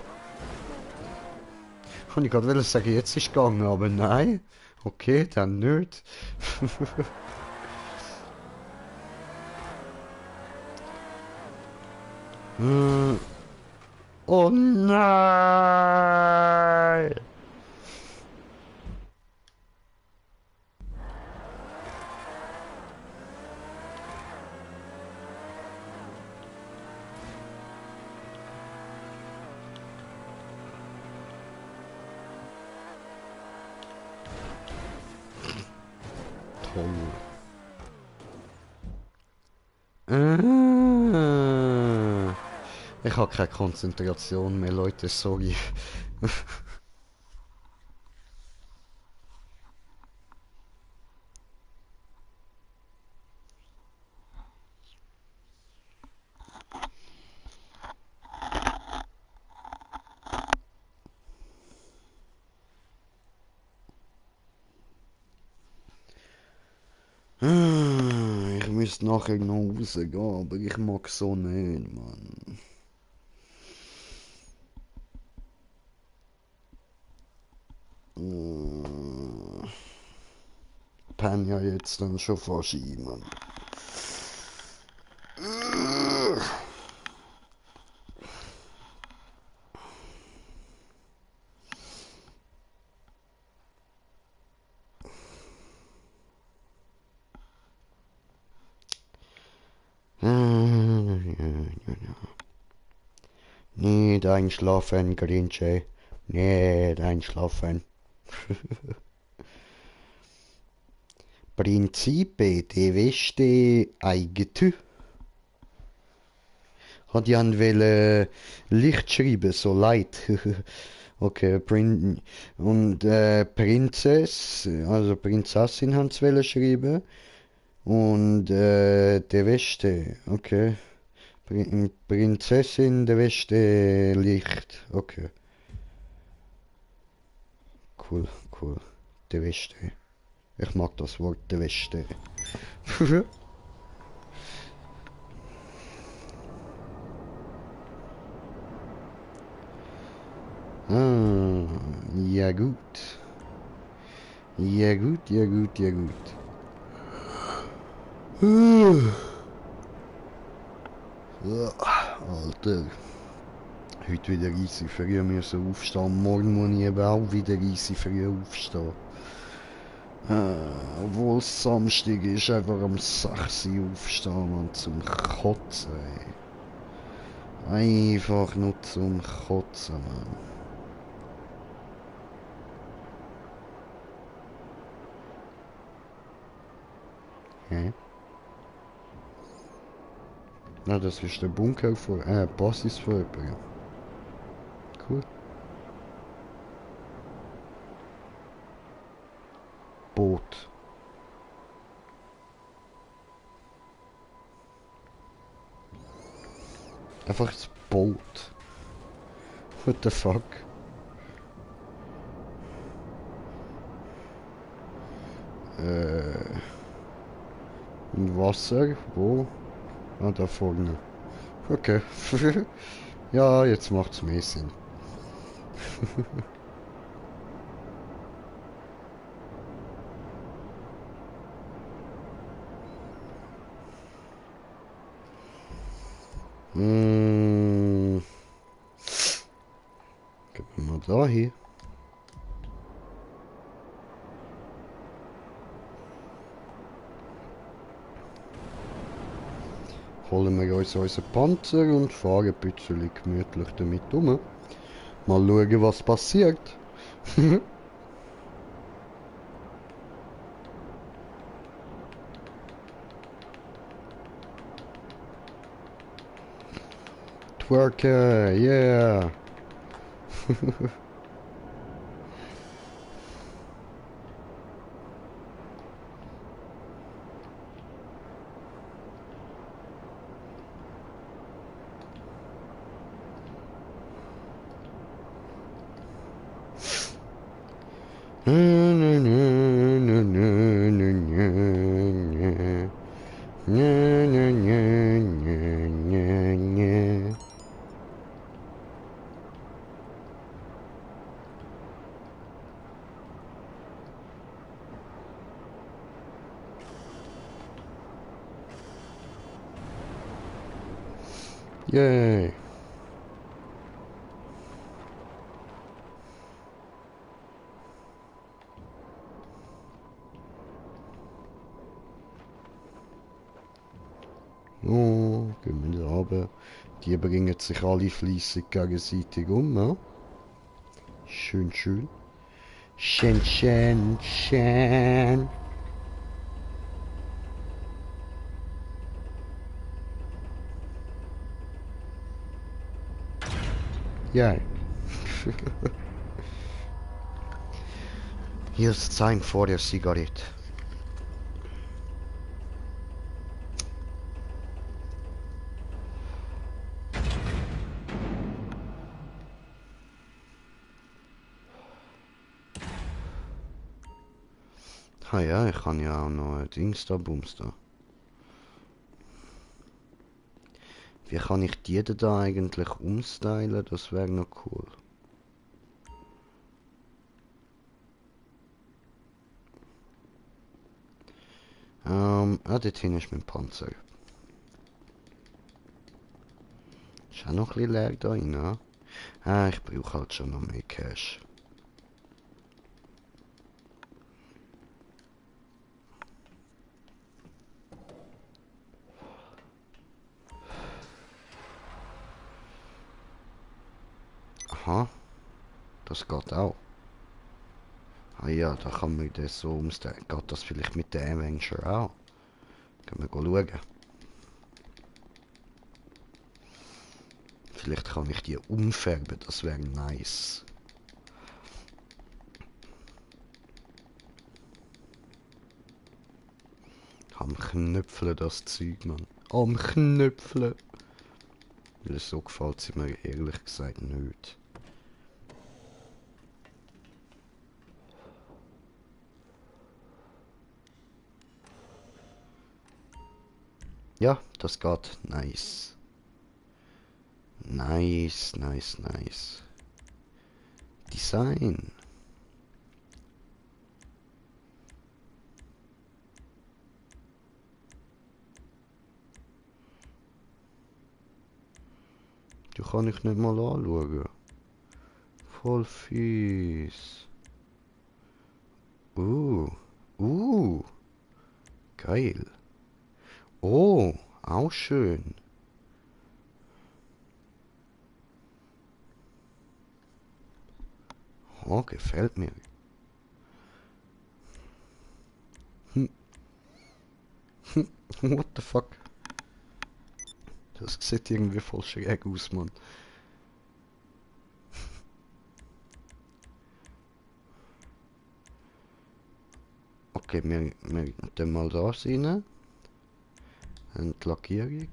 Und ich gerade sagen, jetzt ist gegangen, aber nein. Okay, dann nicht. Oh nein! Ich habe keine Konzentration mehr, Leute, sorry. Ich müsste nachher noch rausgehen, aber ich mag so nicht, Mann. Penn ja jetzt dann schon fast ein, Mann. Nicht einschlafen, Grinche. Nicht einschlafen. Principe deveste aigetu. Hat Jan wollen Licht schreiben, so Light. Okay, und also Prinzessin haben sie wollen schreiben. Und deveste, okay. Prinzessin deveste Licht, okay. Cool, cool. Deveste. Ich mag das Wort Deveste. Ja gut. Ja gut, ja gut, ja gut. Alter. Heute wieder easy früh müssen aufstehen. Morgen muss ich eben auch wieder easy früh aufstehen. Obwohl es Samstag ist, einfach am 6 Uhr aufstehen und zum Kotzen. Ey. Einfach nur zum Kotzen, Mann. Hä? Na, das ist der Bunker vor, Basis vor jemandem. Cool. Boot. Einfach das Boot. What the fuck? Wasser? Wo? Ah, da vorne. Okay. Ja, jetzt macht's mehr Sinn. Gehen wir mal da hin. Holen wir uns unseren Panzer und fahren ein bisschen gemütlich damit um. Mal schauen, was passiert. Twerke, yeah. Yay. Oh, gehen wir da runter. Die bringen sich alle fleissig gegenseitig um, ne? Schön, schön. Schön, schön, schön. Ja. Hier ist Zeichen vor der Zigarette. Ah ja, ich kann ja auch noch ein Dings da, Bums da. Wie kann ich die denn da eigentlich umstylen? Das wäre noch cool. Dort hinten ist mein Panzer. Ist auch noch ein bisschen leer da rein, ne? Ah, ich brauche halt schon noch mehr Cash. Aha, das geht auch. Ah ja, da kann man das so umstellen. Geht das vielleicht mit der Avenger auch? Können wir schauen. Vielleicht kann ich die umfärben, das wäre nice. Am Knöpfeln das Zeug, Mann. Am Knöpfeln. Weil es so gefällt sie mir ehrlich gesagt nicht. Ja, das geht. Nice. Nice, nice, nice. Design. Die kann ich nicht mal anschauen. Voll fies. Geil. Oh, auch schön. Oh, gefällt mir. What the fuck? Das sieht irgendwie voll schräg aus, Mann. Okay, wir tun mal das rein. Entlackierung.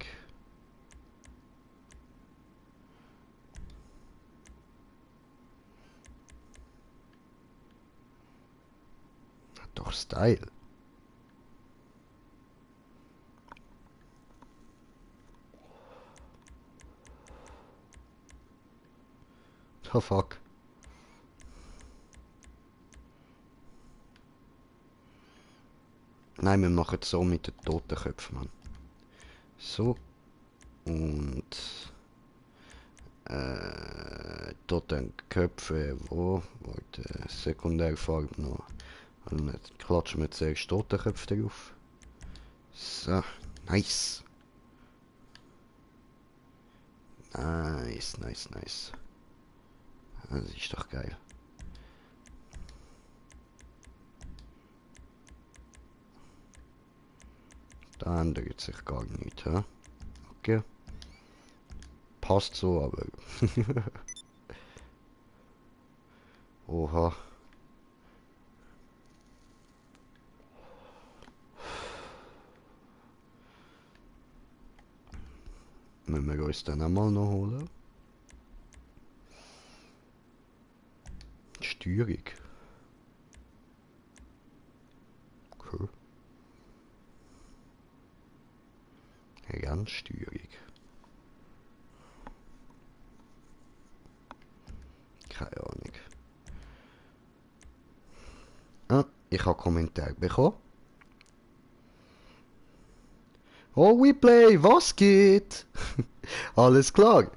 Doch Style. Oh fuck. Nein, wir machen es so mit den Totenköpfen, Mann. So. Und Totenköpfe, wo? Warte, Sekundärfarbe noch. Und jetzt klatschen wir zuerst Totenköpfe drauf. So, nice. Nice, nice, nice. Das ist doch geil. Da ändert sich gar nichts, hä? Okay. Passt so, aber... Oha. Müssen wir uns dann einmal noch holen. Steuerung. Okay. Rennsteuerung. Keine Ahnung. Ah, ich habe Kommentar bekommen. Oh, WePlay, was geht? Alles klar.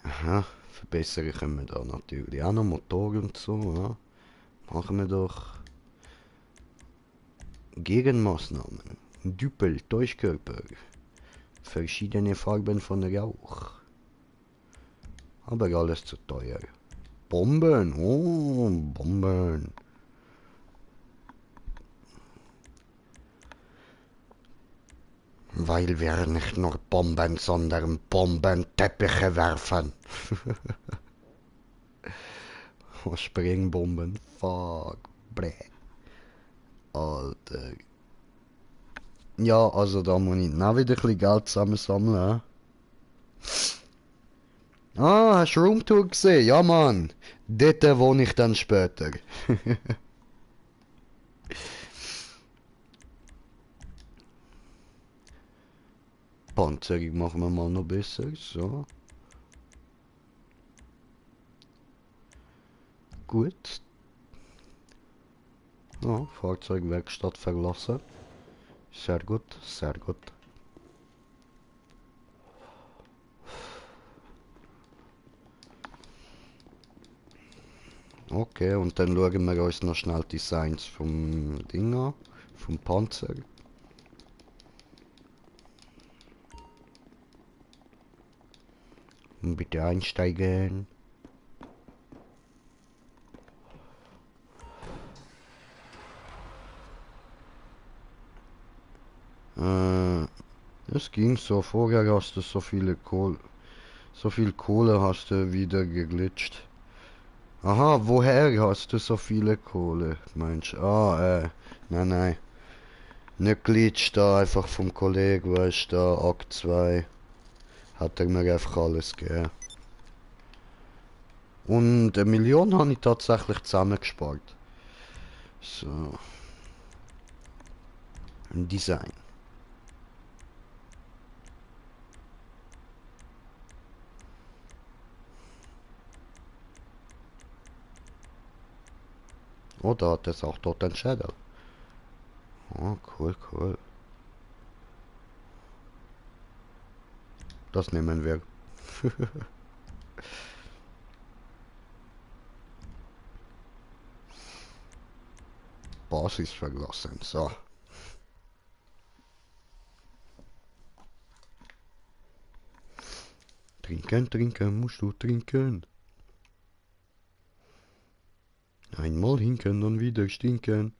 Aha, verbessern können wir da natürlich auch noch Motor und so. Ja. Machen wir doch Gegenmaßnahmen. Düppel, Täuschkörper. Verschiedene Farben von Rauch. Aber alles zu teuer. Bomben, oh, Bomben. Weil wir nicht nur Bomben, sondern Bombenteppiche werfen. Oh, Springbomben, fuck, bläh. Alter. Ja, also da muss ich auch wieder ein bisschen Geld zusammensammeln. Ah, hast du Roomtour gesehen? Ja, Mann. Dort wohne ich dann später. Panzerung machen wir mal noch besser. So. Gut. Ja, Fahrzeugwerkstatt verlassen. Sehr gut, sehr gut. Okay, und dann schauen wir uns noch schnell die Designs vom Ding an, vom Panzer. Bitte einsteigen. Es ging so. Vorher hast du so viel Kohle hast du wieder geglitscht. Aha, woher hast du so viele Kohle, meinst du? Nein, nein. Nicht glitscht da, einfach vom Kollegen, weißt du, da, Akt 2. Hat er mir einfach alles gegeben. Und 1 Million habe ich tatsächlich zusammengespart. So. Ein Design. Oh, da hat es auch dort ein Shadow. Oh, cool, cool. Das nehmen wir. Basis verlassen. So. Trinken, trinken, musst du trinken. Einmal hinken, dann wieder stinken.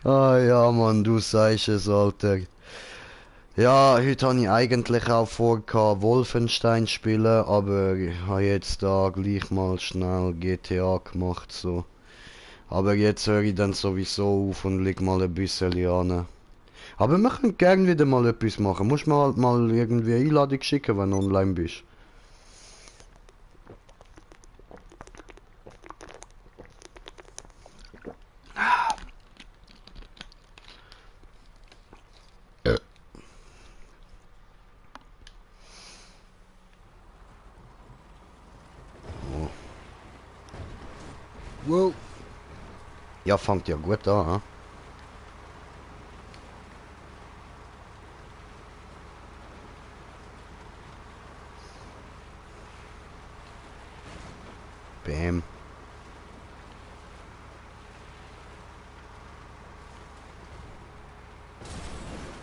Ah ja, Mann, du sagst es, Alter. Ja, heute habe ich eigentlich auch vor, Wolfenstein spielen, aber ich habe jetzt da gleich mal schnell GTA gemacht, so. Aber jetzt höre ich dann sowieso auf und leg mal ein bisschen an. Aber wir können gern wieder mal etwas machen. Musst mir halt mal irgendwie eine Einladung schicken, wenn du online bist. Wow. Ja, fängt ja gut an, hm? Bam.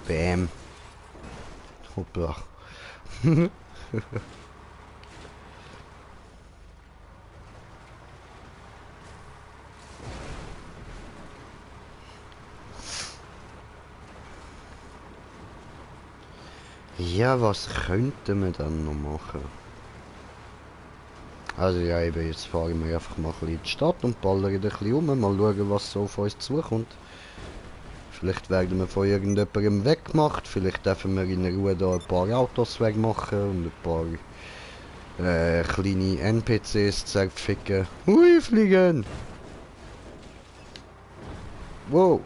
Bam. Hoppla. Ja, was könnten wir dann noch machen? Also ja, eben, jetzt fahren wir einfach mal ein bisschen in die Stadt und ballern ein bisschen um. Mal schauen, was so auf uns zukommt. Vielleicht werden wir von irgendjemandem weggemacht. Vielleicht dürfen wir in Ruhe da ein paar Autos wegmachen und ein paar kleine NPCs zerficken. Hui, fliegen! Wow!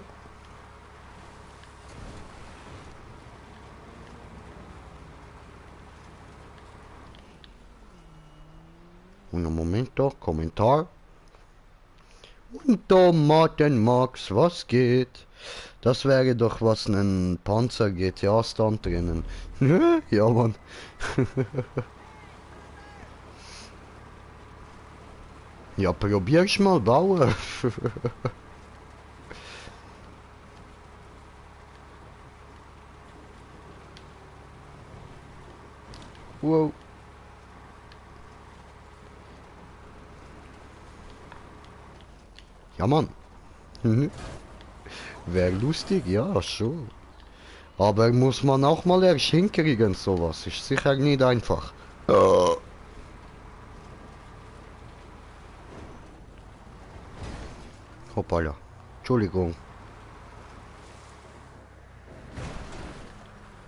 Und einen Moment doch, Kommentar. Und da Martin Max, was geht? Das wäre doch was, ein Panzer GTA-Stand drinnen. Ja, Mann. Ja, probier's mal bauen. Wow. Ja, Mann. Wäre lustig, ja, schon. Aber muss man auch mal erst hinkriegen, sowas. Ist sicher nicht einfach. Hoppala. Entschuldigung.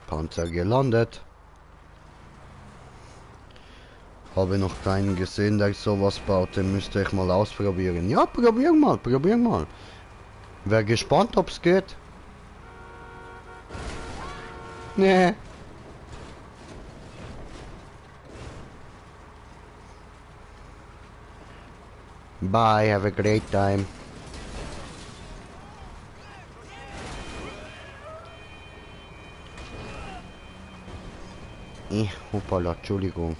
Panzer gelandet. Habe noch keinen gesehen, der sowas baut. Den müsste ich mal ausprobieren. Ja, probier mal, probier mal. Wär gespannt, ob's geht. Nee. Bye, have a great time. Hoppala, Entschuldigung.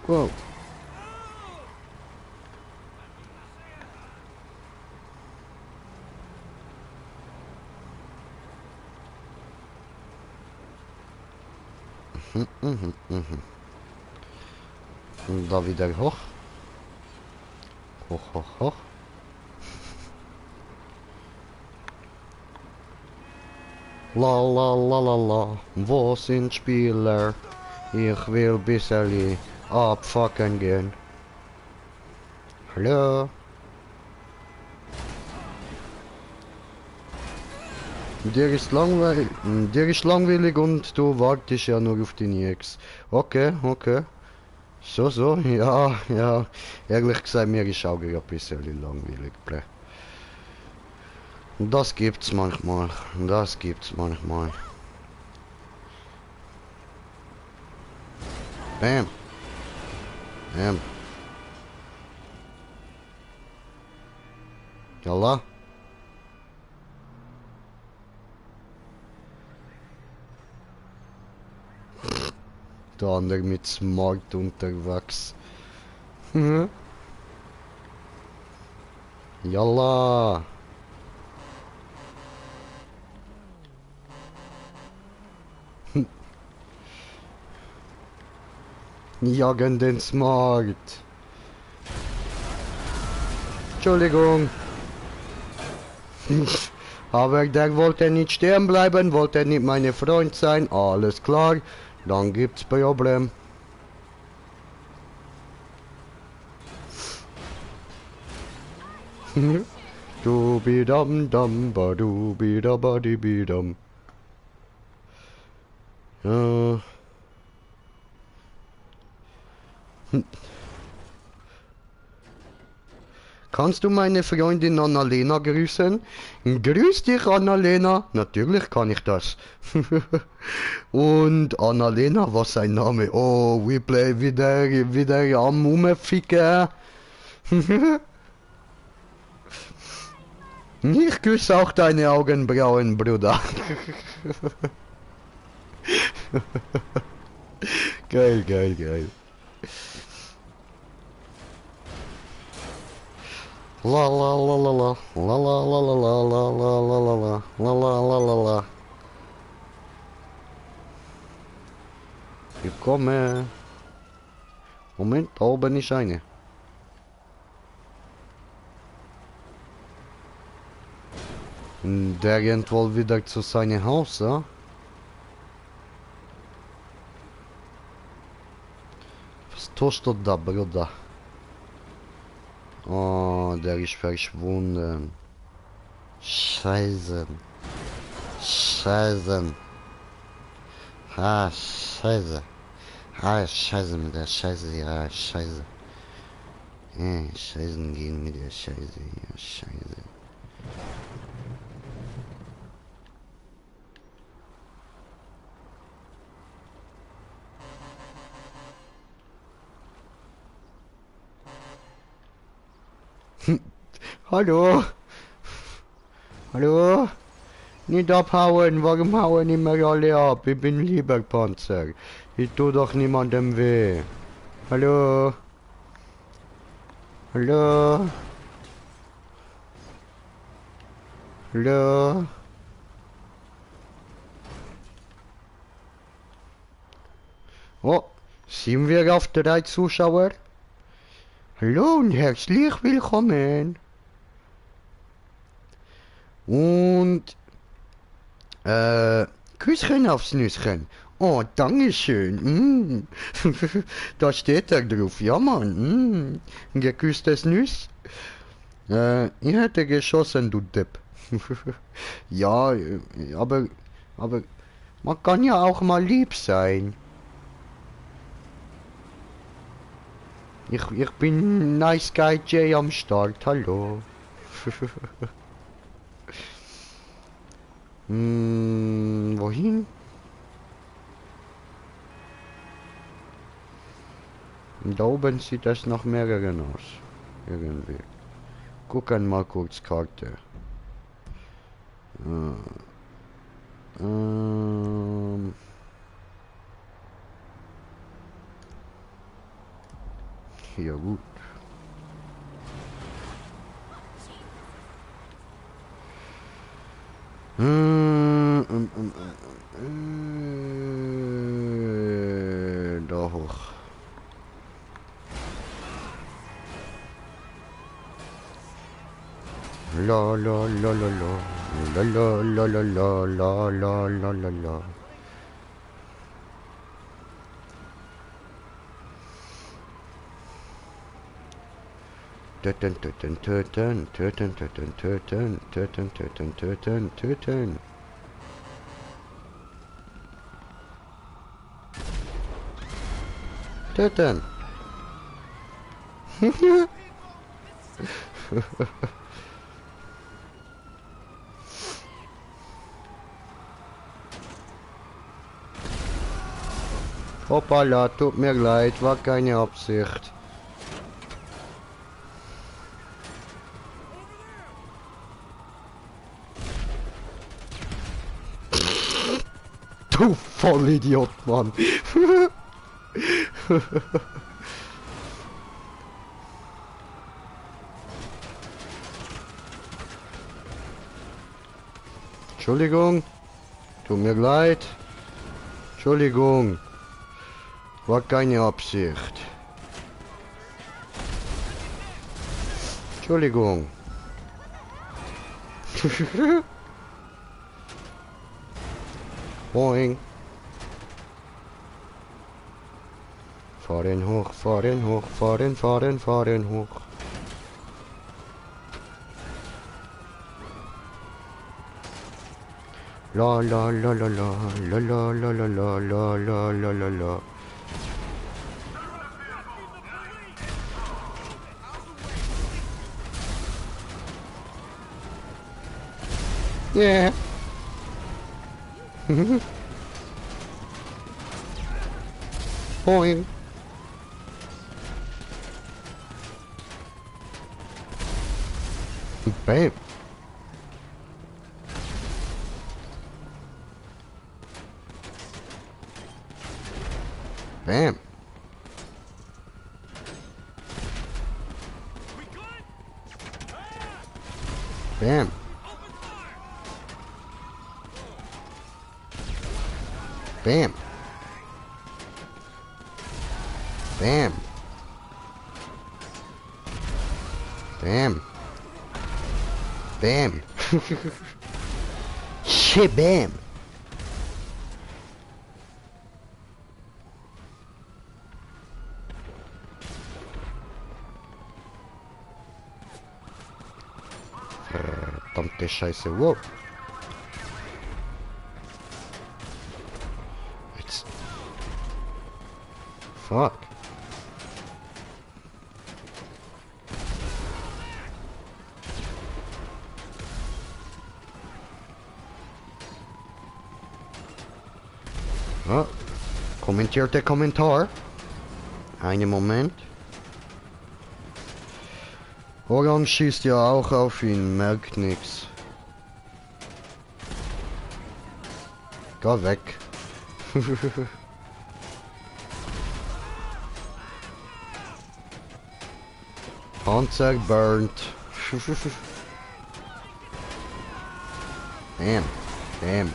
Wow. Und da wieder hoch. Hoch, hoch, hoch. La la la la la, wo sind Spieler? Ich will bisschen abfucken gehen. Hallo? Dir ist langweilig und du wartest ja nur auf deine Ex. Okay, okay. So, so, ja, ja. Ehrlich gesagt, mir ist auch ein bisschen langweilig. Das gibt's manchmal. Das gibt's manchmal. Bam. Bam. Yalla. Der andere mit Smart unterwegs. Yalla. Jagen den Smart. Entschuldigung. Aber der wollte nicht stehen bleiben, wollte nicht mein Freund sein. Alles klar, dann gibt's Problem. Du bidam dam ba du bidaba di bidam. Ja. Kannst du meine Freundin Annalena grüßen? Grüß dich, Annalena. Natürlich kann ich das. Und Annalena, was sein Name? Oh, we play wieder am Umficken. Ich küsse auch deine Augenbrauen, Bruder. Geil, geil, geil. La la la la la la la la la la la la la la la la la la la. Ich komme. Moment, da oben ist eine. Der rennt wohl wieder zu seinem Haus, ja? Was tust du da, Bruder? Oh, der ist verschwunden. Scheiße. Scheiße. Ah, Scheiße. Ah, Scheiße mit der Scheiße, ja, Scheiße. Ja, Scheißen gehen mit der Scheiße, ja, Scheiße. Hallo? Hallo? Nicht abhauen, warum hauen immer alle ab? Ich bin lieber Panzer. Ich tu doch niemandem weh. Hallo? Hallo? Hallo? Oh, sind wir auf 3 Zuschauer? Hallo und herzlich willkommen. Und, Küsschen aufs Nüsschen. Oh, dankeschön. Da steht er drauf. Ja, Mann. Geküsstes Nüss. Ich hätte geschossen, du Depp. Ja, aber man kann ja auch mal lieb sein. Ich bin Nice Guy J am Start, hallo. Wohin? Da oben sieht das nach mehreren aus. Irgendwie. Gucken mal kurz Karte. Ja gut. Da hoch. La la la la la la la la la la la la la la la. Töten, töten, töten, töten, töten, töten, töten, töten, töten, töten. Töten. Hoppala, tut mir leid, war keine Absicht. Du Vollidiot, Mann. Entschuldigung. Tut mir leid. Entschuldigung. War keine Absicht. Entschuldigung. Boing. Fahren hoch, fahren hoch, fahren, fahren, fahren hoch. La la la la la la la la la la la la la la la. Yeah. Boing. Bam. Bam. Bam. Bam. Bam. Bam. Bam. Shabam. Verdammte Scheiße. Wow. Jetzt. Fuck. Oh. Kommentiert der Kommentar. Einen Moment. Orange schießt ja auch auf ihn, merkt nix. Geh weg. Panzer burnt. Bam. Bam.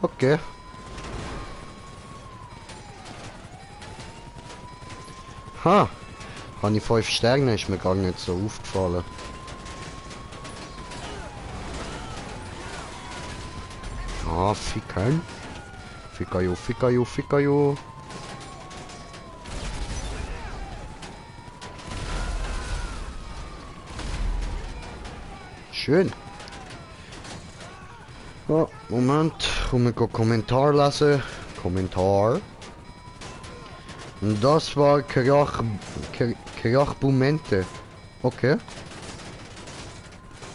Okay. Ha. Habe ich 5 Sterne, ist mir gar nicht so aufgefallen. Ah, ficken. Fickajo, fickajo, fickajo. Schön. Oh, Moment, ich Kommentar lesen. Kommentar. Und das war Krachbumente. Okay.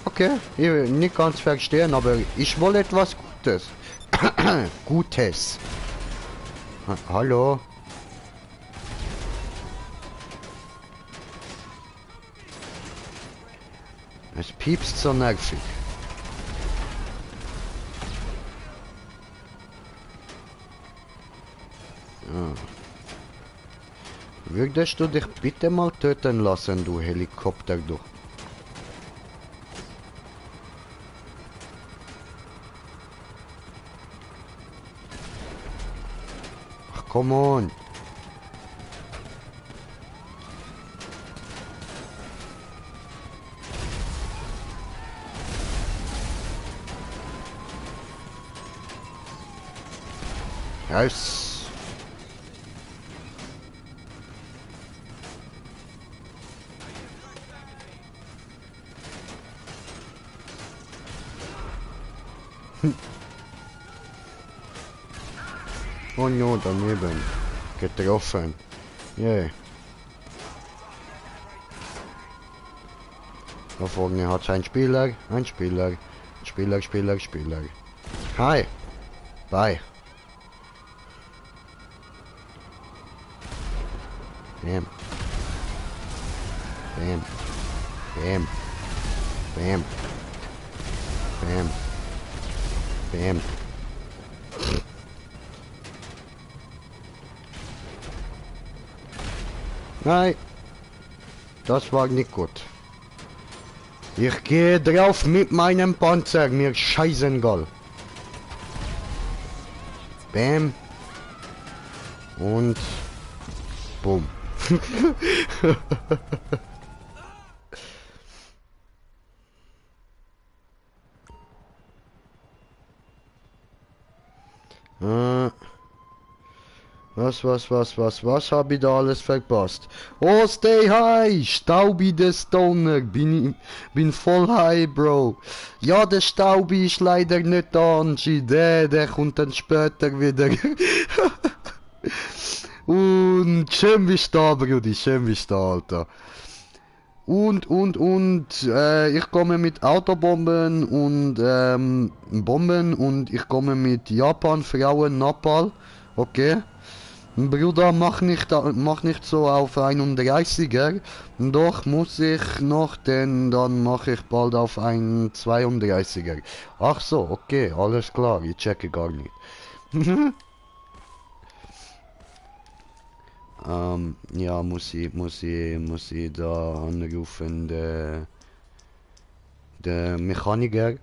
Okay, ich will nicht ganz verstehen, aber ich wollte etwas Gutes. Gutes. Hallo. Es piepst so nervig. Würdest du dich bitte mal töten lassen, du Helikopter, du? Ach, come on. Yes. Oh no, daneben. Getroffen. Yeah. Da vorne hat ein Spieler. Ein Spieler. Spieler. Hi. Bye. Bam. Bam. Bam. Bam. Bam. Bam. Nein, das war nicht gut. Ich gehe drauf mit meinem Panzer, mir scheißegal. Bam. Und bumm. Was hab ich da alles verpasst? Oh, stay high! Staubi der Stoner! Bin voll high, Bro! Ja, der Staubi ist leider nicht da, Angie. Der kommt dann später wieder. Und schön bist du da, Brudi, schön bist du da, Alter. Und, ich komme mit Autobomben und Bomben und ich komme mit Japan, Frauen, Napal, okay? Bruder, mach nicht so auf 31er, doch muss ich noch, denn dann mache ich bald auf ein 32er. Ach so, okay, alles klar, ich checke gar nicht. Ja, muss ich da anrufen, der Mechaniker.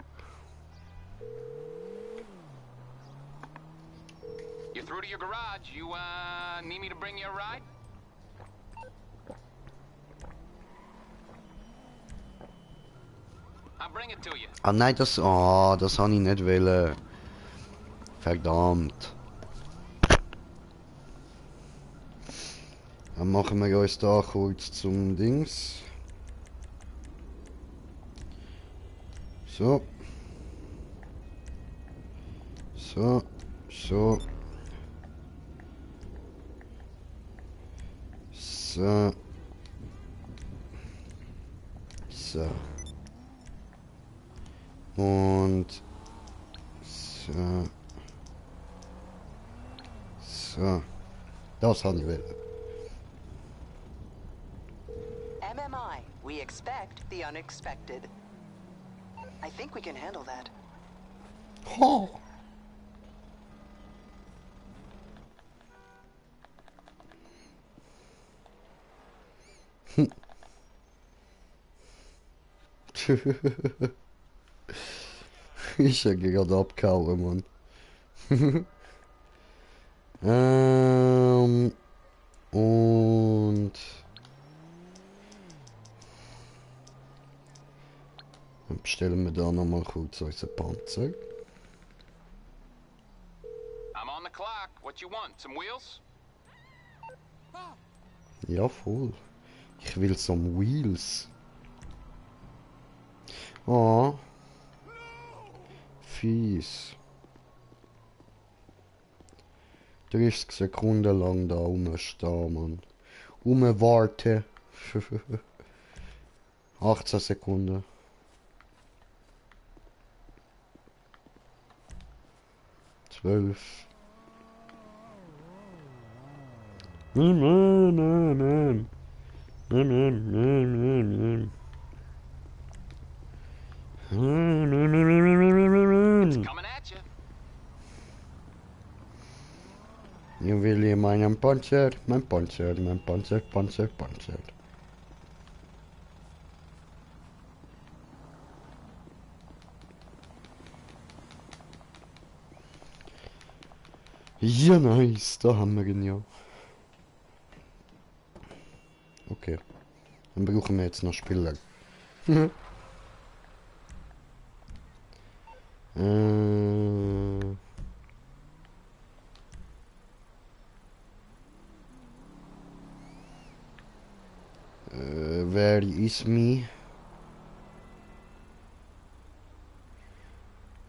You're through to your garage. You, need me to bring you a ride? I'll bring it to you.
Ah nein, das habe ich nicht wollen. Verdammt. Dann machen wir uns da kurz zum Dings. So. So. So. So. So. Und so. So. Das habe ich wollen.
MMI, we expect the unexpected. I think we can handle that.
Oh. Ich hätte gerade abgehauen, Mann. Und dann bestellen wir da nochmal kurz unseren Panzer.
I'm on the clock. What you want? Some wheels?
Ja, voll. Ich will some Wheels. Oh. Fies. 30 Sekunden lang da rumstehen, Mann. Warten. 18 Sekunden. 12. Nein.
It's coming at you.
Ich will hier meinen Panzer, mein Panzer. Ja, nice, da haben wir ihn ja. Okay. Dann brauchen wir jetzt noch Spieler. Wer ist mi?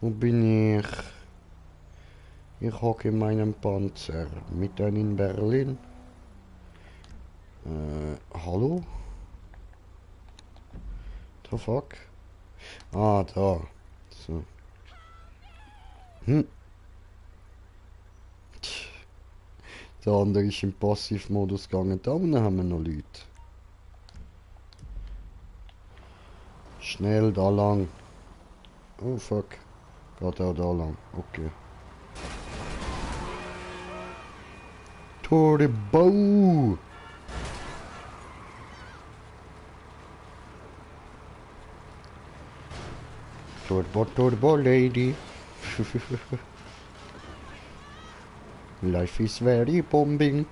Wo bin ich? Ich hocke in meinem Panzer. Mitten in Berlin. Hallo? The fuck? Ah, da. So. Der andere ist im Passivmodus gegangen. Da unten haben wir noch Leute. Schnell da lang. Oh fuck. Geht auch da lang. Okay. Tore Bau! Turbo Lady. Life is very bombing.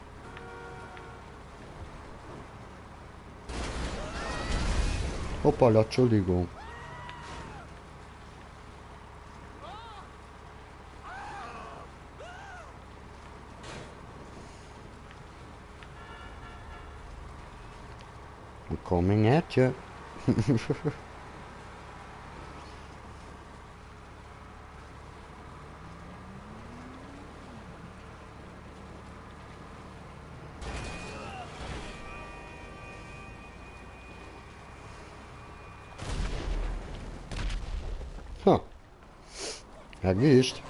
Hoppala, Entschuldigung. I'm coming at you. Huh. Erwischt.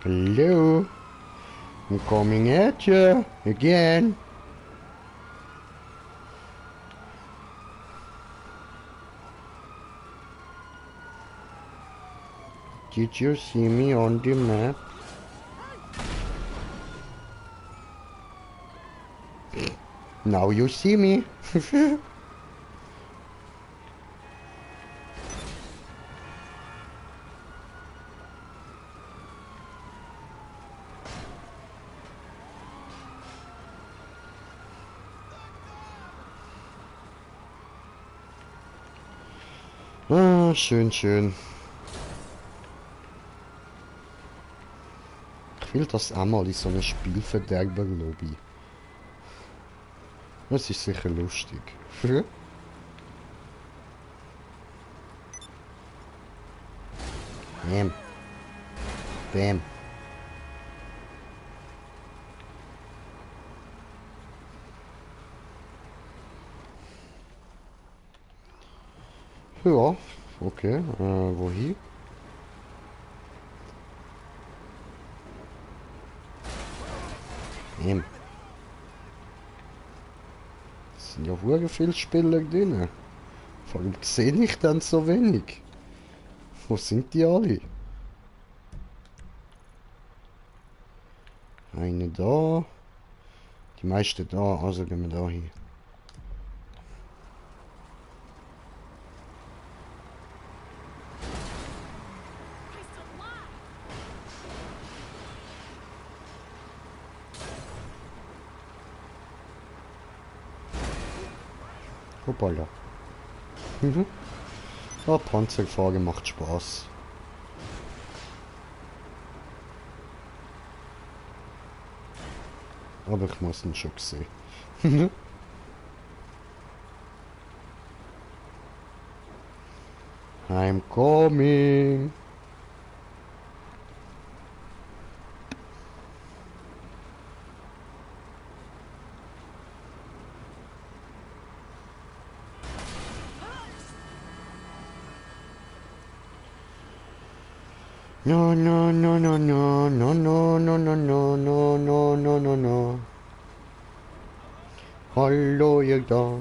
Hello, I'm coming at you again. Did you see me on the map? Now you see me. Ah, schön, schön. Ich will das einmal in so einer Spielverderber-Lobby. Das ist sicher lustig. Bam. Bam. Ja, okay. Wohin? Bam. Es sind ja sehr viele Spieler drin. Warum sehe ich dann so wenig? Wo sind die alle? Eine da. Die meisten da, also gehen wir da hin. Hoppala. Ja, Panzerfahren macht Spaß. Aber ich muss ihn schon sehen. I'm coming. No, no, no, no, no, no, no, no, no, no, no, no, no, no, no. Hallo, ihr da.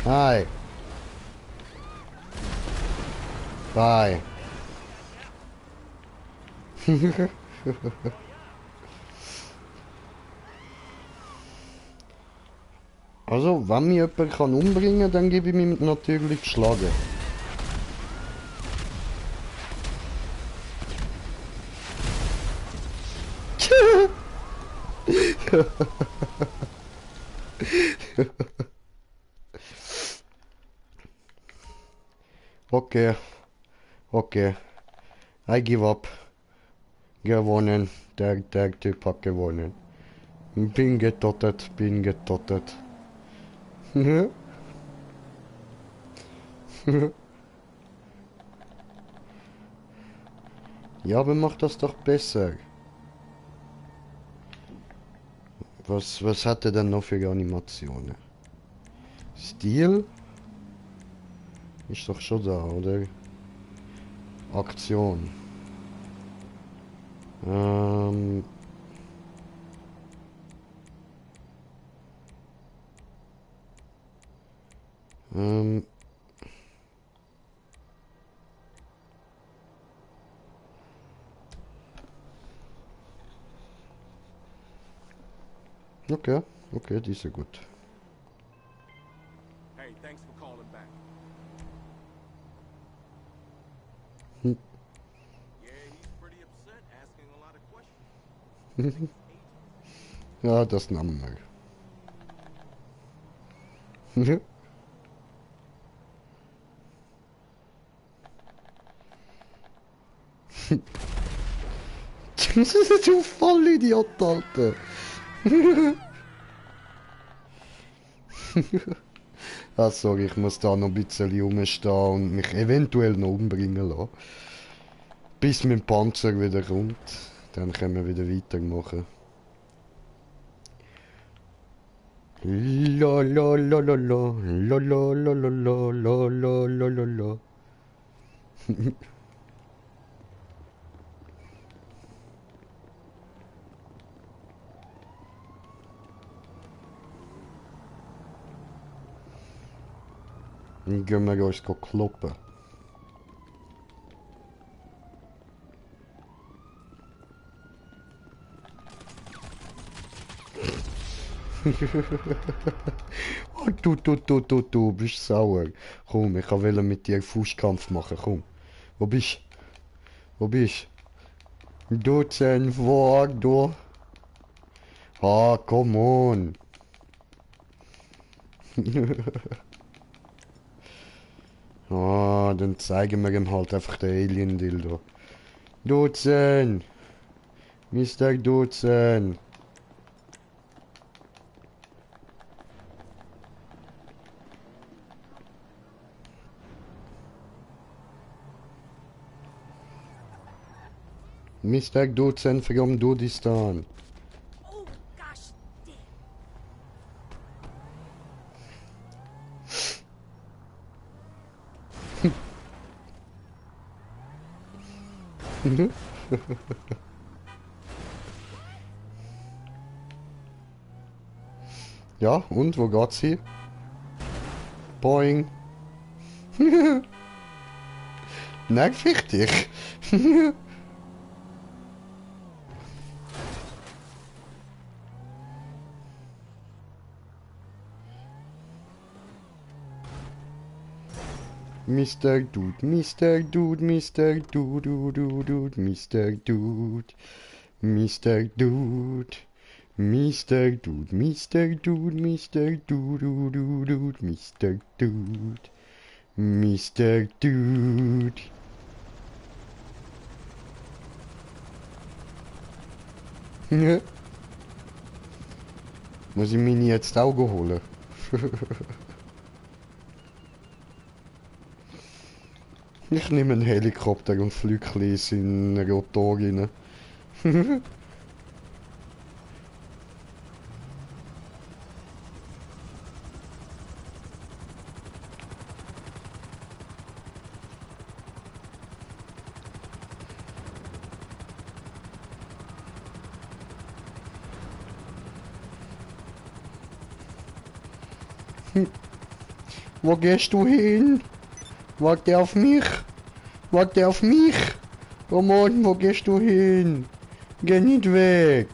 Hi. Bye. Also, wenn mich jemand kann umbringen kann, dann gebe ich mich natürlich geschlagen. Okay. Okay. I give up. Gewonnen. Der Typ hat gewonnen. Bin getottet, bin getottet. Ja, aber mach das doch besser. Was hat er denn noch für Animationen? Stil? Ist doch schon da, oder? Aktion. Ähm... Ähm... Okay, okay, die ist ja gut.
Hey, thanks for calling back.
Hm.
Yeah, he's pretty upset, asking a lot of questions.
Ja, das nahmen wir. Du Vollidiot, Alter. Ah, sorry, ich muss da noch ein bisschen rumstehen und mich eventuell noch umbringen lassen. Bis mein Panzer wieder kommt. Dann können wir wieder weitermachen. La la la la la la la la la la la la la la. Dann gehen wir uns kloppen. Oh, du bist sauer. Komm, ich will mit dir Fußkampf machen, komm. Wo bist du? Wo bist du? Dutzend vor, du. Ah, come on. Ah, dann zeigen wir ihm halt einfach den Alien-Dildo. Dutzend! Mr. Dutzend! Mr. Dutzend from Dudistan.
Oh, gosh.
Ja, und wo geht's hier? Boing. Nerv ich dich? Mr. Dude, Mr. Dude, Mr. Dude, Dude, Mr. Dude, Mr. Dude, Mr. Dude, Mr. Dude, Mr. Dude, Mr. Dude, Mr. Dude. Muss ich mich jetzt Auge holen? Ich nehme einen Helikopter und fliege in einen Rotor rein. Wo gehst du hin? Warte auf mich! Warte auf mich! Komm on, wo gehst du hin? Geh nicht weg!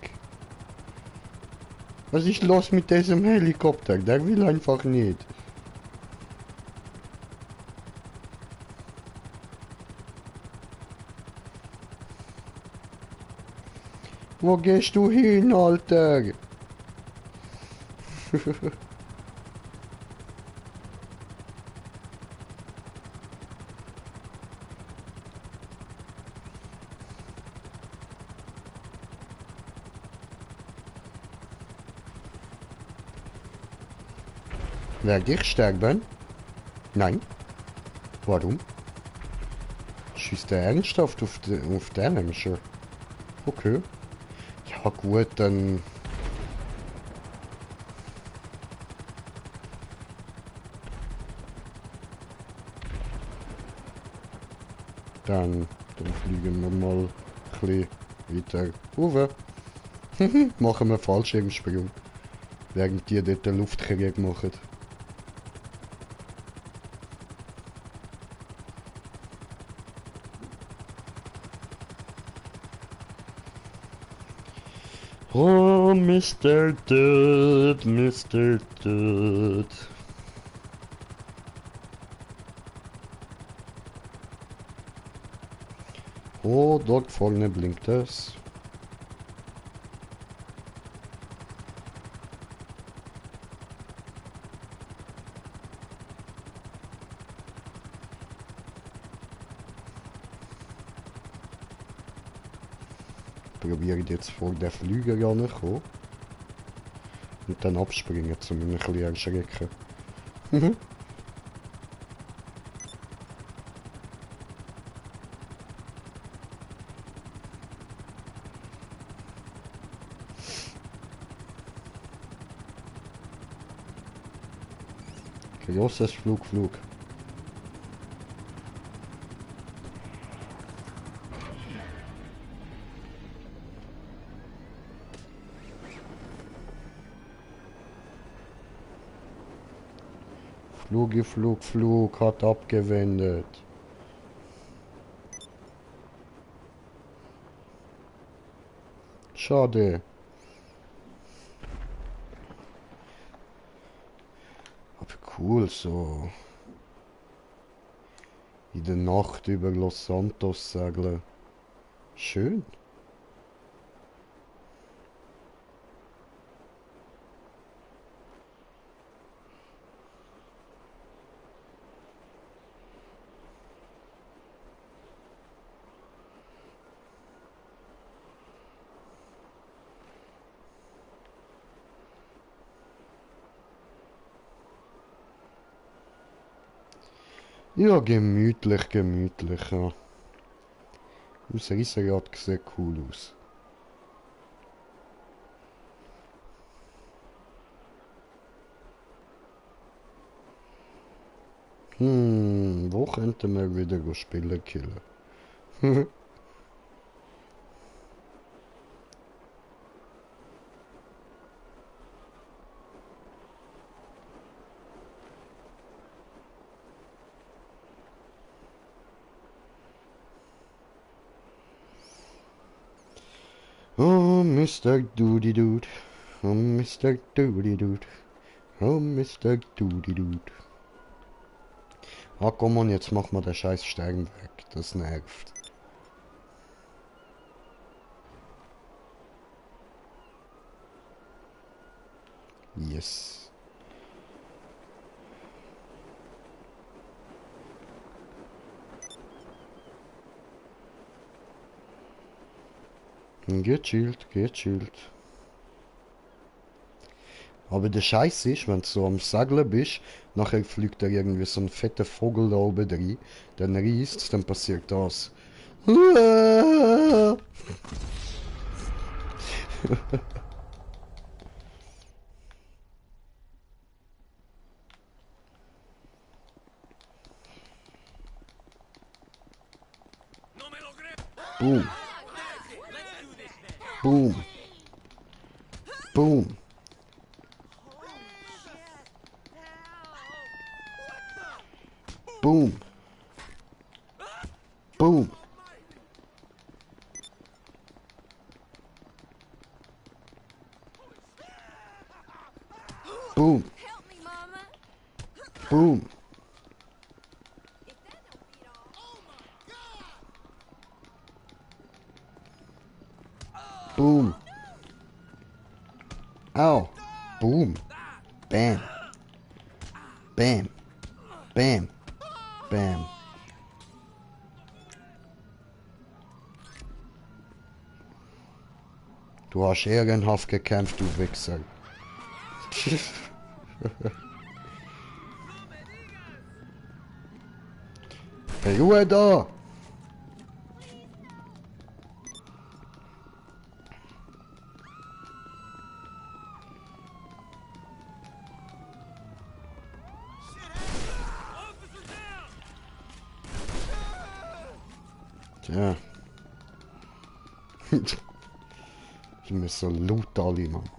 Was ist los mit diesem Helikopter? Der will einfach nicht. Wo gehst du hin, Alter? Werde ich sterben? Nein. Warum? schießt der ernsthaft auf den Menschen? Okay. Ja gut, dann... Dann fliegen wir mal ein bisschen weiter rauf. Machen wir Fallschirmsprung. Während die dort den Luftkrieg machen. Oh, Mr. Dude, Mr. Dude. Oh, dort vorne blinkt es. Probiere jetzt vor der Flüger ranzukommen. Und dann abspringen, um mich ein bisschen erschrecken. Großes Flug. Flug hat abgewendet. Schade. Aber cool so. In der Nacht über Los Santos segeln. Schön. Ja, gemütlich, ja. Das Riesenrad sieht cool aus. Wo könnten wir wieder spielen killen? Oh, Mr. Doody Dude. Oh, Mr. Doody Dude. Oh, Mr. Doody Dude. Ah, komm on, jetzt mach mal den scheiß Stern weg. Das nervt. Yes. Gechillt. Aber der Scheiß ist, wenn du so am Segeln bist, nachher fliegt da irgendwie so ein fetter Vogel da oben drin, dann reißt, dann passiert das. Boom. Boom. Boom. Boom. Boom. Boom.
Help me, Mama.
Boom.
If that don't beat all.
Boom. Ow. Boom. Bam. Bam. Bam. Bam. Du hast ehrenhaft gekämpft, du Wichser. Hey, Ruhe da! Tja. Ich muss so laut alle, Mann.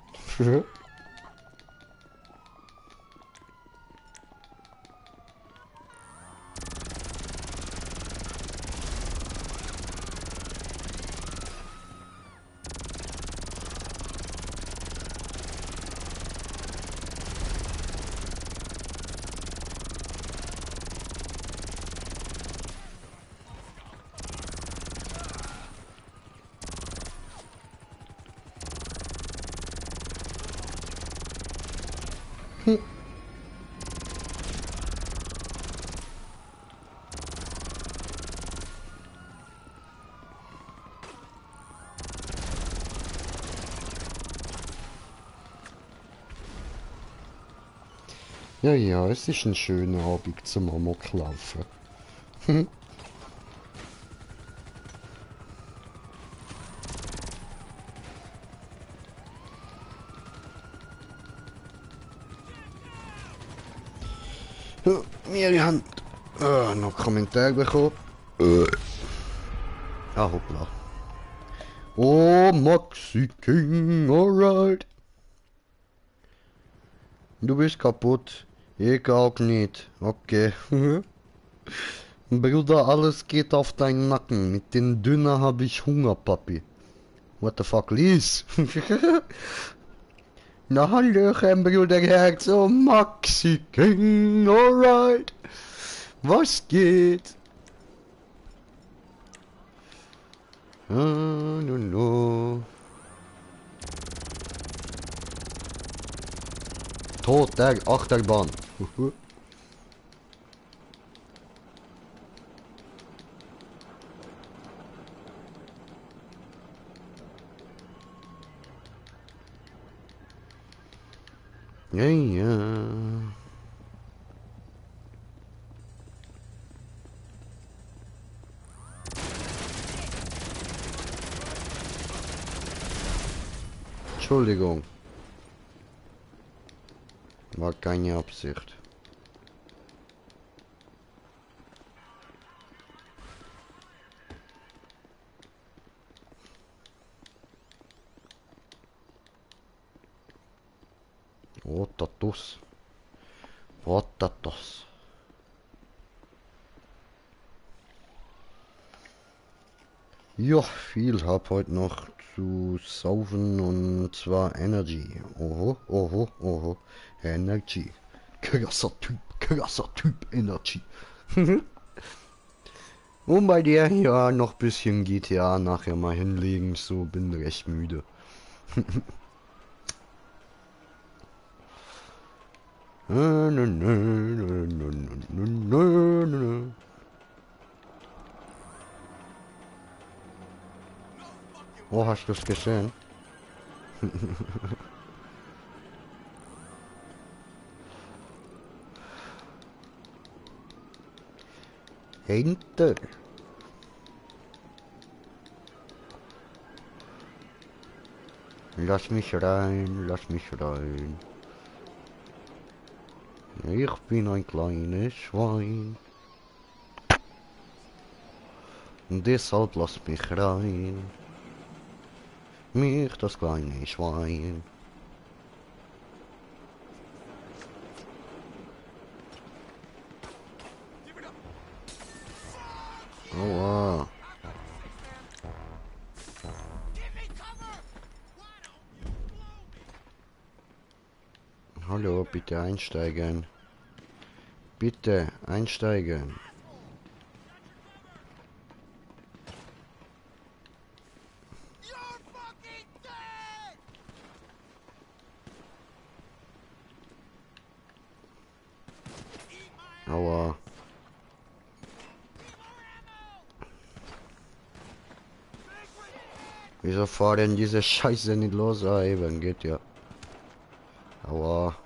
Ja, ja, es ist ein schöner Abend zum Amoklaufen. Wir haben noch Kommentar bekommen. Ah, hoppla. Oh, Maxi King, alright. Du bist kaputt. Ich auch nicht. Okay. Bruder, alles geht auf deinen Nacken. Mit den Dünner habe ich Hunger, Papi. What the fuck, Lies? Na, Hallöchen, Bruderherz. Oh, Maxi King, alright. Was geht? No. Tod der Achterbahn. Ja. Entschuldigung. War keine Absicht. Rotatus. Ja, viel hab heute noch zu saufen und zwar Energy. Oho. Energy. Krasser Typ, Energy. Und bei dir, ja, noch bisschen GTA nachher mal hinlegen, so bin recht müde. Oh, hast du es gesehen? Hinter. Lass mich rein. Ich bin ein kleines Schwein. Und deshalb lass mich rein. Mich, das kleine Schwein. Aua. Hallo, bitte einsteigen. Bitte einsteigen. Aua. Wieso fahr denn diese Scheiße nicht los? Ah, eben, geht ja. Aua.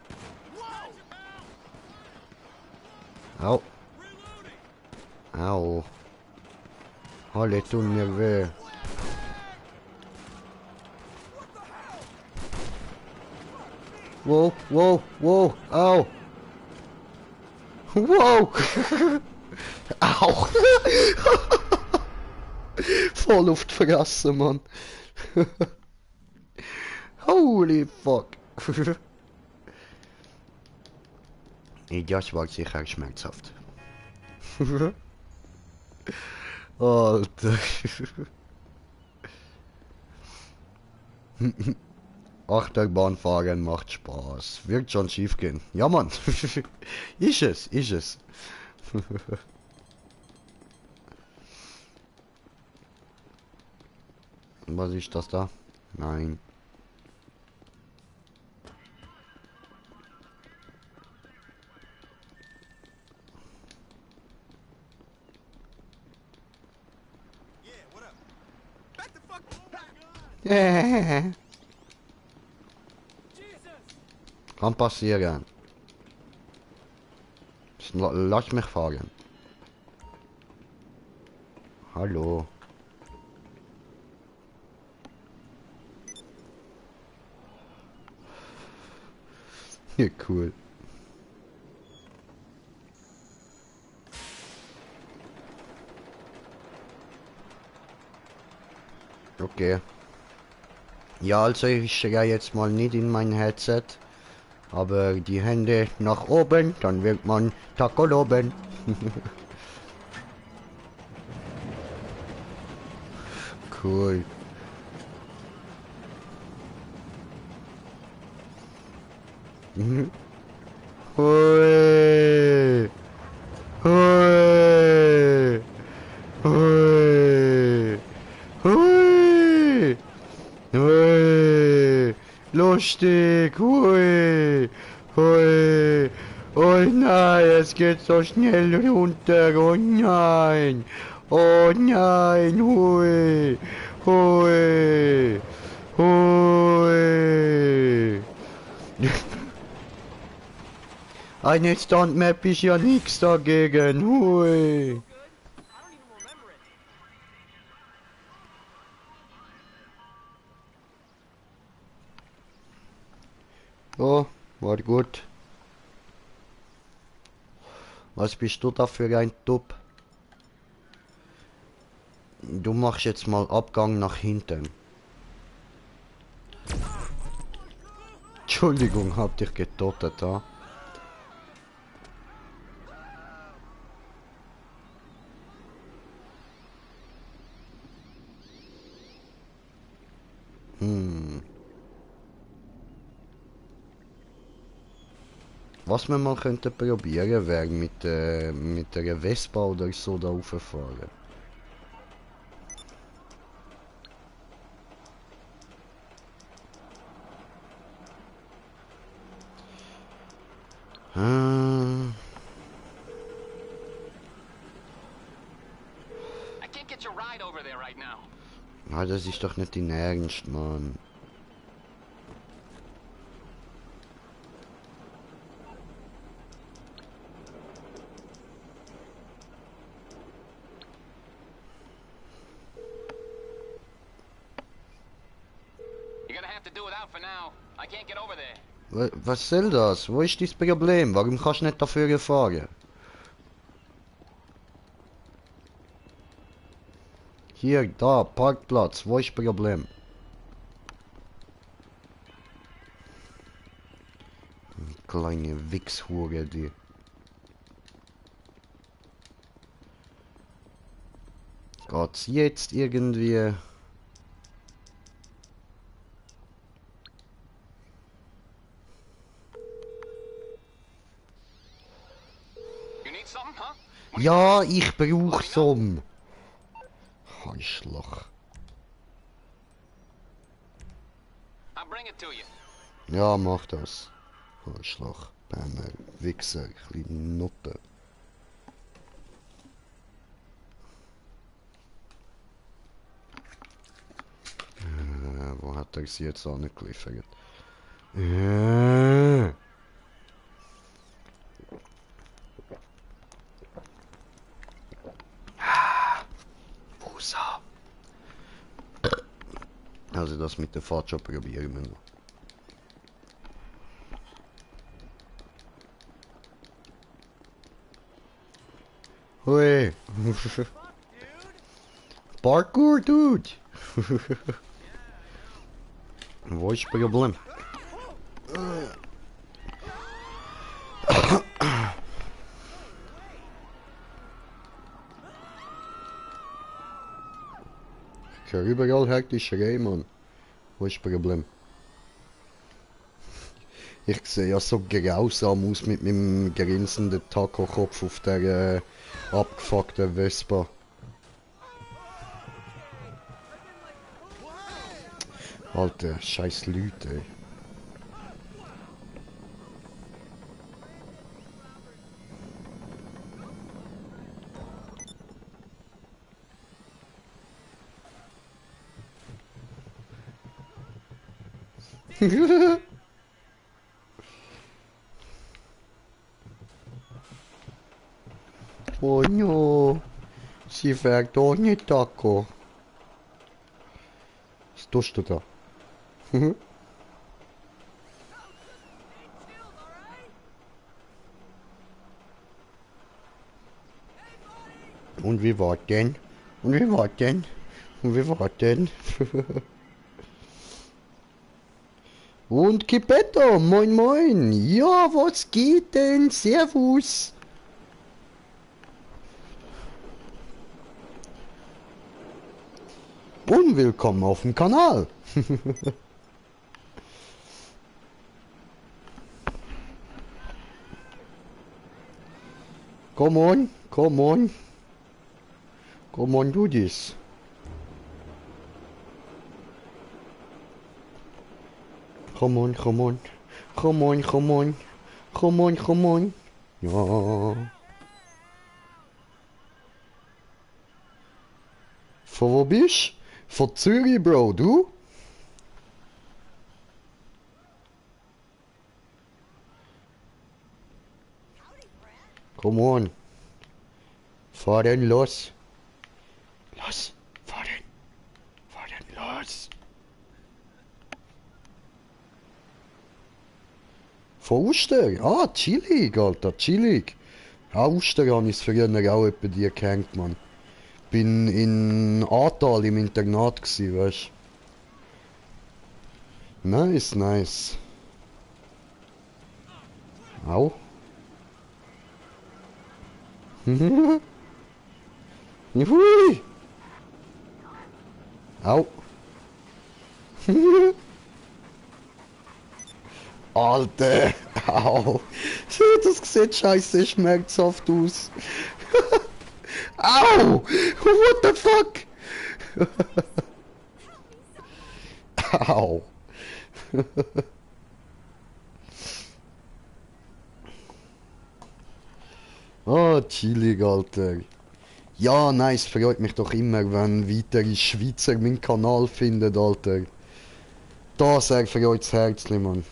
Au. Au. Alle tun mir weh. Wow. Au. Wow. Au. Voll auf die Fresse, Mann. Holy fuck. Das war sicher schmerzhaft. Alter. Achterbahnfahren macht Spaß. Wird schon schief gehen. Ja, Mann. Ist es, ist es. Was ist das da? Nein.
Yeah, what up? Back the fuck. Oh my god.
Kann passieren. Lass mich fahren. Hallo. Ja, cool. Okay. Ja, also ich schreie jetzt mal nicht in mein Headset. Aber die Hände nach oben, dann wird man Taco loben. Cool. Hui. Hui. Hui. Hui. Hui. Lustig. Hui. Hui. Oh nein, es geht so schnell runter. Oh nein. Oh nein. Hui. Hui. Hui. Eine Stuntmap ist ja nichts dagegen. Hui. Oh, war gut. Was bist du da für ein Tup? Du machst jetzt mal Abgang nach hinten. Entschuldigung, hab dich getötet, ha? Was wir mal könnten probieren, wäre mit einer Vespa oder so da rauffahren.
I can't get your ride over there right now.
Ah, das ist doch nicht dein Ernst, Mann.
You're gonna have to do without for now. I can't get over there.
Was soll das? Wo ist dein Problem? Warum kannst du nicht dafür fahren? Hier, da, Parkplatz. Wo ist das Problem? Kleine Wichshure, die. Geht's jetzt irgendwie?
You need something, huh?
Ja, ich brauch some. Arschloch.
I'll bring it to you.
Ja, mach das. Arschloch. Bämmer. Wichser. Kleine Nutte. Wo hat er sie jetzt angeliefert? Busa. Also das mit der Fahrt schon probieren wir noch. Hui. Parkour, dude. Wo ist das Problem? Ich höre überall hektische Schreie, Mann. Wo ist das Problem? Ich sehe ja so grausam aus mit meinem grinsenden Taco-Kopf auf der abgefuckten Vespa. Alter, scheiß Leute, ey. Oh no, sie fährt doch nicht Taco. Was tust du da? Und wie war denn? Und wie war denn? Und wie war denn? Und Kipetto, moin moin. Ja, was geht denn? Servus. Und willkommen auf dem Kanal. Come on, come on. Come on, do this. Come on, come on. Come on, come on. Come on, come on. Ja. Von wo bist du? Von Zürich, Bro, du? Come on. Fahr denn los. Los, fahr denn. Fahr denn los. Von Uster? Ah, chillig, Alter, chillig. Ja, Uster habe ich früher auch etwa die gehängt, Mann. Bin in Aartal im Internat gsi, weißt du? Nice, nice. Au. Hui. Au. Alter, au. Das sieht scheiße schmerzhaft aus. Au! What the fuck? Au. Ah, chillig, Alter. Ja, nice, freut mich doch immer, wenn weitere Schweizer meinen Kanal finden, Alter. Das freut's Herzli, Mann.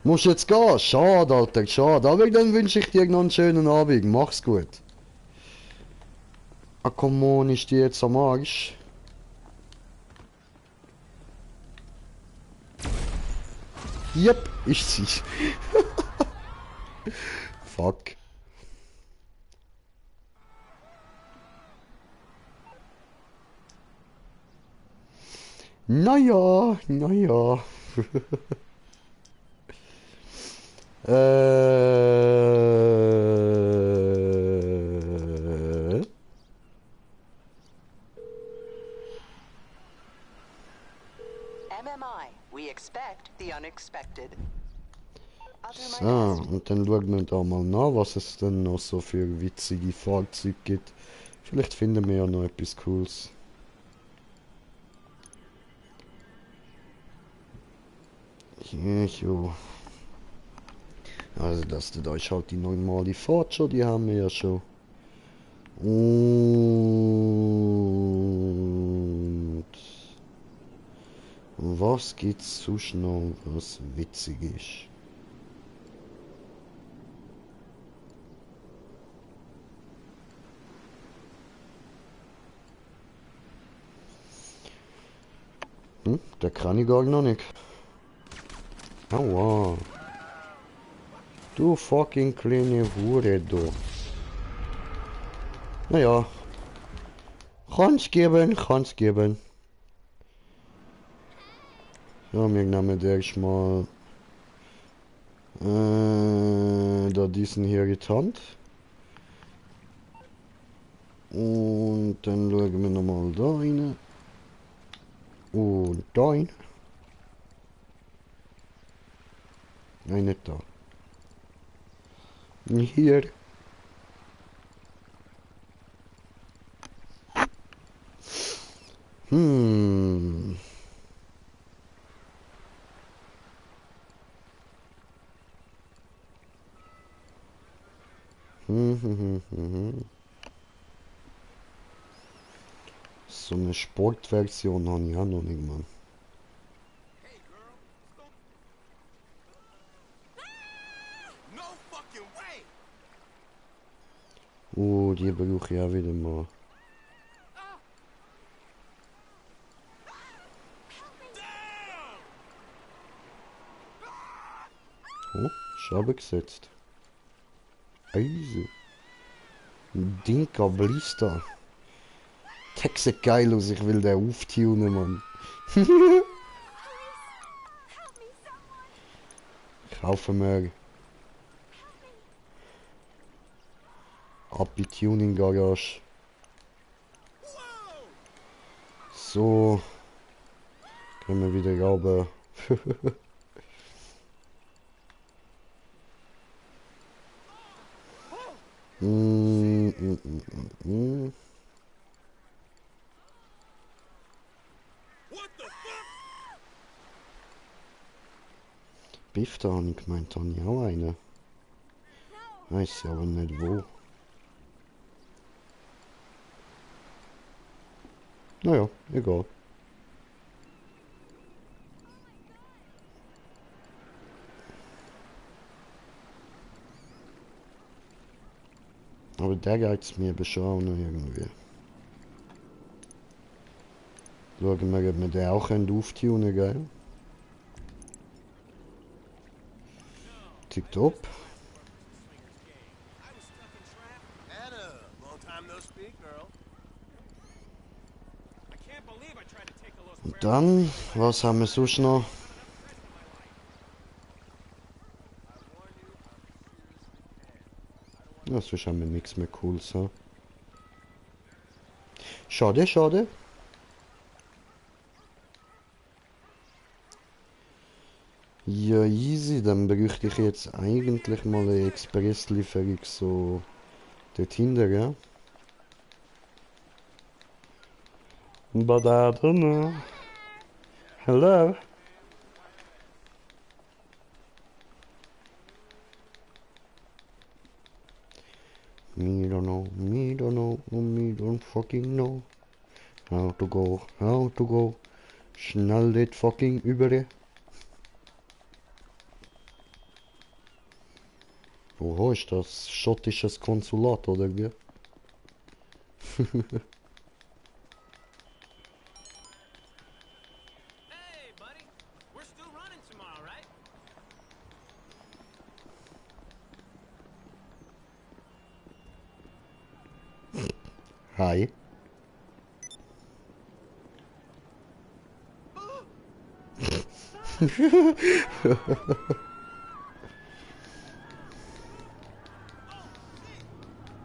Musst jetzt gehen? Schade, Alter, schade. Aber dann wünsche ich dir noch einen schönen Abend. Mach's gut. Ah, come on, ist die jetzt am Arsch? Yep, ist sie. Fuck. Naja, naja.
MMI, we expect the unexpected. I'll do my
So,
best.
und dann schauen wir da mal nach, was es denn noch so für witzige Fahrzeuge gibt. Vielleicht finden wir ja noch etwas Cooles. Jo. Also das da ist halt die normale Fahrt schon, die haben wir ja schon. Und was gibt's sonst noch, was witzig ist? Der kann ich gar noch nicht. Aua. Du fucking kleine Hure, du. Naja. Kann's geben, kann's geben. Ja, wir nehmen erstmal da diesen hier in die Hand. Und dann schauen wir nochmal da rein. Und da rein. Nein, nicht da. Und hier. Hm. So eine Sportversion habe ich auch noch nicht, Mann.
Hey, girl. No fucking way.
Oh, die brauche ich auch wieder mal. Oh, Schabe gesetzt. Eise. Dinka Blister. Texe geil aus, ich will den auftunen, Mann. Kaufen wir. Ab in Tuning Garage. So. Können wir wieder runter.
What the fuck?
Biff, da habe ich gemeint, da habe ich auch einen. Weiß aber nicht wo. Naja, egal. Aber der geht's mir beschauen irgendwie. Schauen wir, ob wir den auch auftunen, gell? Tipptopp.
I was stuck in traffic. Anna, long time no speak, girl. I can't believe I tried to take a lost
Und dann, was haben wir sonst noch? Ja, sonst haben wir nichts mehr Cooles, ha? Schade, schade. Ja, easy, dann bräuchte ich jetzt eigentlich mal eine Expresslieferung so dorthin, gell? But I don't know. Hello? Me don't know, me don't know, me don't fucking know. How to go, how to go. Schnell das fucking über. Wo ist das? Schottisches Konsulat oder wie?
Hey, buddy. We're still running tomorrow, right?
Hi.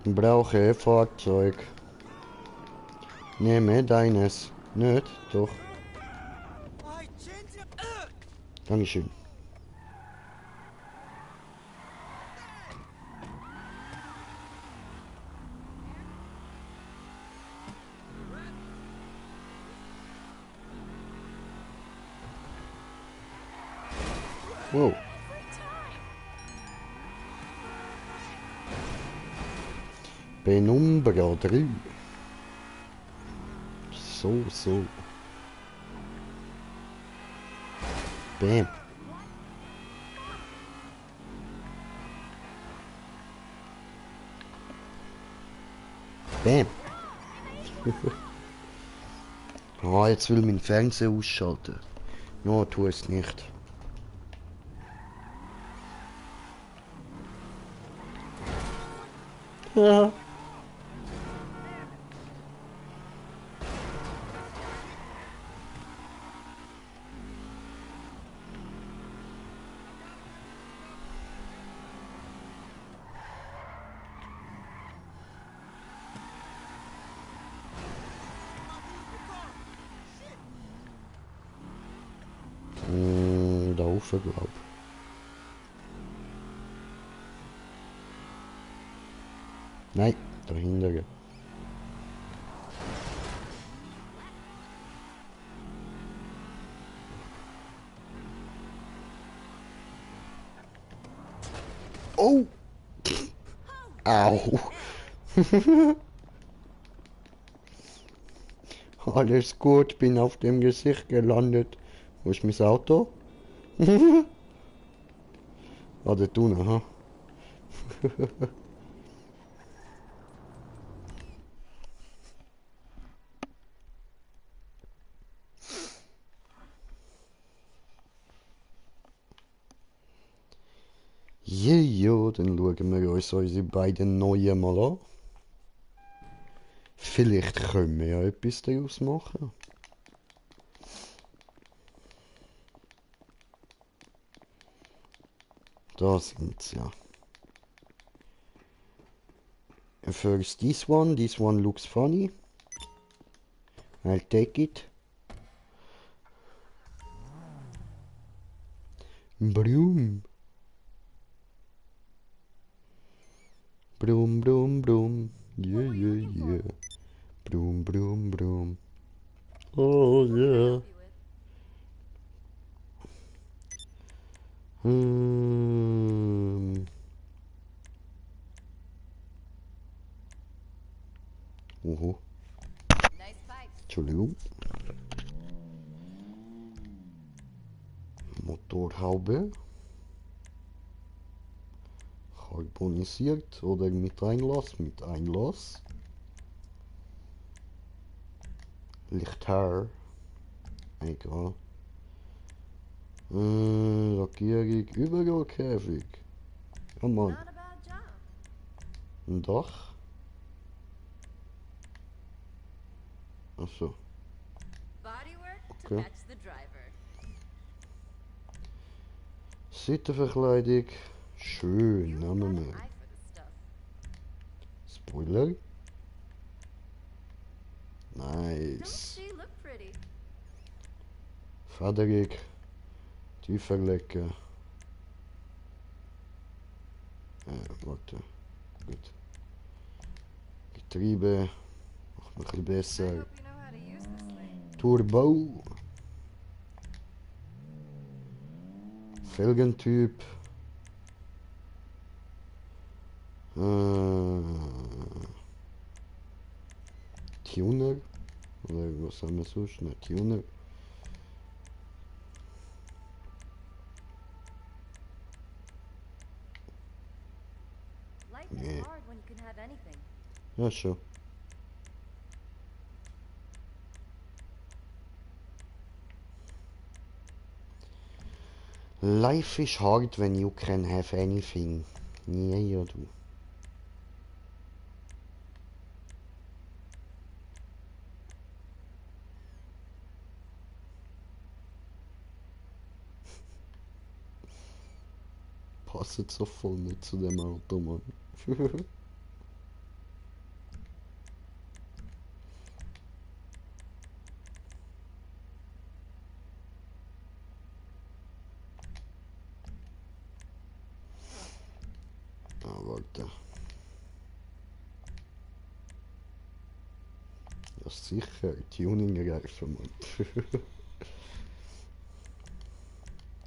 Brauche Fahrzeug. Nehme deines. Nicht? Doch.
Why, Ginger?
Dankeschön. Wow. Penumbra 3. So. Bam. Bam. Ah, jetzt will mein Fernseher ausschalten. No, tu es nicht. Ja. laufen, glaub. Nein, dahinter. Oh! Au! Alles gut, bin auf dem Gesicht gelandet. Wo ist mein Auto? Ah, dort unten, ha? Ja, dann schauen wir uns unsere beiden neuen mal an. Vielleicht können wir ja etwas daraus machen. Da sind sie ja. First this one looks funny. I'll take it. Broom. Broom, broom, broom. Yeah, yeah, yeah. Broom, broom, broom. Oh, yeah. Oho.
Nice pipe.
Entschuldigung. Motorhaube. Carbonisiert oder mit Einlass? Mit Einlass. Lichtherr. Egal. Lackierung, Überrollkäfig. Ja, Mann.
Not a bad job.
Ein Dach. Achso.
Bodywork to
Okay.
match the driver.
Seitenverkleidung. Schön,
You
nehmen
got an
wir.
eye for this stuff.
Spoiler.
Don't
Nice.
she look pretty?
Federung. Tiefer legen. Warte. Gut. Getriebe. Macht noch ein bisschen
I
besser.
hope you know how to use this thing.
Turbo. Felgentyp. Tuner. Oder was haben wir sonst? Ne, Tuner.
Life
Yeah.
is hard when you can have anything.
Ja, schon. Life is hard when you can have anything. Nee, ja, du. Passt so voll nicht zu dem Auto, Mann. Ah, warte. Ja, sicher. Tuning-Reifen, Mann.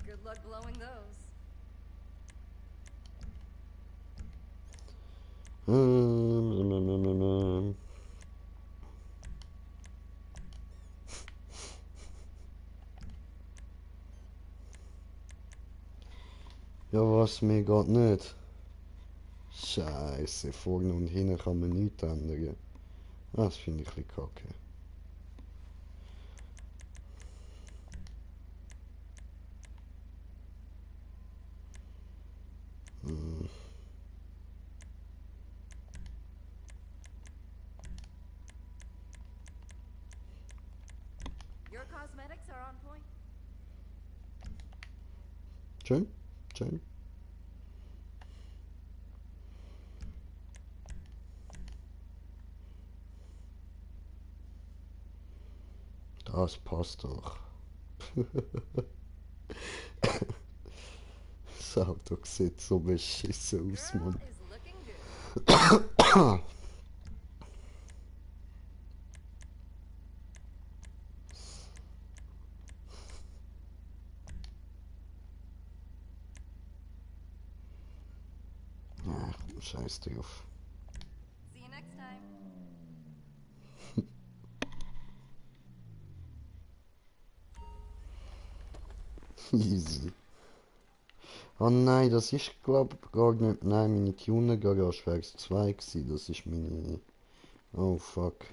Good luck blowing those.
Ja, was mir geht nicht. Scheiße, vorne und hinten kann man nichts ändern. Das finde ich ein bisschen kacke.
Your cosmetics are on point.
Schön, schön. Das passt doch. Das Auto sieht so beschissen aus,
Girl
Mann.
is looking good.
Ja, scheiß drauf.
See you next time.
Easy. Oh nein, das ist glaub gar nicht. Nein, meine Tuner-Garage wäre es 2 gewesen. Das ist meine. Oh fuck.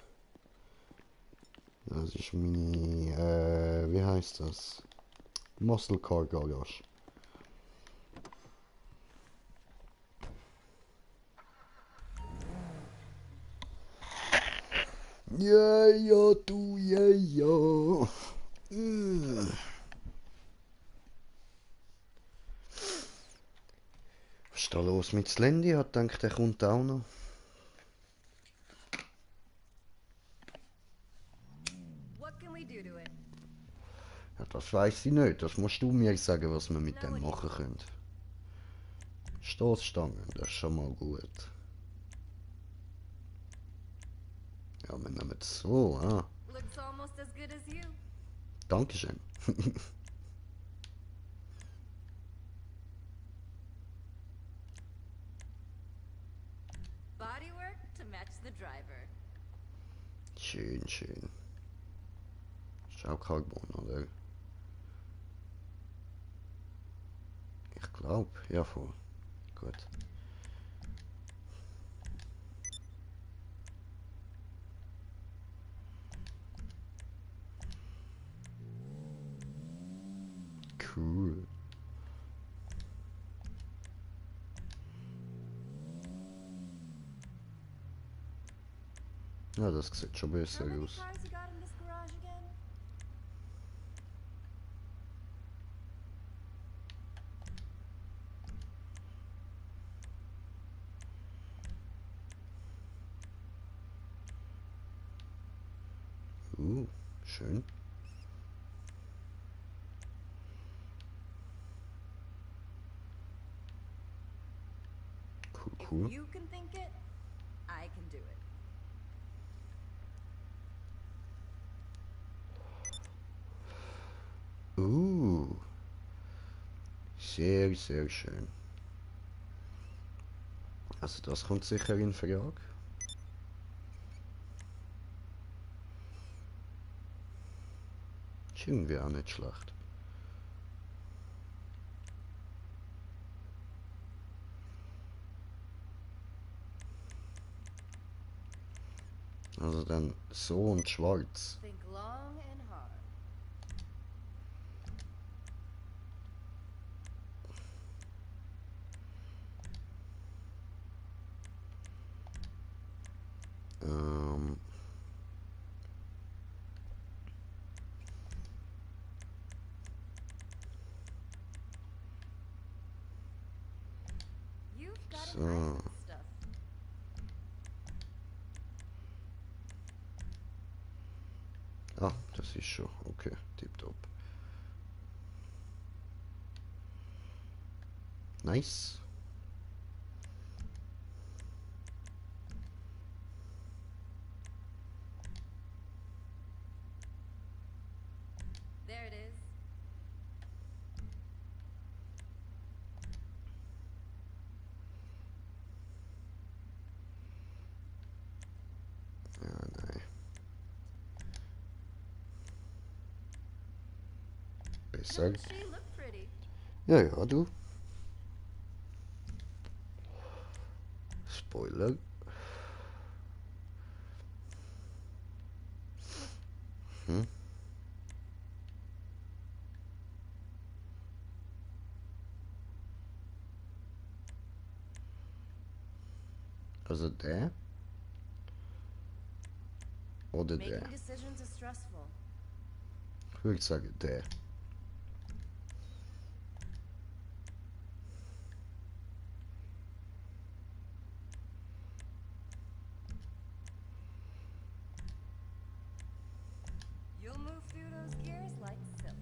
Das ist meine. Wie heißt das? Muscle Car Garage. Ja, ja, du, ja, ja. Was ist da los mit Slendy? Hat gedacht, der kommt auch noch.
What can we do to it?
Ja, das weiß ich nicht. Das musst du mir sagen, was wir mit dem machen können. Stoßstangen, das ist schon mal gut. Ja, wir nehmen es so, ah.
Looks almost as good as you.
Dankeschön.
Bodywork to match the driver.
Schön, schön. Ist auch Carbon, oder? Ich glaube, ja voll. Gut. Cool. Ja, das sieht schon besser
How many
aus.
cars you got in this garage again?
Schön. Cool,
If
cool.
you can think it, I can do it.
Sehr, sehr schön. Also das kommt sicher in Frage. Ist irgendwie auch nicht schlecht. Also dann so und schwarz.
Think long and hard.
Ähm,
You've got
So.
an eye for this stuff.
ah, das ist schon okay. Tipptopp. Nice.
There it is.
Ja, nein. Besser.
Doesn't she look pretty?
Ja, ja, du. Spoiler. Hm? Also der? Oder der?
Making decisions is stressful.
Ich würde sagen der.
You'll move through those gears like silk.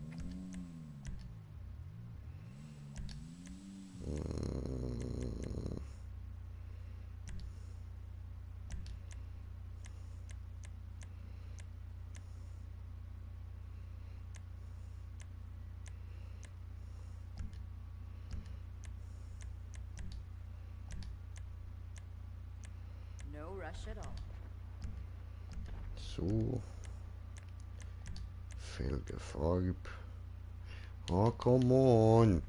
No rush at all.
So. Felgefarb. Oh, come on.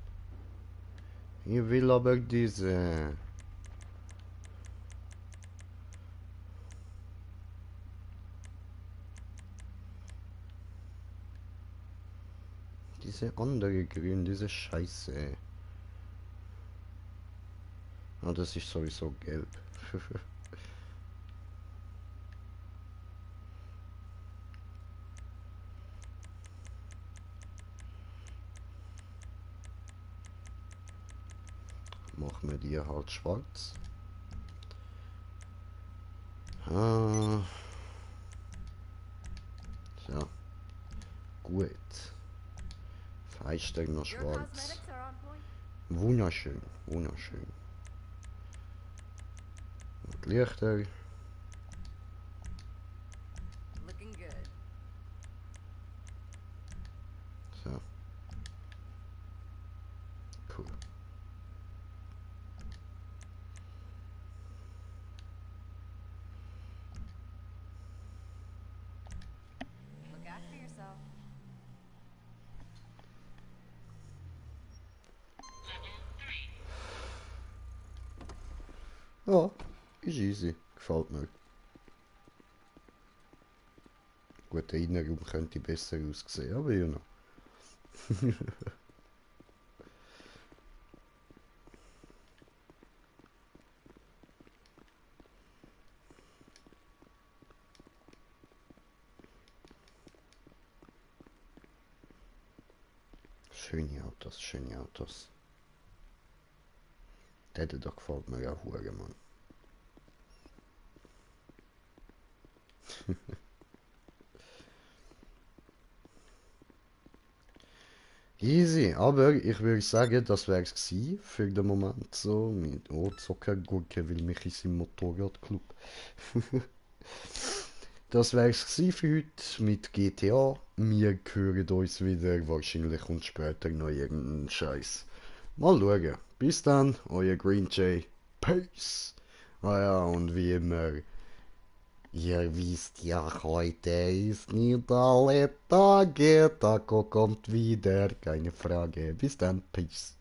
Ich will aber diese. Diese andere Grün, diese Scheiße. Ah, das ist sowieso gelb. Machen wir die halt schwarz. Ah. So. Gut. Feinsteig noch
Your
schwarz.
cosmetics are on point.
Wunderschön, wunderschön. Und Lichter.
Looking good.
So. Cool.
Look after yourself.
Ja, ist easy. Gefällt mir. Gut, der Innenraum könnte besser aussehen, aber ja noch. Schöne Autos, schöne Autos. Der da gefällt mir auch hure, Mann. Easy, aber ich würde sagen, das wäre es gewesen für den Moment so mit Zuckergurke will mich in seinem Motorradclub. Das wäre es gewesen für heute mit GTA. Wir hören uns wieder, wahrscheinlich kommt später noch irgendein Scheiß. Mal schauen. Bis dann, euer Green Jay. Peace. Ah ja, und wie immer, ihr wisst ja, heute ist nicht alle Tage. Taco kommt wieder, keine Frage. Bis dann, Peace.